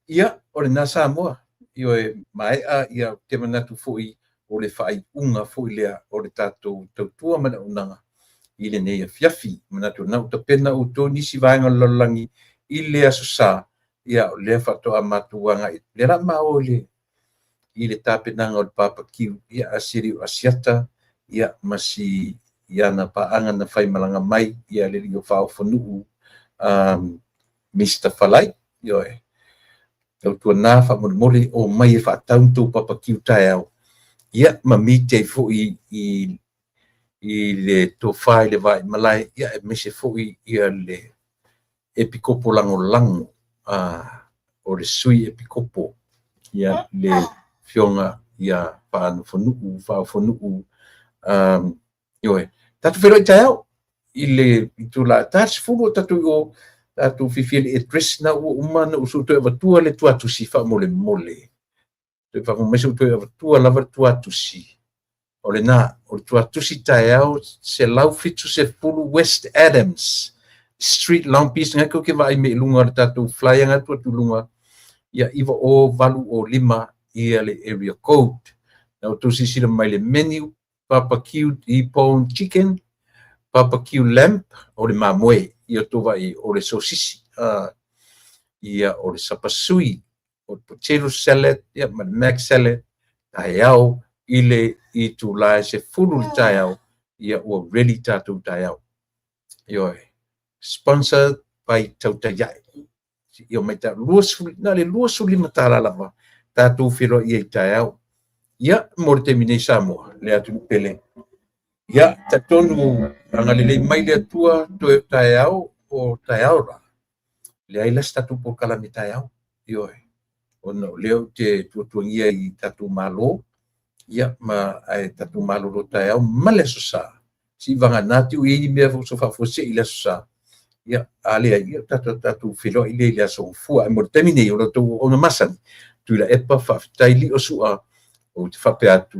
Ia, o lena Samoa, ioe, maea, ia, ou te manatu foi o le faaiuga foi lea o le tatou tautua ma le auaunaga i lenei afiafi. Manatu o lena ua tapena outou nisi vaega o le lalolagi i le Aso Sa, ia o lea faatoa matou agai, lea o le a ma o i le tapenaga o le barbecue, ia a si alii o Asiata, ia ma si i ana paaga na faimalaga mai, ia le alii o Faaofonuu, Mr. Falai, ioe. Tautuana faamolemole o mai e faatau ni tou barbecue taeao, ia ma meet ai foi i le tofa i le vaimalae, ia aemaise foi ia le epikopo lagolago, o le sui epikopo, ia le afioga ia Faanofonuu, Faaofonuu, ioe. Tatou feiloai taeao i le itula ta 10 o tatou i o, tatou fiafia i le address na ua uma ona ou toe avatua le tuatusi faamolemole. Toe faafofoga mai se u toe avatua lava le tuatusi. O lena, o le tuatusi taeao 170 West Adams Street, Long Beach, ngai kou ke vaai me i luga o le tatou flyer ngai atu atu luga, ia 90805 ia le area code. Na outou silasila mai le menu, barbecue T-bone chicken, barbecue lamb, o le mamoe, ia outou vaai, o le sosisi, ia o le sapasui, o le potato salad, ia ma le mac salad, taeao i le itula e 10 le taeao, ia ua ready tatou taeao. Ioe. Sponsored by Tautaiae. Ia mai ta 20, na le $25 lava tatou feiloai ai taeao. Ia, mo le taimi nei Samoa, le atunuu pele. Ia, talitonu agalelei mai le Atua toe taeao o taeao la. Leai la se tatou polokalame taeao. Ioe. Ona o lea ou te tuatuagia i tatou malo, ia, ma ae tatou malolo taeao ma le Aso Sa. Si vagana te ui ni mea so faafuasei i le Aso Sa. Ia, a leai, ia tatou feiloai lea i le Aso Gafua. Ae mo le taimi nei, o le tou auauna masani, Tuilaepa, faafetai lio sua, ou te faapea atu.